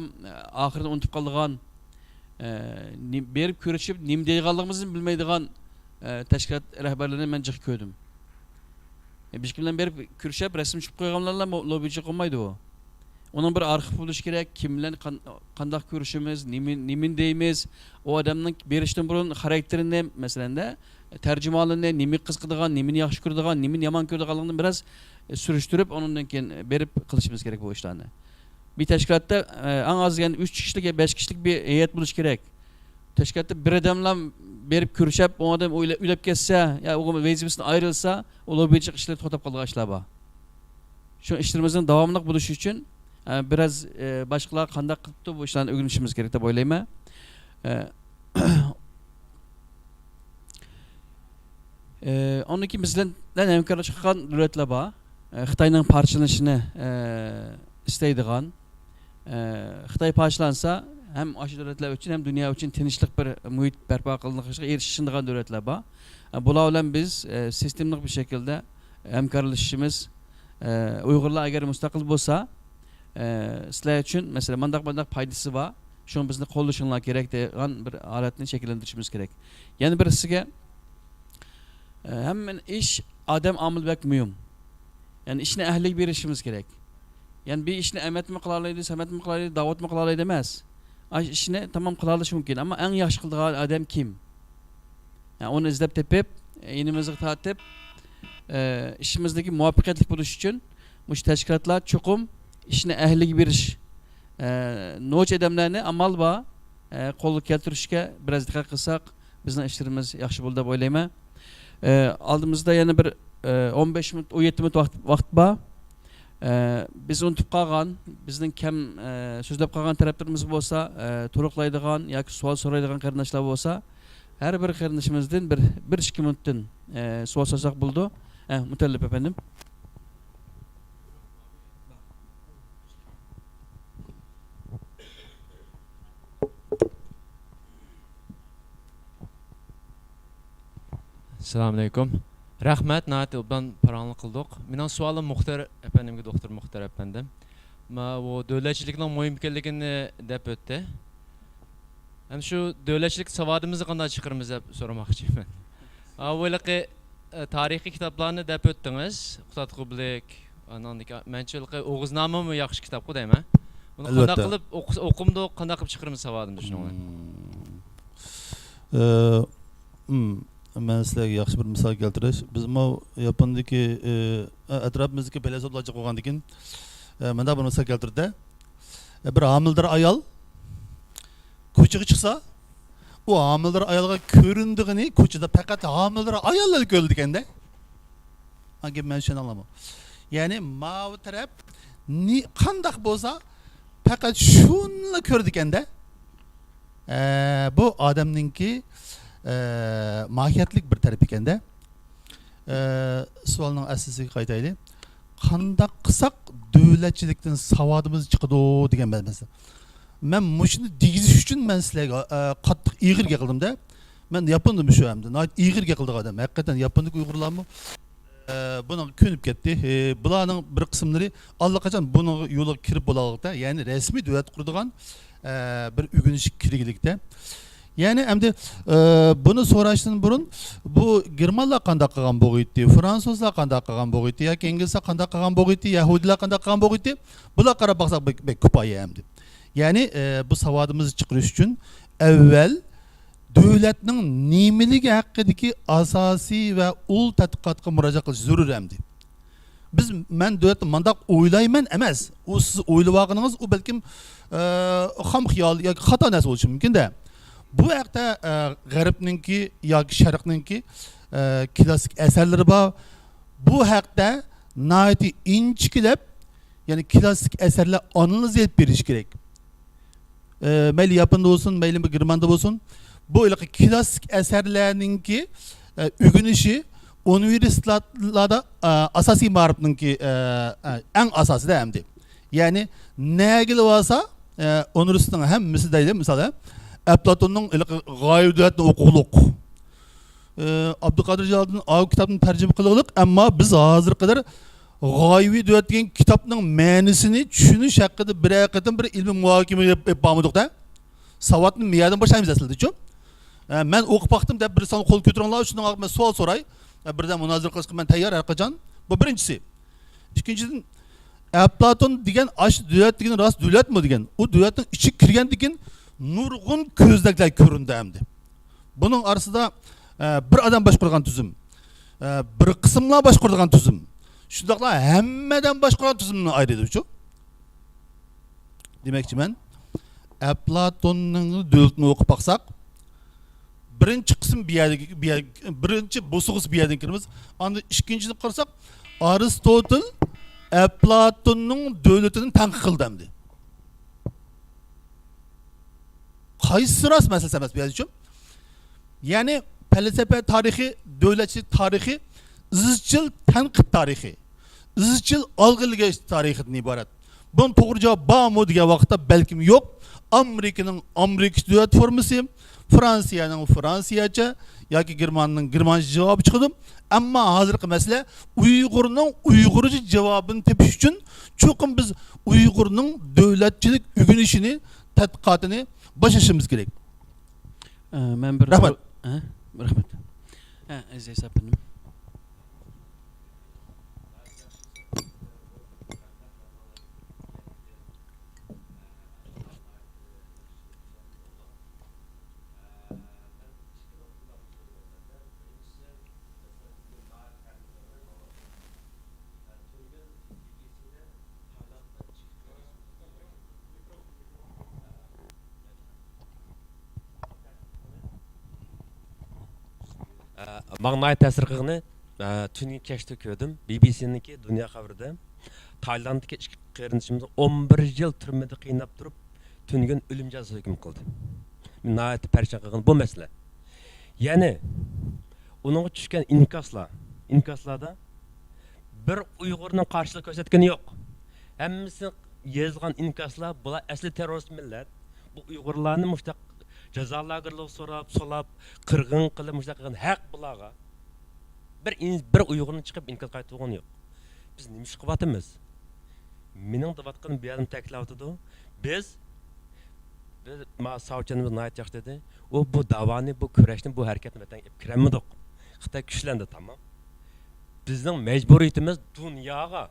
ئاخىرىدا ئۇنتۇپ قالىدىغان، ئە، نېم-، بېرىپ كۆرۈشۈپ نېمە دەيدىغانلىقىمىزنى بىلمەيدىغان، ئە، تەشكىلات رەھبەرلىرىنى مەن جىق كۆردۈم. ئە، بىر ئىككى كۈن بىلەن بېرىپ كۆرۈشۈپ رەسىم چۈشۈپ قويغان بىلەنلا مو-، لوببىچى قىلمايدۇ ئۇ. ئۇنىڭ بىر ئارخىپى بولۇشى كېرەك، كىم بىلەن قان-، قانداق كۆرۈشىمىز، نېمە، نېمىنى دەيمىز، ئۇ ئادەمنىڭ بېرىشتىن بۇرۇن خاراكتېرىنى، مەسىلەندە، تەرجىمىھالىنى، نېمە قىزىقىدىغان، نېمىنى ياخشى كۆرىدىغان، نېمىنى يامان كۆرىدىغانلىقىنى بىراز، ئە، سۈرۈشتۈرۈپ، ئۇنىڭدىن كېيىن بېرىپ قىلىشىمىز كېرەك بۇ ئىشلارنى. بىر تەشكىلاتتا، ئە، ئەڭ ئاز دېگەندە ئۈچ كىشىلىك يا بەش كىشىلىك بىر ھەيئەت بولۇشى كېرەك. تەشكىلاتتا بىر ئادەملا بېرىپ كۆرۈشۈپ، ئۇ ئادەم ئۆلە-، ئۆلۈپ كەتسە، يا ئۇ ۋەزىپىسىدىن ئايرىلسا، ئۇ لوببىچىلىق ئىشلىرى توختاپ قالىدىغان ئىشلار بار. شۇ ئىشلىرىمىزنىڭ داۋاملىق بولۇشى ئۈچۈن، ئە، بىراز، ئە، باشقىلار قانداق قىلىپتۇ، بۇ ئىشلارنى ئۆگىنىشىمىز كېرەك دەپ ئويلايمەن. ئە، ئە، ئۇنىڭدىن كېيىن بىز بىلەن ھەمكارلىشىپ قالغان دۆلەتلەر بار. ئە، خىتاينىڭ پارچىلىنىشىنى، ئە، ئىستەيدىغان. ئە، خىتاي پارچىلانسا، ھەم ئاشۇ دۆلەتلەر ئۈچۈن، ھەم دۇنيا ئۈچۈن تىنچلىق بىر مۇھىت بەرپا قىلىنىشىغا ئېرىشىشىدىغان دۆلەتلەر بار. ئە، بۇلار بىلەن بىز، ئە، سىستېمىلىق بىر شەكىلدە ھەمكارلىشىشىمىز، ئە، ئۇيغۇرلار ئەگەر مۇستەقىل بولسا، ئە، سىلەر ئۈچۈن، مەسىلەن، مانداق، مانداق پايدىسى بار، شۇڭا بىزنى قوللىشىڭلار كېرەك دېگەن بىر ھالەتنى شەكىللەندۈرۈشىمىز كېرەك. يەنە بىرسىگە، ئە، ھەممە ئىش، ئادەم ئامىلى بەك مۇھىم. يەنى ئىشنى ئەھلىگە بېرىشىمىز كېرەك. يەنى بىر ئىشنى ئەمەتمۇ قىلالايدۇ، سەمەتمۇ قىلالايدۇ، داۋۇتمۇ قىلالايدۇ ئەمەس. ئاشۇ ئىشنى تامام قىلالىشى مۇمكىن، ئەمما ئەڭ ياخشى قىلىدىغان ئادەم كىم؟ يەنى ئۇنى ئىزدەپ تېپىپ، يېنىمىزغا تارتىپ، ئە، ئىشىمىزدىكى مۇۋەپپەقىيەتلىك بولۇش ئۈچۈن مۇشۇ تەشكىلاتلار چوقۇم ئىشنى ئەھلىگە بېرىش، ئە، نوچى ئادەملەرنى ئامال بار، ئە، قولغا كەلتۈرۈشكە بىراز دىققەت قىلساق، بىزنىڭ ئىشلىرىمىز ياخشى بولىدۇ دەپ ئويلايمەن. ئە، ئالدىمىزدا يەنە بىر، ئە، ئون بەش مىنۇت، ئون يەتتە مىنۇت ۋاقىت، ۋاقىت بار. ئە، بىز ئۇنتۇپ قالغان، بىزنىڭ كەم، ئە، سۆزلەپ قالغان تەرەپلىرىمىز بولسا، ئە، تولۇقلايدىغان ياكى سوئال سورايدىغان قېرىنداشلار بولسا، ھەر بىر قېرىندىشىمىزدىن بىر، بىر ئىككى مىنۇتتىن، ئە، سوئال سورىساق بولىدۇ. ئە، مۇتەللىپ ئەپەندىم. ئەسسالامۇئەلەيكۇم. رەھمەت، ناھايىتى ئوبدان پاراڭلىق قىلدۇق. مېنىڭ سوئالىم مۇختەر ئەپەندىمگە، دوختۇر مۇختەر ئەپەندىم. ماۋۇ دۆلەتچىلىكنىڭ مۇھىم ئىكەنلىكىنى دەپ ئۆتتى. ھەم شۇ دۆلەتچىلىك ساۋادىمىزنى قانداق چىقىرىمىز دەپ سورىماقچىمەن. ئاۋۇ ھېلىقى، ئە، تارىخىي كىتابلارنى دەپ ئۆتتىڭىز. قۇتادغۇ بىلىك، ئاناندىكى، مەنچە ھېلىقى ئوغۇزنامىمۇ ياخشى كىتابقۇ دەيمەن. بۇنى قانداق ئەلۋەتتە. قىلىپ ئوقۇس-، ئوقۇمدۇق، قانداق قىلىپ چىقىرىمىز ساۋادىمىزنى شۇنىڭ بىلەن؟ مم. ئە، مم. مەن سىلەرگە ياخشى بىر مىسال كەلتۈرەي. بىزمۇ ياپوندىكى، ئە، ئەتراپىمىزدىكى پەيلاسوپلارچە قىلغاندىكىن، ئە، مۇنداق بىر مىسال كەلتۈردى. ئە، بىر ھامىلىدار ئايال كوچىغا چىقسا، ئۇ ھامىلىدار ئايالغا كۆرۈنىدىغىنى كوچىدا پەقەت ھامىلىدار ئاياللار كۆرۈلىدىكەندە. ھا، گەپ مەن چۈشەندىڭلارمۇ؟ يەنى ماۋۇ تەرەپ نى-، قانداق بولسا، پەقەت شۇنىلا كۆرىدىكەندە. ئە، بۇ ئادەمنىڭكى، ئە، ماھىيەتلىك بىر تەرىپى ئىكەندە. ئە، سوئالنىڭ ئەسلىسىگە قايتايلى. قانداق قىلساق دۆلەتچىلىكتىن ساۋادىمىز چىقىدۇ دېگەن مەسىلە. مەن مۇشۇنى دېگۈزۈش ئۈچۈن مەن سىلەرگە، ئە، قاتتىق ئېغىر گەپ قىلدىم-دە. مەن ياپوندىمۇ شۇ ئەمدى. ناھايىتى ئېغىر گەپ قىلىدىغان ئادەم. ھەقىقەتەن ياپوندىكى ئۇيغۇرلارمۇ، ئە، بۇنىڭغا كۆنۈپ كەتتى. ئە، بۇلارنىڭ بىر قىسىملىرى ئاللىقاچان بۇنىڭ يولىغا كىرىپ بولالىغۇدە، يەنى رەسمىي دۆلەت قۇرىدىغان، ئە، بىر ئۆگىنىش كېرەكلىكتە. يەنى ئەمدى، ئە، بۇنى سوراشتىن بۇرۇن، بۇ گېرمانلار قانداق قىلغان بوغىيتتى، فرانسۇزلار قانداق قىلغان بوغىيتتى ياكى ئىنگلىزلار قانداق قىلغان بوغىيتتى، يەھۇدىيلار قانداق قىلغان بوغىيتتى، بۇلارغا قاراپ باقساق بەك، بەك كۇپايە ئەمدى. يەنى، ئە، بۇ ساۋادىمىزنى چىقىرىش ئۈچۈن ئەۋۋەل دۆلەتنىڭ نېمىلىكى ھەققىدىكى ئاساسىي ۋە ئۇل تەتقىقاتقا مۇراجىئەت قىلىش زۆرۈر ئەمدى. بىز، مەن دۆلەتنى مانداق ئويلايمەن ئەمەس. ئۇ سىز ئويلىۋالغىنىڭىز، ئۇ بەلكىم، ئە، خام خىيال ياكى خاتا نەرسە بولۇشى مۇمكىن-دە. بۇ ھەقتە، ئە، غەربنىڭكى ياكى شەرقنىڭكى، ئە، كلاسسىك ئەسەرلىرى بار. بۇ ھەقتە ناھايىتى ئىنچىكىلەپ، يەنى كلاسسىك ئەسەرلەر ئانالىز ئېلىپ بېرىش كېرەك. ئە، مەيلى ياپوندا بولسۇن، مەيلى بىر گېرماندا بولسۇن، بۇ ھېلىقى كلاسسىك ئەسەرلەرنىڭكى، ئە، ئۆگىنىشى ئۇنىۋېرسىتېتلاردا، ئە، ئاساسىي مائارىپنىڭكى، ئە، ئە، ئەڭ ئاساسىدا ئەمدى. يەنى نەگىلا بارسا، ئە، ئۇنىۋېرسىتېتنىڭ ھەممىسى دەيلى، مىسالى، ئەپلاتوننىڭ ھېلىقى غايىۋى دۆلەتنى ئوقۇغۇلۇق. ئابدۇقادىر جالالىدىن ئاۋۇ كىتابنى تەرجىمە قىلغۇلۇق، ئەمما بىز ھازىرغا قەدەر غايىۋى دۆلەت دېگەن كىتابنىڭ مەنىسىنى چۈشىنىش ھەققىدە بىرەر قېتىم بىر ئىلمىي مۇھاكىمە ئېلىپ، ئېلىپ بارمىدۇق-دە. ساۋاتنى مەيەردىن باشلايمىز ئەسلىدىچۇ؟ ئە، مەن ئوقۇپ باقتىم دەپ بىر سان قول كۆتۈرۈڭلار، شۇنىڭغا مەن سوئال سوراي. ئە، بىردەم مۇنازىرە قىلىشقا مەن تەييار ھەر قاچان. بۇ بىرىنچىسى. ئىككىنچىدىن، ئەپلاتون دېگەن ئاشۇ دۆلەت دېگەن راست دۆلەتمۇ دېگەن. ئۇ دۆلەتنىڭ ئىچىگە كىرگەندىن كېيىن نۇرغۇن كۆزنەكلەر كۆرۈندى ئەمدى. بۇنىڭ ئارىسىدا، ئە، بىر ئادەم باشقۇرغان تۈزۈم، ئە، بىر قىسىملار باشقۇرىدىغان تۈزۈم، شۇنداقلا ھەممە ئادەم باشقۇرغان تۈزۈمدىن ئايرىلىدۇچۇ. دېمەكچىمەن، ئەپلاتوننىڭ دۆلىتىنى ئوقۇپ باقساق، بىرىنچى قىسىم بۇ يەردىكى، بۇ يەر-، بىرىنچى بوسۇغىسى بۇ يەردىن كىرىمىز. ئاندىن ئىككىنچىدىن قارىساق، ئارىستوتېل ئەپلاتوننىڭ دۆلىتىنى تەنقىد قىلدى ئەمدى. قايسىسى راست مەسىلىسى ئەمەس بۇ يەردىچۇ؟ يەنى پەلسەپە تارىخى، دۆلەتچىلىك تارىخى، ئىزچىل تەنقىد تارىخى، ئىزچىل ئالغا ئىلگىرىلەش تارىخىدىن ئىبارەت. بۇنىڭ توغرا جاۋابى بارمۇ دېگەن ۋاقىتتا بەلكىم يوق. ئامېرىكىنىڭ ئامېرىكىچە دۆلەت فورمىسى، فرانسىيەنىڭ فرانسىيەچە ياكى گېرماننىڭ گېرمانچە جاۋابى چىقىدۇ. ئەمما ھازىرقى مەسىلە ئۇيغۇرنىڭ ئۇيغۇرچە جاۋابىنى تېپىش ئۈچۈن چوقۇم بىز ئۇيغۇرنىڭ دۆلەتچىلىك ئۆگىنىشىنى، تەتقىقاتىنى باشلىشىمىز كېرەك. ئە، مەن بىر رەھمەت. ھە؟ رەھمەت. ھە، ئەزىز ئەپەندىم. ئە، ماڭا ناھايىتى تەسىر قىلغىنى، ئە، تۈنۈگۈن كەچتە كۆردۈم، بى بى سىنىڭكى دۇنيا خەۋىرىدە تايلاندتىكى ئىككى قېرىندىشىمىزنى ئون بىر يىل تۈرمىدە قىيناپ تۇرۇپ، تۈنۈگۈن ئۆلۈم جازاسى ھۆكۈم قىلدى. مېنى ناھايىتى پەرىشان قىلغىنى بۇ مەسىلە. يەنى ئۇنىڭغا چۈشكەن ئىنكاسلار، ئىنكاسلاردا بىر ئۇيغۇرنىڭ قارشىلىق كۆرسەتكىنى يوق. ھەممىسى يېزىلغان ئىنكاسلار، بۇلار ئەسلى تېررورىست مىللەت. بۇ ئۇيغۇرلارنى مۇشۇنداق جازا لاگېرلىرىغا سوراپ، سولاپ، قىرغىن قىلىپ، مۇشۇنداق قىلغان ھەق بۇلارغا. بىر ئىن-، بىر ئۇيغۇرنى چىقىپ ئىنكاس قايتۇرغىنى يوق. بىز نېمە ئىش قىلىۋاتىمىز؟ مېنىڭ دەۋاتقىنىم بۇ يەردىمۇ تەكىتلەۋاتىدۇ. بىز، بىز، ما، ساۋۇتجانىمىز ناھايىتى ياخشى دېدى. ئۇ بۇ داۋانى، بۇ كۈرەشنى بۇ ھەرىكەتنى ۋەتەنگە ئېلىپ كىرەلمىدۇق. خىتاي كۈچلەندى، تامام. بىزنىڭ مەجبۇرىيىتىمىز دۇنياغا،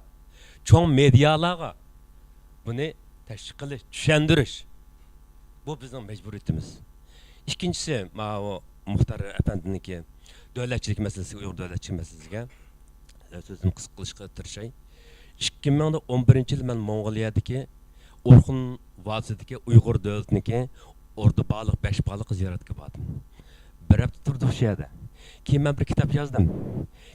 چوڭ مېدىيالارغا بۇنى تەشۋىق قىلىش، چۈشەندۈرۈش. بۇ بىزنىڭ مەجبۇرىيىتىمىز. ئىككىنچىسى، ماۋۇ مۇختار ئەپەندىنىڭكى دۆلەتچىلىك مەسىلىسى، ئۇيغۇر دۆلەتچىلىك مەسىلىسىگە سۆزۈمنى قىسقا قىلىشقا تىرىشاي. ئىككى مىڭ ئون بىرىنچى يىلى مەن موڭغۇلىيەدىكى ئورخۇن ۋادىسىدىكى ئۇيغۇر دۆلىتىنىڭكى ئوردا بارلىق، بەش بارلىققا زىيارەتكە باردىم. بىر ھەپتە تۇردۇق شۇ يەردە. كېيىن مەن بىر كىتاب يازدىم.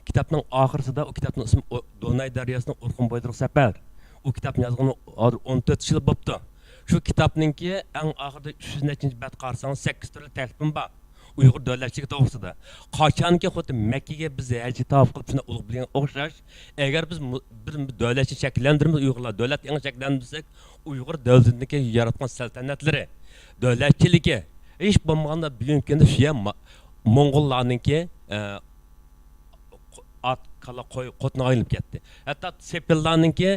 كىتابنىڭ ئاخىرسىدا، ئۇ كىتابنىڭ ئىسمى ئو-، دوناي دەرياسىنىڭ ئورخۇن بويىدىغا سەپەر. ئۇ كىتابنى يازغىنى ھازىر ئون تۆت يىل بوپتۇ. شۇ كىتابنىڭكى ئەڭ ئاخىرىدا ئۈچ يۈز نەچچىنچى بەت قارىساڭىز، سەككىز تۈرلۈك تەكلىپىم بار ئۇيغۇر دۆلەتچىلىكى توغرىسىدا. قاچانكى خۇددى مەككىگە بىز ھەج تاۋاپ قىلىپ شۇنداق ئۇلۇغ بىلگەن ئوخشاش، ئەگەر بىز مۇ-، بىر دۆلەتنى شەكىللەندۈرىمىز، ئۇيغۇرلار دۆلەت ئېڭى شەكىللەندۈرسەك، ئۇيغۇر دۆلىتىدىكى ياراتقان سەلتەنەتلىرى، دۆلەتچىلىكى، ھېچ بولمىغاندا بۈگۈنكى كۈندە شۇ يەر ما-، موڭغۇللارنىڭكى، ئە، ئات، كالا، قوي، قوتىنىغا ئايلىنىپ كەتتى. ھەتتا سېپىللارنىڭكى،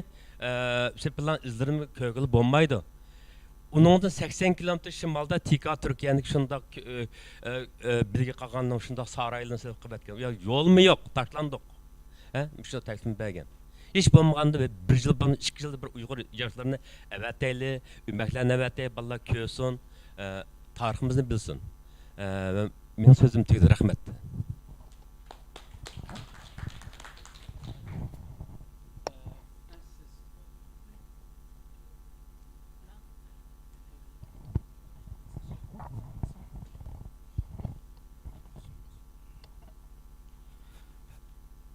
ئە، سېپىللارنىڭ ئىزلىرىنى كۆرگىلى بولمايدۇ. ئۇنىڭدىن سەكسەن كىلومېتىر شىمالدا تىكا تۈركىيەنىڭكى شۇنداق، ئە، ئە، بىلگە قالغاننىڭ شۇنداق سارايلىرىنى سېلىپ قىلىپ ئەتكەن. يا، يولمۇ يوق، تاشلاندۇق. ھە، مۇشۇ تەكلىپنى بەرگەن. ھېچ بولمىغاندا بىر، بىر يىل، بىر، ئىككى يىلدا بىر ئۇيغۇر ياشلىرىنى ئەۋەتەيلى، ئۆمەكلەرنى ئەۋەتەي، بالىلار كۆرسۇن، ئە، تارىخىمىزنى بىلسۇن. ئە، مېنىڭ سۆزۈم تۈگىدى، رەھمەت.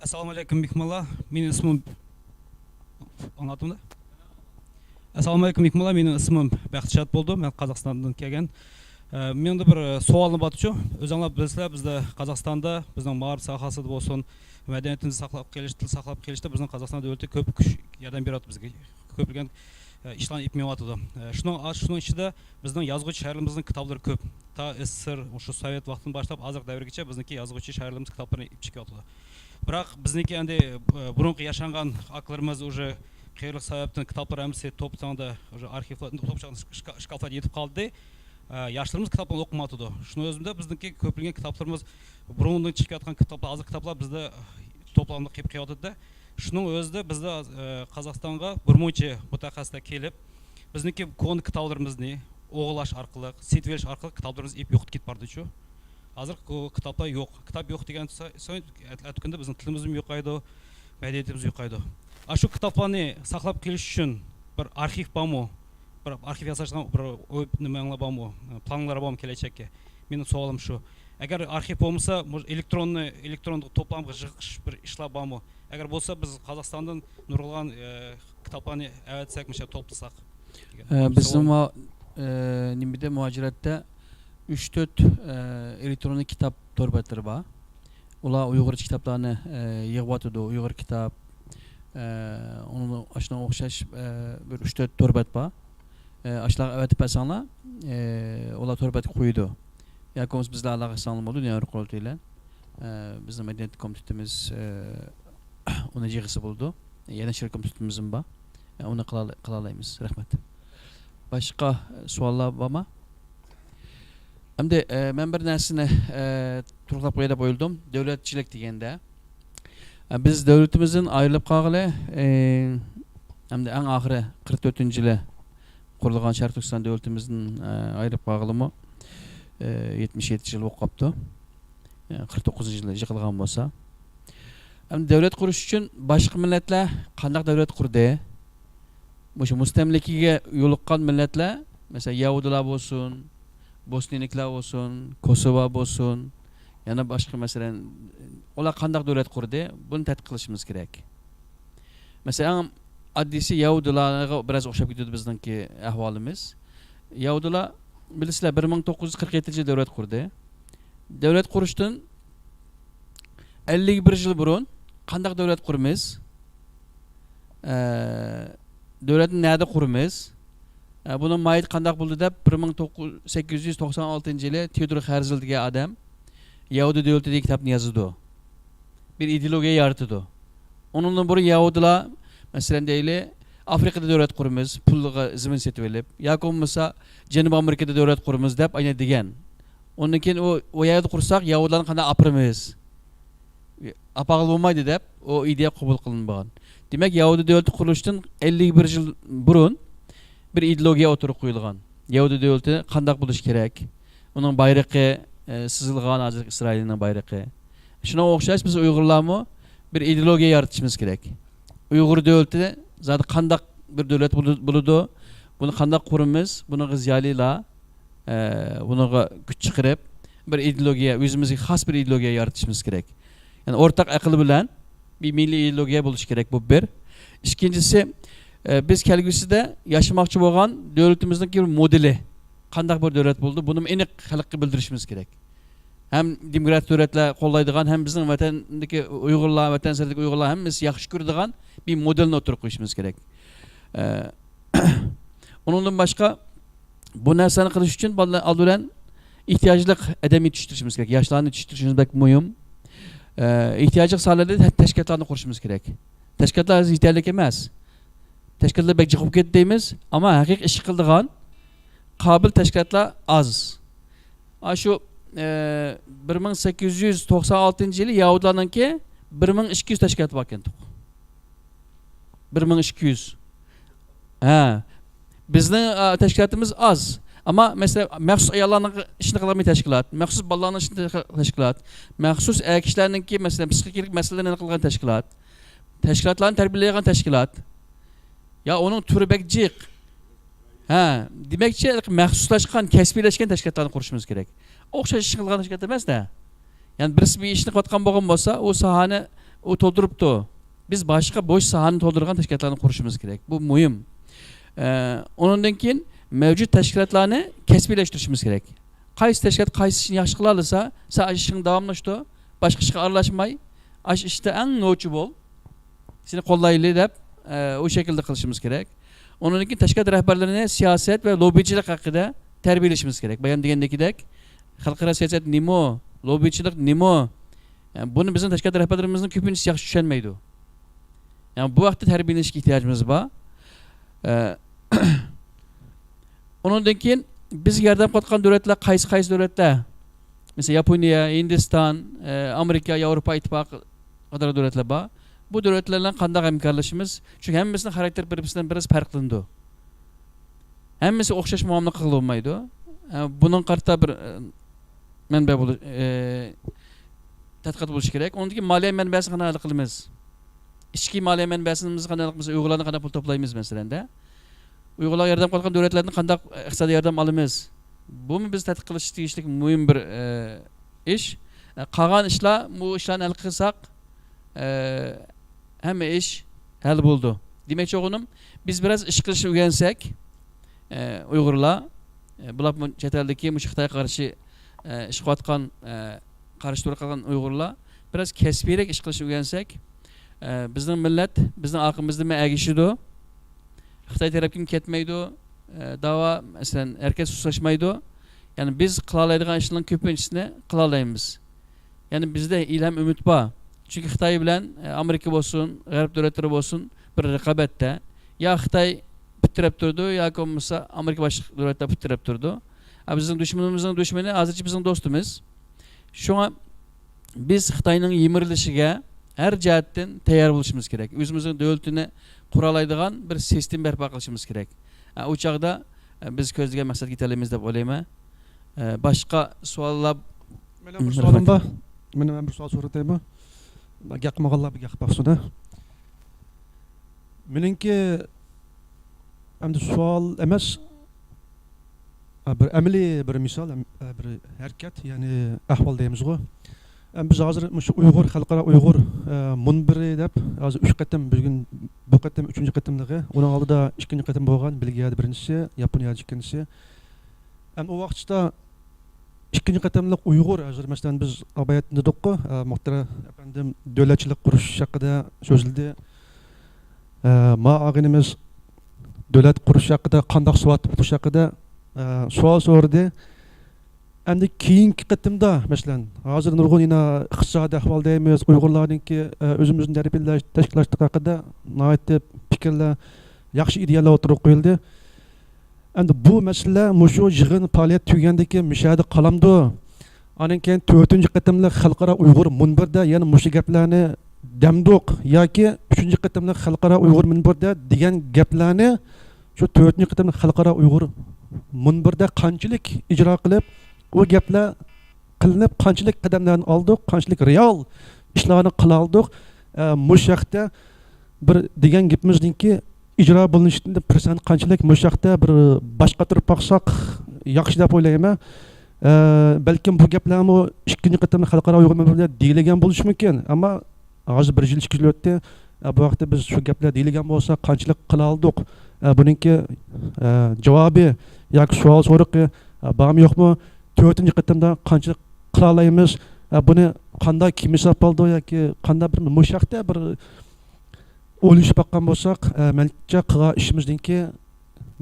ئەسسالامۇ ئەلەيكۇم، مېھمانلار. مېنىڭ ئىسمىم، ئاڭلاتتىڭلار؟ ئەسسالامۇ ئەلەيكۇم، مېھمانلار. مېنىڭ ئىسمىم بەختىشات بولدى. مەن قازاقىستاندىن كەلگەن. ئە، مېنىڭدە بىر، ئە، سوئالىم بارچۇ. ئۆزۈڭلار بىلىسىلەر، بىزدە قازاقىستاندا بىزنىڭ مائارىپ ساھەسىدە بولسۇن، مەدەنىيىتىمىزنى ساقلاپ قېلىش، تىل ساقلاپ قېلىشتا بىزنىڭ قازاقىستان دۆلىتى كۆپ كۈچ، ياردەم بېرىۋاتىدۇ بىزگە. كۆپلىگەن، ئە، ئىشلارنى ئېلىپ مېڭىۋاتىدۇ. ئە، شۇنىڭ، شۇنىڭ ئىچىدە بىزنىڭ يازغۇچى شائىرلىرىمىزنىڭ كىتابلىرى كۆپ. تا ئېسسىر، شۇ سوۋېت ۋاقتىدىن باشلاپ ھازىرقى دەۋرگىچە بىزنىڭكى يازغۇچى شائىرلىرىمىز كىتابلىرىنى ئېلىپ چىقىۋاتىدۇ. بىراق بىزنىڭكى ئەمدى، ئە، بۇرۇنقى ياشانغان ئاكىلىرىمىز ئۇژې قېرىلىق سەۋەبتىن كىتابلار ھەممىسى توپا-تاڭدا، ئۇژې ئارخىپلار، توپا-تاڭدا شكا-، شكافلاردا يېتىپ قالدى. ئە، ياشلىرىمىز كىتابلارنى ئوقۇمايۋاتىدۇ. شۇنىڭ ئۆزىدە بىزنىڭكى كۆپلىگەن كىتابلىرىمىز، بۇرۇندىن چىقىپ كەتكەن كىتابلار، ھازىر كىتابلار بىزدە توپلامدا قېلىپ قېلىۋاتىدۇ. شۇنىڭ ئۆزىدە بىزدە، ئە، قازاقىستانغا بىر مۇنچە مۇتەخەسسىسلەر كېلىپ، بىزنىڭكى كونا كىتابلىرىمىزنى ئوغرىلاش ئارقىلىق، سېتىۋېلىش ئارقىلىق كىتابلىرىمىز ئېلىپ يوقىتىپ كېتىپ بارىدۇچۇ. ھازىر بۇ كىتابلار يوق. كىتاب يوق دېگەن سو-، سويۇن ئەتىلەتە كۈندە بىزنىڭ تىلىمىزمۇ يوقايدۇ، مەدەنىيىتىمىز يوقايدۇ. ئاشۇ كىتابلارنى ساقلاپ قېلىش ئۈچۈن بىر ئارخىپ بارمۇ؟ بىر ئارخىپ ياساشنىڭ بىر ئوي، نېمەڭلار بارمۇ؟ پىلانلار بارمۇ كېلەچەككە؟ مېنىڭ سوئالىم شۇ. ئەگەر ئارخىپ بولمىسا، مۇشۇ ئېلېكتروننى، ئېلېكترون توپلامغا يىغىش بىر ئىشلار بارمۇ؟ ئەگەر بولسا، بىز قازاقىستاندىن نۇرغۇنلىغان، ئە، كىتابلارنى ئەۋەتسەك، مۇشۇ توپلىساق دېگەن ئە، بىزنىڭ سوئال. مۇ-، ئە، نېمىدە، مۇھاجىرەتتە ئۈچ تۆت، ئە، ئېلېكتروننىي كىتاب تور بەتلىرى بار. ئۇلار ئۇيغۇرچە كىتابلارنى، ئە، يىغىۋاتىدۇ. ئۇيغۇر كىتاب، ئە، ئۇنىڭ، ئاشۇنىڭغا ئوخشاش، ئە، بىر ئۈچ تۆت تور بەت بار. ئە، ئاشۇلارغا ئەۋەتىپ بەرسەڭلار، ئە، ئۇلار تور بەتكە قويىدۇ. ياكى بولمىسا بىز بىلەن ئالاقىلەشسەڭلار بولىدۇ، دۇنيا ئۇيغۇر قۇرۇلتىيى بىلەن. ئە، بىزنىڭ مەدەنىيەت كومىتېتىمىز، ئە، ئۇنى يىغىسى بولىدۇ. يەنە شىركەت كومىتېتىمىزمۇ بار. ئە، ئۇنى قىلالا-، قىلالايمىز. رەھمەت. باشقا، ئە، سوئاللار بارمۇ؟ ئەمدى، ئە، مەن بىر نەرسىنى، ئە، تولۇقلاپ قوياي دەپ ئويلىدىم. دۆلەتچىلىك دېگەندە، ئە، بىز دۆلىتىمىزدىن ئايرىلىپ قالغىلى، ئە، ئەمدى ئەڭ ئاخىرى قىرىق تۆتىنچى يىلى قۇرۇلغان شەرقىي تۈركىستان دۆلىتىمىزدىن، ئە، ئايرىلىپ قالغىلىمۇ، ئە، يەتمىش يەتتە يىل بولۇپ قاپتۇ. ئە، قىرىق توققۇزىنچى يىلى يىقىلغان بولسا. ئەمدى دۆلەت قۇرۇش ئۈچۈن باشقا مىللەتلەر قانداق دۆلەت قۇردى؟ مۇشۇ مۇستەملىكىگە يولۇققان مىللەتلەر، مەسىلەن، يەھۇدىيلار بولسۇن، بوسنىيىلىكلار بولسۇن، كوسوۋا بولسۇن، يەنە باشقا، مەسىلەن، ئۇلار قانداق دۆلەت قۇردى؟ بۇنى تەتقىق قىلىشىمىز كېرەك. مەسىلەن، ئەڭ ئاددىيسى يەھۇدىيلارغا بىراز ئوخشاپ كېتىدۇ بىزنىڭكى ئەھۋالىمىز. يەھۇدىيلار، بىلىسىلەر، بىر مىڭ توققۇز يۈز قىرىق يەتتىنچى يىلى دۆلەت قۇردى. دۆلەت قۇرۇشتىن ئەللىك بىر يىل بۇرۇن قانداق دۆلەت قۇرىمىز؟ ئە، دۆلەتنى نەدە قۇرىمىز؟ ئە، بۇنىڭ ماھىيىتى قانداق بولىدۇ دەپ، بىر مىڭ توققۇز، سەككىز يۈز توقسان ئالتىنچى يىلى تيودور خەرزل دېگەن ئادەم يەھۇدىي دۆلىتى دېگەن كىتابنى يازىدۇ. بىر ئىدېئولوگىيە يارىتىدۇ. ئۇنىڭدىن بۇرۇن يەھۇدىيلار، مەسىلەن، دەيلى، ئافرىقىدا دۆلەت قۇرىمىز، پۇلغا زېمىن سېتىۋېلىپ، ياكى بولمىسا جەنۇبىي ئامېرىكىدا دۆلەت قۇرىمىز دەپ ئەنە دېگەن. ئۇندىن كېيىن ئۇ، ئۇ يەردە قۇرساق يەھۇدىيلارنى قانداق ئاپىرىمىز؟ ئاپارغىلى بولمايدۇ دەپ، ئۇ ئىدىيە قوبۇل قىلىنمىغان. دېمەك، يەھۇدىي دۆلىتى قۇرۇلۇشتىن ئەللىك بىر يىل بۇرۇن بىر ئىدېئولوگىيە ئوتتۇرىغا قويۇلغان. يەھۇدىي دۆلىتى قانداق بولۇشى كېرەك؟ ئۇنىڭ بايرىقى، ئە، سىزىلغان، ھازىر ئىسرائىلنىڭ بايرىقى. شۇنىڭغا ئوخشاش بىز ئۇيغۇرلارمۇ بىر ئىدېئولوگىيە يارىتىشىمىز كېرەك. ئۇيغۇر دۆلىتى زادى قانداق بىر دۆلەت بولۇ-، بولىدۇ؟ بۇنى قانداق قۇرىمىز؟ بۇنىڭغا زىيالىيلار، ئە، بۇنىڭغا كۈچ چىقىرىپ، بىر ئىدېئولوگىيە، ئۆزىمىزگە خاس بىر ئىدېئولوگىيە يارىتىشىمىز كېرەك. يەنى ئورتاق ئەقىل بىلەن بىر مىللىي ئىدېئولوگىيە بولۇشى كېرەك، بۇ بىر. ئىككىنچىسى، ئە، بىز كەلگۈسىدە ياشىماقچى بولغان دۆلىتىمىزنىڭكى بىر مودېلى، قانداق بىر دۆلەت بولىدۇ، بۇنىمۇ ئېنىق خەلققە بىلدۈرۈشىمىز كېرەك. ھەم دېموكراتىك دۆلەتلەر قوللايدىغان، ھەم بىزنىڭ ۋەتەندىكى ئۇيغۇرلار، ۋەتەن سىرتىدىكى ئۇيغۇرلار ھەممىسى ياخشى كۆرىدىغان بىر مودېلنى ئوتتۇرىغا قويۇشىمىز كېرەك. ئە، ئۇنىڭدىن باشقا، بۇ نەرسىلەرنى قىلىش ئۈچۈن بالىلار ئالدى بىلەن ئېھتىياجلىق ئادەم يېتىشتۈرۈشىمىز كېرەك. ياشلارنى يېتىشتۈرۈشىمىز بەك مۇھىم. ئە، ئېھتىياجلىق ساھەلەردە تە-، تەشكىلاتلارنى قۇرۇشىىمىز كېرەك. تەشكىلاتلار ھازىر يېتەرلىك ئەمەس. تەشكىلاتلار بەك جىق بولۇپ كەتتى دەيمىز، ئەمما ھەقىقىي ئىش قىلىدىغان قابىل تەشكىلاتلار ئاز. ئاشۇ، ئە، بىر مىڭ سەككىز يۈز توقسان ئالتىنچى يىلى يەھۇدىيلارنىڭكى بىر مىڭ ئىككى يۈز تەشكىلاتى باركەنتۇق. بىر مىڭ ئىككى يۈز. ھە. بىزنىڭ، ئا، تەشكىلاتىمىز ئاز. ئەمما، مەسىلەن، مەخسۇس ئاياللارنىڭ ئىشىنى قىلغان بىر تەشكىلات، مەخسۇس بالىلارنىڭ ئىشىنى قىلغان تەشكىلات، مەخسۇس ئەر كىشىلەرنىڭكى، مەسىلەن، پسىخىكىلىق مەسىلىلەرنى ھەل قىلغان تەشكىلات، تەشكىلاتلارنى تەربىيەلەيدىغان تەشكىلات. يا ئۇنىڭ تۈرى بەك جىق. ھە، دېمەكچى، مەخسۇسلاشقان، كەسپىيلەشكەن تەشكىلاتلارنى قۇرۇشىمىز كېرەك. ئوخشاش ئىشنى قىلغان تەشكىلات ئەمەس-دە. يەنى بىرسى بىر ئىشنى قىلىۋاتقان بولغان بولسا، ئۇ ساھەنى ئۇ تولدۇرۇپتۇ. بىز باشقا بوش ساھەنى تولدۇرغان تەشكىلاتلارنى قۇرۇشىمىز كېرەك. بۇ مۇھىم. ئە، ئۇنىڭدىن كېيىن مەۋجۇت تەشكىلاتلارنى كەسپىيلەشتۈرۈشىمىز كېرەك. قايسى تەشكىلات قايسى ئىشنى ياخشى قىلالىسا، سەن ئاشۇ ئىشىڭنى داۋاملاشتۇر، باشقا ئىشقا ئارىلاشماي، ئاشۇ ئىشتا ئەڭ نوچى بول، سېنى قوللايلى دەپ، ئە، ئۇ شەكىلدە قىلىشىمىز كېرەك. ئۇنىڭدىن كېيىن تەشكىلات رەھبەرلىرىنى سىياسەت ۋە لوببىچىلىك ھەققىدە تەربىيەلىشىمىز كېرەك. بايام دېگەندىكىدەك، خەلقئارا سىياسەت نېمە، لوببىچىلىك نېمە؟ يەنى بۇنى بىزنىڭ تەشكىلات رەھبەرلىرىمىزنىڭ كۆپىنچىسى ياخشى چۈشەنمەيدۇ. يەنى بۇ ھەقتە تەربىيەلىنىشكە ئېھتىياجىمىز بار. ئە، ئۇنىڭدىن كېيىن بىزگە ياردەم قىلىۋاتقان دۆلەتلەر قايسى، قايسى دۆلەتلەر؟ مەسىلەن، ياپونىيە، ھىندىستان، ئە، ئامېرىكا، ياۋروپا ئىتتىپاقى قاتارلىق دۆلەتلەر بار. بۇ دۆلەتلەر بىلەن قانداق ھەمكارلىشىمىز؟ چۈنكى ھەممىسىنىڭ خاراكتېرى بىر-بىرسىدىن بىراز پەرقلىنىدۇ. ھەممىسى ئوخشاش مۇئامىلە قىلغىلى بولمايدۇ. ئە، بۇنىڭغا قارىتا بىر، ئە، مەنبە بولۇش، ئە، تەتقىقات بولۇشى كېرەك. ئۇنىڭدىن كېيىن مالىيە مەنبەسىنى قانداق ھەل قىلىمىز؟ ئىچكى مالىيە مەنبەسىمىزنى قانداق ھەل قىلىمىز؟ ئۇيغۇرلاردىن قانداق پۇل توپلايمىز، مەسىلەن-دە؟ ئۇيغۇرلارغا ياردەم قىلىدىغان دۆلەتلەردىن قانداق ئىقتىسادىي ياردەم ئالىمىز؟ بۇمۇ بىز تەتقىق قىلىشقا تېگىشلىك مۇھىم بىر، ئە، ئىش. ئە، قالغان ئىشلار، بۇ ئىشلارنى ھەل قىلساق، ئە، ھەممە ئىش ھەل بولىدۇ. دېمەكچى بولغىنىم، بىز بىراز ئىش قىلىشنى ئۆگەنسەك، ئە، ئۇيغۇرلار، ئە، بولۇپمۇ چەت ئەلدىكى مۇشۇ خىتايغا قارشى، ئە، ئىش قىلىۋاتقان، ئە، قارشى تۇرۇۋاتقان ئۇيغۇرلار بىراز كەسپىيرەك ئىش قىلىشنى ئۆگەنسەك، ئە، بىزنىڭ مىللەت بىزنىڭ ئارقىمىزدىنمۇ ئەگىشىدۇ. خىتاي تەرەپكىمۇ كەتمەيدۇ. ئە، داۋا، مەسىلەن، ھەركەس سۇسلاشمايدۇ. يەنى بىز قىلالايدىغان ئىشلارنىڭ كۆپىنچىسىنى قىلالايمىز. يەنى بىزدە ئىلھام، ئۈمىد بار. چۈنكى خىتاي بىلەن، ئە، ئامېرىكا بولسۇن، غەرب دۆلەتلىرى بولسۇن، بىر رىقابەتتە. يا خىتاي پۇت تىرەپ تۇرىدۇ، ياكى بولمىسا ئامېرىكا باشقا دۆلەتلەر پۇت تىرەپ تۇرىدۇ. ئە، بىزنىڭ دۈشمىنىمىزنىڭ دۈشمىنى ھازىرچە بىزنىڭ دوستىمىز. شۇڭا بىز خىتاينىڭ يىمىرىلىشىگە ھەر جەھەتتىن تەييار بولۇشىمىز كېرەك. ئۆزىمىزنىڭ دۆلىتىنى قۇرالايدىغان بىر سىستېما بەرپا قىلىشىمىز كېرەك. ئە، ئۇ چاغدا، ئە، بىز كۆزلىگەن مەقسەتكە يېتەلەيمىز دەپ ئويلايمەن. ئە، باشقا سوئاللار؟ مېنىڭ بىر سوئالىم بار. مېنىڭ بىر سوئال سورىتايمۇ؟ گەپ قىلمىغانلار بىر گەپ قىلىپ باقسۇن. مېنىڭكى ئەمدى سوئال ئەمەس، ئە، بىر ئەمەلىي بىر مىسال، ئەم، ئە، بىر ھەرىكەت، يەنى ئەھۋال دەيمىزغۇ. ئەم، بىز ھازىر مۇشۇ ئۇيغۇر، خەلقئارا ئۇيغۇر، ئە، مۇنبىرى دەپ ھازىر ئۈچ قېتىم، بۈگۈن بۇ قېتىم ئۈچىنچى قېتىملىقى. ئۇنىڭ ئالدىدا ئىككىنچى قېتىم بولغان، بېلگىيەدە بىرىنچىسى، ياپونىيەدە ئىككىنچىسى. ئەم، ئۇ ۋاقىتتا ئىككىنچى قېتىملىق ئۇيغۇر، ھازىر مەسىلەن، بىز باياتىن دېدۇققۇ، ئە، مۇختەر ئەپەندىم دۆلەتچىلىك قۇرۇش ھەققىدە سۆزلىدى. ئە، ما ئاغىنىمىز دۆلەت قۇرۇش ھەققىدە، قانداق سوئال قۇرۇش ھەققىدە، ئە، سوئال سورىدى. ئەمدى كېيىنكى قېتىمدا، مەسىلەن، ھازىر نۇرغۇن يەنە ئىقتىسادىي ئەھۋال دەيمىز، ئۇيغۇرلارنىڭكى، ئە، ئۆزىمىزنى تەربىيەلەش، تەشكىللاشلىقى ھەققىدە ناھايىتى پىكىرلەر، ياخشى ئىدىيەلەر ئوتتۇرىغا قويۇلدى. ئەمدى بۇ مەسىلە مۇشۇ يىغىن پائالىيەت تۈگىگەندىن كېيىن مۇشۇ يەردە قالامدۇ؟ ئاندىن كېيىن تۆتىنچى قېتىملىق خەلقئارا ئۇيغۇر مۇنبىرىدە يەنە مۇشۇ گەپلەرنى دەمدۇق ياكى ئۈچىنچى قېتىملىق خەلقئارا ئۇيغۇر مۇنبىرىدە دېگەن گەپلەرنى شۇ تۆتىنچى قېتىملىق خەلقئارا ئۇيغۇر مۇنبىرىدە قانچىلىك ئىجرا قىلىپ، ئۇ گەپلەر قىلىنىپ، قانچىلىك قەدەملەرنى ئالدۇق، قانچىلىك رېئال ئىشلارنى قىلالدۇق. ئە، مۇشۇ ھەقتە بىر دېگەن گېپىمىزنىڭكى ئىجرا بولۇنۇشىدا پىرسەنت قانچىلىك، مۇشۇ ھەقتە بىر باش قاتۇرۇپ باقساق ياخشى دەپ ئويلايمەن. ئە، بەلكىم بۇ گەپلەرمۇ ئىككىنچى قېتىملىق خەلقئارا ئۇيغۇر مۇنبىرىدە دېيىلگەن بولۇشى مۇمكىن. ئەمما ھازىر بىر يىل، ئىككى يىل ئۆتتى. ئە، بۇ ھەقتە بىز شۇ گەپلەر دېيىلگەن بولسا قانچىلىك قىلالدۇق؟ ئە، بۇنىڭكى، ئە، جاۋابى ياكى سوئال سورىقى، ئە، بارمۇ يوقمۇ؟ تۆتىنچى قېتىمدا قانچىلىك قىلالايمىز؟ ئە، بۇنى قانداق كىم ھېساب ئالىدۇ ياكى قانداق بىر مۇشۇ ھەقتە بىر ئويلىشىپ باققان بولساق، ئە، مەنچە قىلغان ئىشىمىزنىڭكى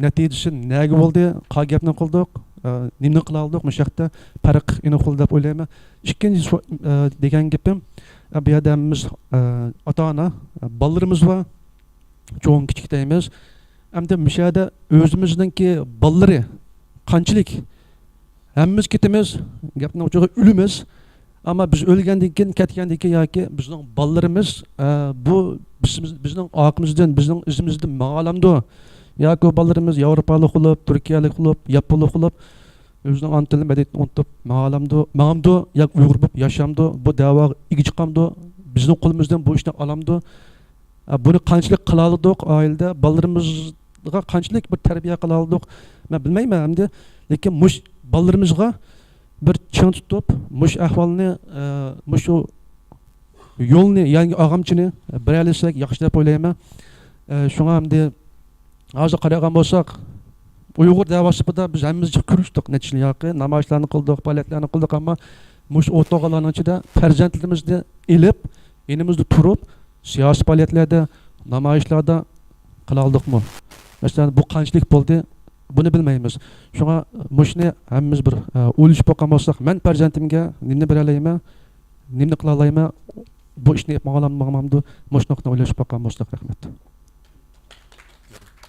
نەتىجىسى نەگە بولدى؟ قا گەپنى قىلدۇق، ئە، نېمىنى قىلالدۇق؟ مۇشۇ ھەقتە پەرق ئېنىق بولدى دەپ ئويلايمەن. ئىككىنچى سو-، ئە، دېگەن گېپىم، ئە، بۇ يەردە ھەممىمىز، ئە، ئاتا-ئانا، ئە، بالىلىرىمىز بار. چوڭ كىچىك دەيمىز. ئەمدى مۇشۇ يەردە ئۆزىمىزنىڭكى بالىلىرى قانچىلىك؟ ھەممىمىز كېتىمىز، گەپنىڭ ئۇچىغا ئۆلىمىز. ئەمما بىز ئۆلگەندىن كېيىن، كەتكەندىن كېيىن ياكى بىزنىڭ بالىلىرىمىز، ئە، بۇ بىز، بىزنىڭ ئارقىمىزدىن، بىزنىڭ ئىزىمىزدىن ماڭالامدۇ؟ ياكى ئۇ بالىلىرىمىز ياۋروپالىق بولۇپ، تۈركىيەلىك بولۇپ، ياپونلۇق بولۇپ، ئۆزىنىڭ ئانا تىلى مەدەنىيىتىنى ئۇنتۇپ ماڭالامدۇ؟ ماڭامدۇ؟ ياكى ئۇيغۇر بولۇپ ياشامدۇ؟ بۇ دەۋاغا ئىگە چىقامدۇ؟ بىزنىڭ قولىمىزدىن بۇ ئىشنى ئالامدۇ؟ ئە، بۇنى قانچىلىك قىلالىدۇق ئائىلىدە؟ بالىلىرىمىزغا قانچىلىك بىر تەربىيە قىلالىدۇق؟ مەن بىلمەيمەن ئەمدى. لېكىن مۇش-، بالىلىرىمىزغا بىر چىڭ تۇتۇپ، مۇشۇ ئەھۋالنى، ئە، مۇشۇ يولنى، يەنى ئاغامچىنى بېرەلىسەك ياخشى دەپ ئويلايمەن. ئە، شۇڭا ئەمدى ھازىر قارايدىغان بولساق، ئۇيغۇر دەۋاسى بىلەن بىز ھەممىمىز جىق كۆرۈشتۇق، نەچچە يىل ياقى نامايىشلارنى قىلدۇق، پائالىيەتلەرنى قىلدۇق، ئەمما مۇشۇ ئولتۇرغانلارنىڭ ئىچىدە پەرزەنتلىرىمىزنى ئېلىپ، يېنىمىزدا تۇرۇپ، سىياسىي پائالىيەتلەردە، نامايىشلاردا قىلالدۇقمۇ؟ مەسىلەن، بۇ قانچىلىك بولدى؟ بۇنى بىلمەيمىز. شۇڭا مۇشۇنى ھەممىمىز بىر، ئە، ئويلىشىپ باققان بولساق، مەن پەرزەنتىمگە نېمىنى بېرەلەيمەن، نېمىنى قىلالايمەن، بۇ ئىشنى ئېلىپ ماڭالامدۇ، ماڭمامدۇ؟ مۇشۇ نۇقتىنى ئويلىشىپ باققان بولساق. رەھمەت.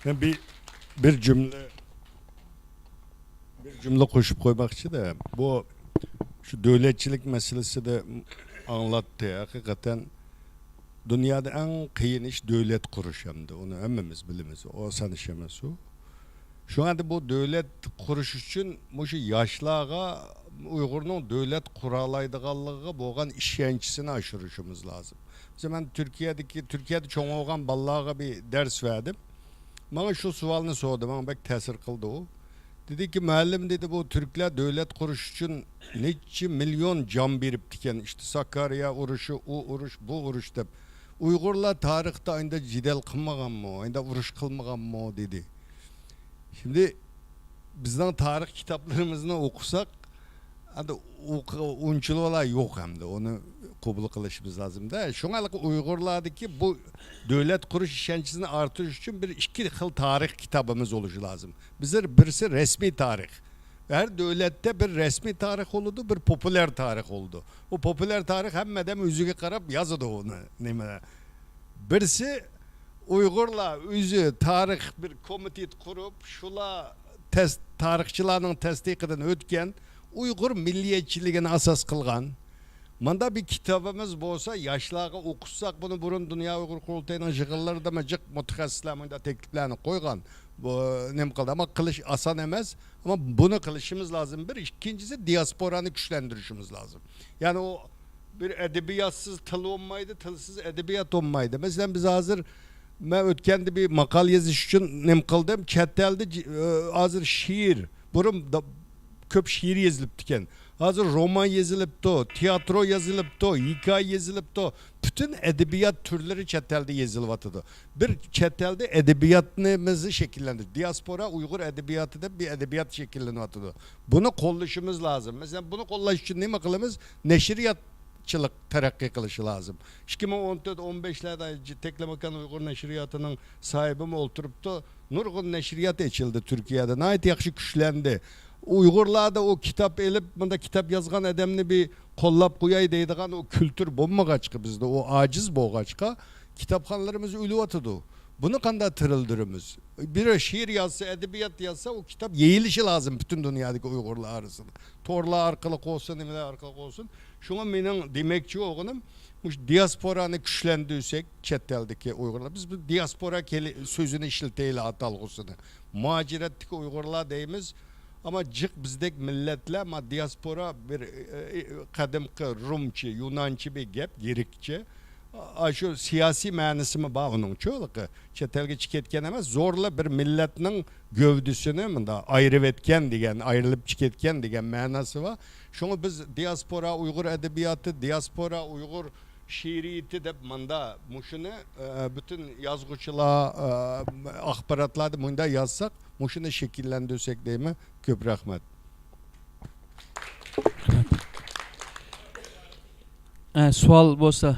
مەن بىر، بىر جۈملە، بىر جۈملە قوشۇپ قويماقچىدە، بۇ شۇ دۆلەتچىلىك مەسىلىسىدە ئاڭلاتتى. ھەقىقەتەن دۇنيادا ئەڭ قىيىن ئىش دۆلەت قۇرۇش ئەمدى. ئۇنى ھەممىمىز بىلىمىز. ئۇ ئاسان ئىش ئەمەس ئۇ. شۇڭا ئەمدى بۇ دۆلەت قۇرۇش ئۈچۈن مۇشۇ ياشلارغا ئۇيغۇرنىڭ دۆلەت قۇرالايدىغانلىقىغا بولغان ئىشەنچىسىنى ئاشۇرۇشىمىز لازىم. مەسىلەن، مەن تۈركىيەدىكى، تۈركىيەدە چوڭ بولغان بالىلارغا بىر دەرس بەردىم. ماڭا شۇ سوئالنى سورىدى، ماڭا بەك تەسىر قىلدى ئۇ. دېدىكى، مۇئەللىم، دېدى، بۇ تۈركلەر دۆلەت قۇرۇش ئۈچۈن نەچچە مىليون جان بېرىپتىكەن، ئىشتە ساكارىيا ئۇرۇشى، ئۇ ئۇرۇش، بۇ ئۇرۇش دەپ. ئۇيغۇرلار تارىختا ئاينىدا جېدەل قىلمىغانمۇ، ئاينىدا ئۇرۇش قىلمىغانمۇ؟ دېدى. شىمدى بىزنىڭ تارىخ كىتابلىرىمىزنى ئوقۇساق، ئەمدى ئۇنچىلىۋالا يوق ئەمدى، ئۇنى قوبۇل قىلىشىمىز لازىمدە. شۇڭا ئۇيغۇرلاردىكى بۇ دۆلەت قۇرۇش ئىشەنچىسىنى ئارتتۇرۇش ئۈچۈن بىر ئىككى خىل تارىخ كىتابىمىز بولۇشى لازىم. بىزلەر بىرسى رەسمىي تارىخ. ھەر دۆلەتتە بىر رەسمىي تارىخ بولىدۇ، بىر پوپۇليار تارىخ بولىدۇ. ئۇ پوپۇليار تارىخ ھەممە ئادەم ئۆزىگە قاراپ يازىدۇ ئۇنى. نېمە؟ بىرسى ئۇيغۇرلار ئۆزى تارىخ بىر كومىتېت قۇرۇپ، شۇلار تەس-، تارىخچىلارنىڭ تەستىقىدىن ئۆتكەن ئۇيغۇر مىللىيەتچىلىكىنى ئاساس قىلغان. ماندا بىر كىتابىمىز بولسا، ياشلارغا ئوقۇتساق، بۇنى بۇرۇن دۇنيا ئۇيغۇر قۇرۇلتىيىنىڭ يىغىنلىرىدىمۇ جىق مۇتەخەسسىسلەر مۇنداق تەكلىپلەرنى قويغان. بۇ نېمە قىلدى؟ ئەمما قىلىش ئاسان ئەمەس. ئەمما بۇنى قىلىشىمىز لازىم. بىر، ئىككىنچىسى، دىياسپورانى كۈچلەندۈرۈشىمىز لازىم. يەنى ئۇ بىر ئەدەبىياتسىز تىل بولمايدۇ، تىلسىز ئەدەبىيات بولمايدۇ. مەسىلەن، بىز ھازىر، مەن ئۆتكەندە بىر ماقالە يېزىش ئۈچۈن نېمە قىلدىم، چەت ئەلدە جى-، ئە، ھازىر شېئىر، بۇرۇن دا-، كۆپ شېئىر يېزىلىپتىكەن. ھازىر رومان يېزىلىپتۇ، تىياترو يېزىلىپتۇ، ھېكايە يېزىلىپتۇ. پۈتۈن ئەدەبىيات تۈرلىرى چەت ئەلدە يېزىلىۋاتىدۇ. بىر چەت ئەلدە ئەدەبىياتنىمىزنى شەكىللەندۈرۈش، دىياسپورا ئۇيغۇر ئەدەبىياتى دەپ بىر ئەدەبىيات شەكىللىنىۋاتىدۇ. بۇنى قوللىشىمىز لازىم. مەسىلەن، بۇنى قوللاش ئۈچۈن نېمە قىلىمىز؟ نەشرىياتچىلىق تەرەققىي قىلىشى لازىم. ئىككى مىڭ ئون تۆت، ئون بەشلەردە تەكلىماكان ئۇيغۇر نەشرىياتىنىڭ ساھىبىمۇ ئولتۇرۇپتۇ. نۇرغۇن نەشرىيات ئېچىلدى تۈركىيەدە. ناھايىتى ياخشى كۈچلەندى. ئۇيغۇرلاردا ئۇ كىتاب ئېلىپ، مۇنداق كىتاب يازغان ئادەمنى بىر قوللاپ قوياي دەيدىغان ئۇ كۈلتۈر بولمىغاچقا، بىزدە ئۇ ئاجىز بولغاچقا، كىتابخانىلىرىمىز ئۆلۈۋاتىدۇ. بۇنى قانداق تىرىلدۈرىمىز؟ بىر شېئىر يازسا، ئەدەبىيات يازسا، ئۇ كىتاب يېيىلىشى لازىم پۈتۈن دۇنيادىكى ئۇيغۇرلار ئارىسىدا. تورلار ئارقىلىق بولسۇن، نېمىلەر ئارقىلىق بولسۇن. شۇڭا مېنىڭ دېمەكچى بولغىنىم، مۇشۇ دىياسپورانى كۈچلەندۈرسەك، چەت ئەلدىكى ئۇيغۇرلار، بىز بۇ دىياسپورا كېلى-، سۆزىنى ئىشلىتەيلى، ئاتالغۇسىنى. مۇھاجىرەتتىكى ئۇيغۇرلار دەيمىز، ئەمما جىق بىزدەك مىللەتلەر، ما، دىياسپورا بىر، ئى، ئى، قەدىمكى رومچە، يۇنانچە بىر گەپ، گرېكچە. ئاشۇ سىياسىي مەنىسىمۇ بار ئۇنىڭچۇ، ھېلىقى چەت ئەلگە چىقىپ كەتكەن ئەمەس، زورلا بىر مىللەتنىڭ گەۋدىسىنى مۇنداق ئايرىۋەتكەن دېگەن، ئايرىلىپ چىقىپ كەتكەن دېگەن مەناسى بار. شۇڭا بىز دىياسپورا ئۇيغۇر ئەدەبىياتى، دىياسپورا ئۇيغۇر شېئىرىيىتى دەپ مۇندا مۇشۇنى، ئە، پۈتۈن يازغۇچىلار، ئە، ئاخباراتلاردا مۇندا يازساق، مۇشۇنى شەكىللەندۈرسەك دەيمەن. كۆپ رەھمەت. ئە، سوئال بولسا.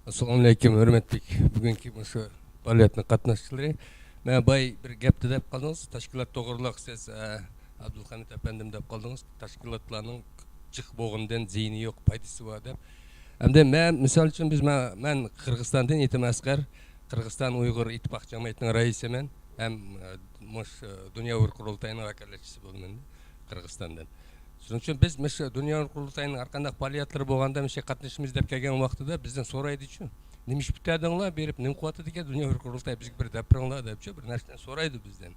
ئەسسالامۇئەلەيكۇم، ھۆرمەتلىك بۈگۈنكى مۇشۇ پائالىيەتنىڭ قاتناشچىلىرى. مەن باي بىر گەپتە دەپ قالدىڭىز، تەشكىلات توغرىلىق سىز، ئە، ئابدۇلخەمىت ئەپەندىم دەپ قالدىڭىز، تەشكىلاتلارنىڭ جىق بولغىنىدىن زىيىنى يوق، پايدىسى بار دەپ. ئەمدى مەن، مىسال ئۈچۈن، بىز، مەن، مەن قىرغىزىستاندىن ئېتىم ئەسقەر، قىرغىزىستان ئۇيغۇر ئىتتىپاق جەمئىيىتىنىڭ رەئىسىمەن ھەم، ئە، مۇش، ئە، دۇنيا ئۇيغۇر قۇرۇلتىيىنىڭ ۋاكالەتچىسى بولىمەن قىرغىزىستاندىن. شۇنىڭ ئۈچۈن بىز مۇشۇ دۇنيا ئۇيغۇر قۇرۇلتىيىنىڭ ھەر قانداق پائالىيەتلىرى بولغاندا مۇشۇ قاتنىشىمىز دەپ كەلگەن ۋاقتىدا بىزدىن سورايدىچۇ، نېمە ئىش پۈتتۈردۈڭلار بېرىپ، نېمە قىلىۋاتىدىكەن دۇنيا ئۇيغۇر قۇرۇلتىيى، بىزگە بىر دەپ بېرىڭلار دەپچۇ، بىر نەرسىلەرنى سورايدۇ بىزدىن،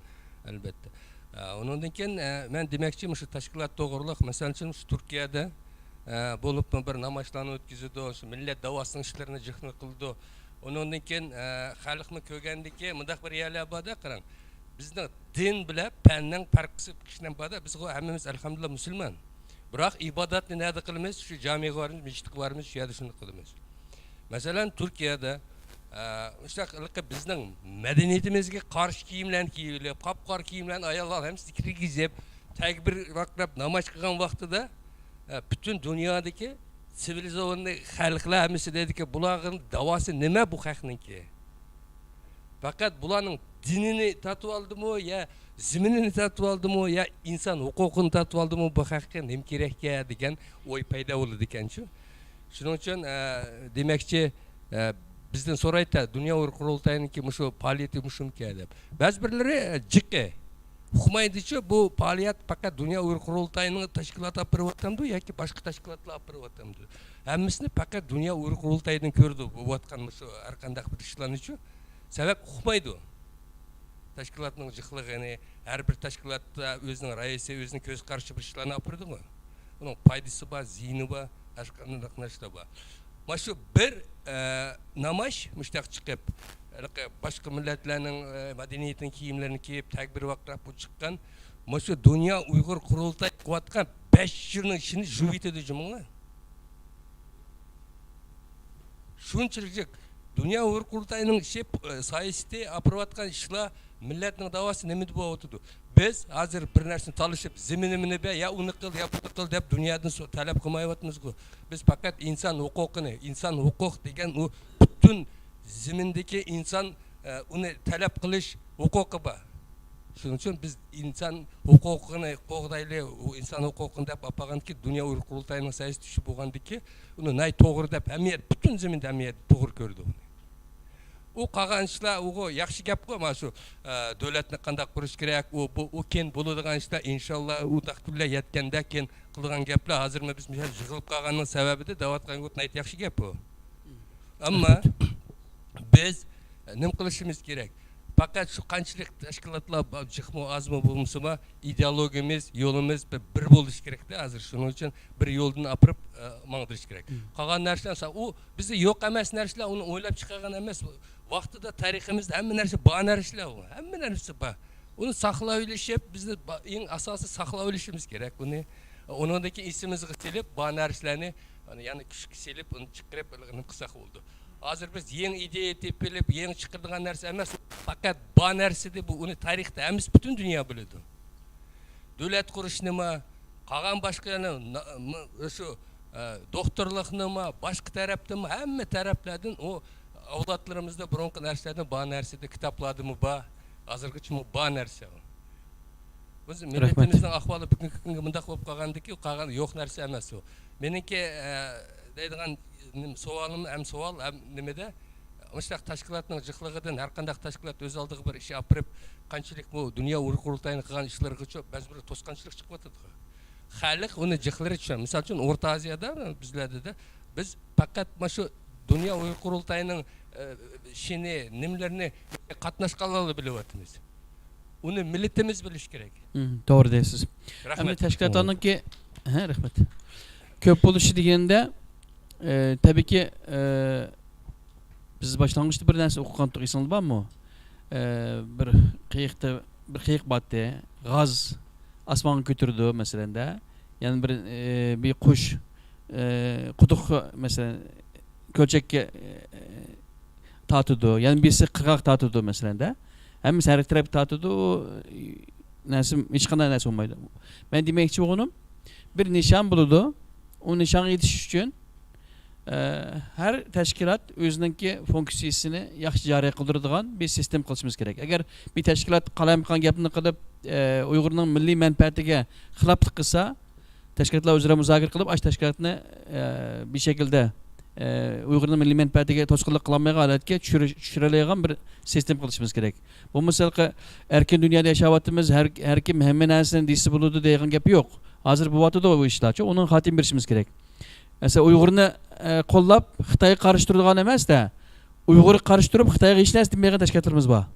ئەلۋەتتە. ئە، ئۇنىڭدىن كېيىن، ئە، مەن دېمەكچى، مۇشۇ تەشكىلات توغرۇلۇق، مەسىلەن ئۈچۈن، مۇشۇ تۈركىيەدە، ئە، بولۇپمۇ بىر نامايىشلارنى ئۆتكۈزىدۇ، شۇ مىللەت داۋاسىنىڭ ئىشلىرىنى جىقنى قىلىدۇ. ئۇنىڭدىن كېيىن، ئە، خەلقنى كۆرگەندىكى مۇنداق بىر يەرلەر بار-دە، قاراڭ. بىزنىڭ دىن بىلەن پەننىڭ پەرقى كىشىنىڭ بار-دە، بىز ھەممىمىز ئەلھەمدۇلىللا مۇسۇلمان. بىراق ئىبادەتنى نەدە قىلىمىز؟ شۇ جامىغا بارىمىز، مەسچىتكە بارىمىز، شۇ يەردە شۇنى قىلىمىز. مەسىلەن، تۈركىيەدە، ئە، مۇشۇنداق ھېلىقى بىزنىڭ مەدەنىيىتىمىزگە قارشى كىيىملەرنى كىيىۋېلىپ، قاپقارا كىيىملەرنى ئاياللار ھەممىسى كىرگۈزۈپ، تەكبىر ۋارقىراپ ناماز قىلغان ۋاقتىدا، ئە، پۈتۈن دۇنيادىكى سىۋىلىزوۋاننى خەلقلەر ھەممىسى دەيدىكى، بۇلارنىڭ داۋاسى نېمە بۇ خەقنىڭكى؟ پەقەت بۇلارنىڭ دىنىنى تارتىۋالدىمۇ يا زېمىنىنى تارتىۋالدىمۇ يا ئىنسان ھوقۇقىنى تارتىۋالدىمۇ، بۇ خەققە نېمە كېرەككەن دېگەن ئوي پەيدا بولىدىكەنچۇ. شۇنىڭ ئۈچۈن، ئە، دېمەكچى، ئە، بىزدىن سورايتتى، دۇنيا ئۇيغۇر قۇرۇلتايىنىڭكى مۇشۇ پائالىيىتى مۇشۇمىكەن دەپ. بەزى بىرلىرى، ئە، جىقى ئۇقمايدىچۇ، بۇ پائالىيەت پەقەت دۇنيا ئۇيغۇر قۇرۇلتايىنىڭ تەشكىلاتى ئاپىرىۋاتامدۇ ياكى باشقا تەشكىلاتلار ئاپىرىۋاتامدۇ؟ ھەممىسىنى پەقەت دۇنيا ئۇيغۇر قۇرۇلتايىدىن كۆرىدۇ بولۇۋاتقان مۇشۇ ھەر قانداق بىر ئىشلارنىچۇ. سەۋەب ئۇقمايدۇ. تەشكىلاتنىڭ جىقلىقىنى، ھەر بىر تەشكىلاتتا ئۆزىنىڭ رەئىسى، ئۆزىنىڭ كۆز قارىشى بىر ئىشلارنى ئاپىرىدىغۇ. ئۇنىڭ پايدىسى بار، زىيىنى بار، ھەر قانداق نەرسىلەر بار. مانا شۇ بىر، ئە، نامايىش مۇشۇنداق چىقىپ، ھېلىقى باشقا مىللەتلەرنىڭ، ئە، مەدەنىيىتىنىڭ كىيىملىرىنى كىيىپ، تەكبىر ۋارقىراپ بۇ چىققان، مانا شۇ دۇنيا ئۇيغۇر قۇرۇلتايى قىلىۋاتقان بەش يىلنىڭ ئىشىنى يۇيۇۋېتىدۇ جۇمۇڭلار. شۇنچىلىك دۇنيا ئۇيغۇر قۇرۇلتايىنىڭ ئىشى، ئە، سايىسىتى ئاپىرىۋاتقان ئىشلار، مىللەتنىڭ داۋاسى نېمىدە بولۇۋاتىدۇ؟ بىز ھازىر بىر نەرسىنى تالىشىپ، زېمىنىمنى بەر، يا ئۇنى قىل، يا بۇنى قىل دەپ دۇنيادىن سو-، تەلەپ قىلمايۋاتىمىزغۇ. بىز پەقەت ئىنسان ھوقۇقىنى، ئىنسان ھوقۇق دېگەن ئۇ پۈتۈن زېمىندىكى ئىنسان، ئە، ئۇنى تەلەپ قىلىش ھوقۇقى بار. شۇنىڭ ئۈچۈن بىز ئىنسان ھوقۇقىنى قوغدايلى، ئۇ ئىنسان ھوقۇقىنى دەپ ئاپارغاندىكى دۇنيا ئۇيغۇر قۇرۇلتايىنىڭ سەۋىيىسى چۈشۈپ بولغاندىكى، ئۇنى ناھايىتى توغرا دەپ ھەممە يەر، پۈتۈن زېمىندا ھەممە يەر توغرا كۆرىدۇ ئۇنى. ئۇ قالغان ئىشلار، ئۇغۇ ياخشى گەپقۇ، مانا شۇ، ئە، دۆلەتنى قانداق قۇرۇش كېرەك، ئۇ، بۇ، ئۇ كېيىن بولىدىغان ئىشلار، ئىنشاللا، ئۇنداق كۈنلەر يەتكەندە كېيىن قىلىدىغان گەپلەر. ھازىر بىز مۇشۇ يىغىلىپ قالغاننىڭ سەۋەبى دە دەۋاتقان گەپ ناھايىتى ياخشى گەپ ئۇ. ئەمما بىز نېمە قىلىشىمىز كېرەك؟ پەقەت شۇ قانچىلىك تەشكىلاتلار بار، جىقمۇ ئازمۇ بولمىسىمۇ، ئىدېئولوگىيىمىز، يولىمىز بىر، بىر بولۇشى كېرەكتە. ھازىر شۇنىڭ ئۈچۈن بىر يولدىن ئاپىرىپ، ئە، ماڭدۇرۇش كېرەك. قالغان نەرسىلەر، مىسال، ئۇ بىزدە يوق ئەمەس نەرسىلەر، ئۇنى ئويلاپ چىقارغان ئەمەس. ۋاقتىدا تارىخىمىزدا ھەممە نەرسە بار نەرسىلەر ئۇ. ھەممە نەرسە بار. ئۇنى ساقلاۋېلىشىپ، بىزنى با-، ئەڭ ئاساسىي ساقلاۋېلىشىمىز كېرەك ئۇنى. ئۇنىڭدىن كېيىن ئېسىمىزگە سېلىپ، بار نەرسىلەرنى، ئانا، يەنە كۈچكە سېلىپ، ئۇنى چىقىرىپ، نېمە قىلساق بولىدۇ. ھازىر بىز يېڭى ئىدىيە تېپىپ ئېلىپ، يېڭى چىقىرىدىغان نەرسە ئەمەس، پەقەت بار نەرسىدە بۇ، ئۇنى تارىختا ھەممىسى پۈتۈن دۇنيا بىلىدۇ. دۆلەت قۇرۇشنىمۇ، قالغان باشقا يەرنى، نا-، م-، شۇ، ئە، دوختۇرلۇقنىمۇ، باشقا تەرەپتىنمۇ، ھەممە تەرەپلەردىن ئۇ ئەۋلادلىرىمىزدا بۇرۇنقى نەرسىلەردىن بار نەرسە ئىدى، كىتابلاردىمۇ بار، ھازىرغىچىمۇ بار نەرسە ئۇ. بىز مىللىتىمىزنىڭ ئەھۋالى بۈگۈنكى كۈنگە مۇنداق بولۇپ قالغاندىكى، قالغان يوق نەرسە ئەمەس ئۇ. مېنىڭكى، ئە، دەيدىغان نېمە، سوئالىم ھەم سوئال ھەم نېمىدە، مۇشۇنداق تەشكىلاتنىڭ جىقلىقىدىن ھەر قانداق تەشكىلات ئۆز ئالدىغا بىر ئىش ئاپىرىپ، قانچىلىك بۇ دۇنيا ئۇيغۇر قۇرۇلتايىنىڭ قىلغان ئىشلىرىغىچۇ بەزى بىر توسقانچىلىق چىقىۋاتىدۇ. خەلق ئۇنى جىقلىرى چۈشەن. مىسال ئۈچۈن، ئورتا ئازىيادا، بىزلەردە بىز پەقەت مانا شۇ دۇنيا ئۇيغۇر قۇرۇلتايىنىڭ، ئە، ئىشىنى، نېمىلىرىنى قاتناشقانلارلا بىلىۋاتىمىز. ئۇنى مىللىتىمىز بىلىشى كېرەك. مم، توغرا دەيسىز. رەھمەت. ئەمدى تەشكىلاتلارنىڭكى، ھە، رەھمەت. كۆپ بولۇشى دېگەندە، ئە، تەبىئىيكى، ئە، بىز باشلانغۇچتا بىر نەرسە ئوقۇغانتۇق، ئېسىڭىزدە بارمۇ؟ ئە، بىر قېيىقتا، بىر قېيىق بارتتى. غاز ئاسمانغا كۆتۈرىدۇ، مەسىلەندە. يەنە بىر، ئە، بىر قۇش، ئە، قۇدۇق، مەسىلەن، كۆلچەككە، ئە، تارتىدۇ. يەنە بىرسى قىرغاق تارتىدۇ، مەسىلەندە. ھەممىسى ھەر تەرەپكە تارتىدۇ. نەرسە، ھېچقانداق نەرسە بولمايدۇ. مەن دېمەكچى بولغىنىم، بىر نىشان بولىدۇ. ئۇ نىشانغا يېتىش ئۈچۈن، ئە، ھەر تەشكىلات ئۆزىنىڭكى فۇنكسىيىسىنى ياخشى جارى قىلدۇرىدىغان بىر سىستېما قىلىشىمىز كېرەك. ئەگەر بىر تەشكىلات قالايمىقان گەپنى قىلىپ، ئە، ئۇيغۇرنىڭ مىللىي مەنپەئەتىگە خىلاپلىق قىلسا، تەشكىلاتلار ئۆزئارا مۇزاكىرە قىلىپ، ئاشۇ تەشكىلاتنى، ئە، بىر شەكىلدە، ئە، ئۇيغۇرنىڭ مىللىي مەنپەئەتىگە توسقۇنلۇق قىلالمايدىغان ھالەتكە چۈشۈرە-، چۈشۈرەلەيدىغان بىر سىستېما قىلىشىمىز كېرەك. بولمىسا، ھېلىقى ئەركىن دۇنيادا ياشاۋاتىمىز، ھەر، ھەر كىم ھەممە نەرسىنى دېسە بولىدۇ دەيدىغان گەپ يوق. ھازىر بولۇۋاتىدۇ ئۇ ئىشلارچۇ، ئۇنىڭغا خاتىمە بېرىشىمىز كېرەك. مەسىلەن، ئۇيغۇرنى، ئە، قوللاپ، خىتايغا قارشى تۇرىدىغان ئەمەس-دە، ئۇيغۇرغا قارشى تۇرۇپ، خىتايغا ھېچ نەرسە دېمەيدىغان تەشكىلاتلىرىمىز بار.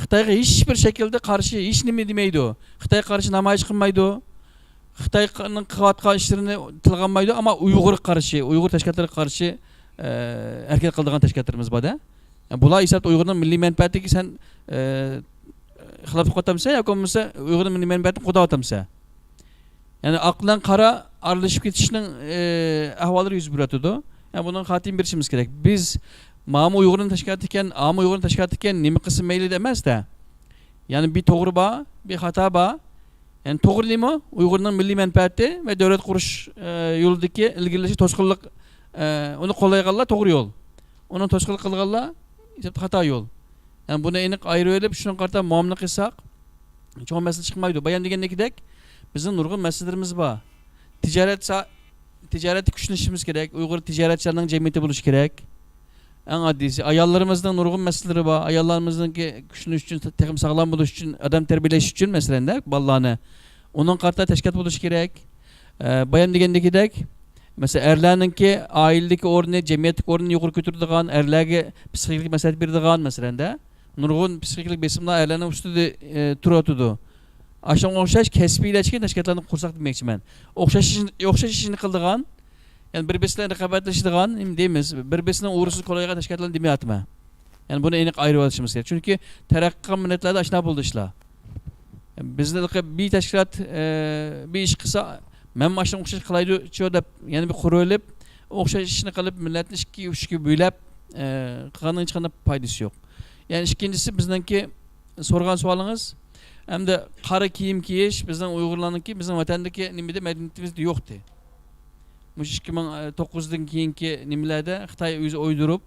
خىتايغا ھېچ بىر شەكىلدە قارشى ھېچ نېمە دېمەيدۇ. خىتايغا قارشى نامايىش قىلمايدۇ. خىتاينىڭ قىلىۋاتقان ئىشلىرىنى تىلغا ئالمايدۇ، ئەمما ئۇيغۇرغا قارشى، ئۇيغۇر تەشكىلاتلىرىغا قارشى، ئە، ھەرىكەت قىلىدىغان تەشكىلاتلىرىمىز بار-دە. بۇلار ھېسابتا ئۇيغۇرنىڭ مىللىي مەنپەئەتىگە سەن، ئە، خىلاپلىق قىلىۋاتامسەن ياكى بولمىسا ئۇيغۇرنىڭ مىللىي مەنپەئەتىنى قوغداۋاتامسەن؟ يەنى ئاق بىلەن قارا ئارىلىشىپ كېتىشنىڭ، ئى، ئەھۋاللىرى يۈز بېرىۋاتىدۇ. يەنى بۇنىڭغا خاتىمە بېرىشىمىز كېرەك. بىز ماۋۇ ئۇيغۇرنىڭ تەشكىلاتى ئىكەن، ئامۇ ئۇيغۇرنىڭ تەشكىلاتى ئىكەن، نېمە قىلسا مەيلى ئەمەس-دە. يەنى بىر توغرا بار، بىر خاتا بار. يەنى توغرا نېمە؟ ئۇيغۇرنىڭ مىللىي مەنپەئەتى ۋە دۆلەت قۇرۇش، ئى، يولىدىكى ئىلگىرىلىشى توسقۇنلۇق، ئى، ئۇنى قوللايدىغانلار توغرا يول. ئۇنى توسقۇنلۇق قىلغانلار خاتا يول. يەنى بۇنى ئېنىق ئايرىۋېلىپ، شۇنىڭغا قارىتا مۇئامىلە قىلساق، چوڭ مەسىلە چىقمايدۇ. بايام دېگەندىكىدەك، بىزنىڭ نۇرغۇن مەسىلىلىرىمىز بار. تىجارەت سا-، تىجارەتتە كۈچلىنىشىمىز كېرەك. ئۇيغۇر تىجارەتچىلەرنىڭ جەمئىيىتى بولۇشى كېرەك. ئەڭ ئاددىيسى، ئاياللىرىمىزنىڭ نۇرغۇن مەسىلىلىرى بار. ئاياللىرىمىزنىڭكى كۈچلىنىش ئۈچۈن، تېخىمۇ ساغلام بولۇش ئۈچۈن، ئادەم تەربىيەلەش ئۈچۈن، مەسىلەن، بالىلارنى. ئۇنىڭغا قارىتا تەشكىلات بولۇشى كېرەك. ئە، بايام دېگەندىكىدەك، مەسىلەن، ئەرلەرنىڭكى ئائىلىدىكى ئورنى، جەمئىيەتتىكى ئورنىنى يۇقىرى كۆتۈرىدىغان، ئەرلەرگە پسىخىكىلىق مەسلىھەت بېرىدىغان، مەسىلەن-دە، نۇرغۇن پسىخىكىلىق بېسىملار ئەرلەرنىڭ ئۈستىدە، ئە، تۇرۇۋاتىدۇ. ئاشۇنىڭغا ئوخشاش كەسپىيلەشكەن تەشكىلاتلارنى قۇرساق دېمەكچىمەن. ئوخشاش ئىشنى، ئوخشاش ئىشنى قىلىدىغان، يەنى بىر-بىرسى بىلەن رىقابەتلىشىدىغان، نېمە دەيمىز، بىر-بىرسىنىڭ ئورنىسىنى كولايدىغان تەشكىلاتلارنى دېمەيۋاتىمەن. يەنى بۇنى ئېنىق ئايرىۋېلىشىمىز كېرەك. چۈنكى تەرەققىي قىلغان مىللەتلەردە ئاشۇنداق بولىدۇ ئىشلار. بىزنى بىر تەشكىلات، ئە، بىر ئىش قىلسا، مەنمۇ ئاشۇنىڭغا ئوخشاش قىلايدۇچۇ دەپ يەنە بىر قۇرۇۋېلىپ، ئوخشاش ئىشنى قىلىپ، مىللەتنى ئىككى، ئۈچكە بۆلۈپ، ئە، قىلغاننىڭ ھېچقانداق پايدىسى يوق. يەنى ئىككىنچىسى، بىزنىڭكى سورىغان سوئالىڭىز، ئەمدى قارا كىيىم كىيىش بىزنىڭ ئۇيغۇرلارنىڭكى، بىزنىڭ ۋەتەندىكى نېمىدە، مەدەنىيىتىمىزدە يوقتى. مۇشۇ ئىككى مىڭ توققۇزدىن كېيىنكى نېمىلەردە خىتاي ئۆزى ئويدۇرۇپ،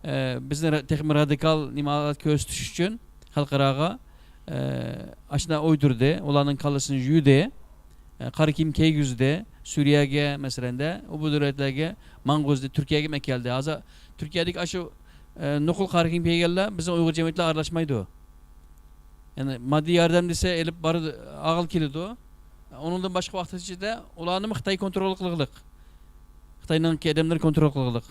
ئە، بىزنى را-، تېخىمۇ رادىكال نېمە ھالەتكە كۆرسىتىش ئۈچۈن خەلقئاراغا، ئە، ئاشۇنداق ئويدۇردى، ئۇلارنىڭ كاللىسىنى يۇدى، ئە، قارا كىيىم كىيگۈزدى، سۈرىيەگە، مەسىلەندە، ئۇ بۇ دۆلەتلەرگە ماڭغۇزدى، تۈركىيەگە ئەكەلدى. ھازىر تۈركىيەدىكى ئاشۇ، ئە، نوقۇل قارا كىيىم كىيگەنلەر بىزنىڭ ئۇيغۇر جەمئىيىتى بىلەن ئارىلاشمايدۇ. يەنى ماددىي ياردەم دېسە ئېلىپ بارىدۇ، ئالغىلى كېلىدۇ. ئۇنىڭدىن باشقا ۋاقىت ئىچىدە ئۇلارنىمۇ خىتاي كونترول قىلغىلىق. خىتاينىڭكى ئادەملىرى كونترول قىلغىلىق.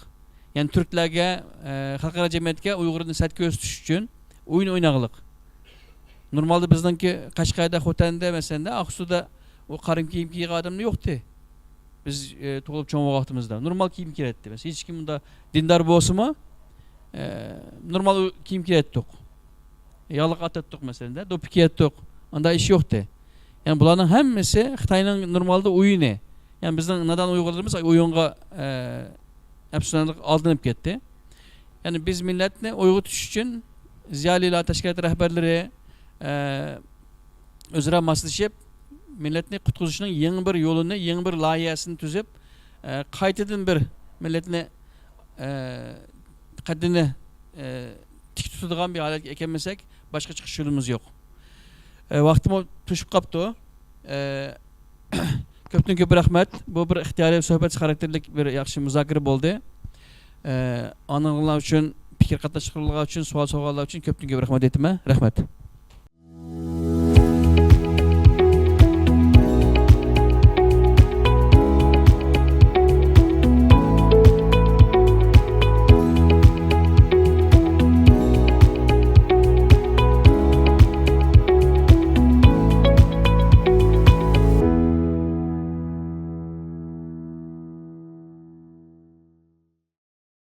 يەنى تۈركلەرگە، ئە، خەلقئارا جەمئىيەتكە ئۇيغۇرنى سەت كۆرسىتىش ئۈچۈن ئويۇن ئوينىغىلىق. نورمالدا بىزنىڭكى قەشقەردە، خوتەندە، مەسىلەندە، ئاقسۇدا ئۇ قارا كىيىم كىيگەن ئادەملەر يوقتى. بىز، ئە، تۇغۇلۇپ چوڭ بولغان ۋاقتىمىزدا نورمال كىيىم كىيەتتى. مەسىلەن، ھېچكىم ئۇندا دىندار بولسىمۇ، ئە، نورمال كىيىم كىيەتتۇق. ياغلىق ئاتاتتۇق مەسىلەندە، دوپپا كىيەتتۇق. ئاندا ئىش يوقتى. يەنى بۇلارنىڭ ھەممىسى خىتاينىڭ نورمالدا ئويۇنى. يەنى بىزنىڭ نادان ئۇيغۇرلىرىمىز ئويۇنغا، ئە، ئەپسۇسلىنارلىق ئالدىنىپ كەتتى. يەنى بىز مىللەتنى ئويغىتىش ئۈچۈن زىيالىيلار، تەشكىلات رەھبەرلىرى، ئە، ئۆزئارا ماسلىشىپ، مىللەتنى قۇتقۇزۇشنىڭ يېڭى بىر يولىنى، يېڭى بىر لايىھەسىنى تۈزۈپ، ئە، قايتىدىن بىر مىللەتنى، ئە، قەددىنى ئە، تىك تۇتىدىغان بىر ھالەتكە ئەكەلمىسەك، باشقا چىقىش يولىمىز يوق. ئە، ۋاقتىمۇ توشۇپ قاپتۇ. ئە، كۆپتىن كۆپ رەھمەت. بۇ بىر ئىختىيارىي سۆھبەت خاراكتېرلىك بىر ياخشى مۇزاكىرە بولدى. ئە، ئاڭلىغانلار ئۈچۈن، پىكىر قاتناشقانلار ئۈچۈن، سوئال سورىغانلار ئۈچۈن كۆپتىن كۆپ رەھمەت ئېيتىمەن. رەھمەت.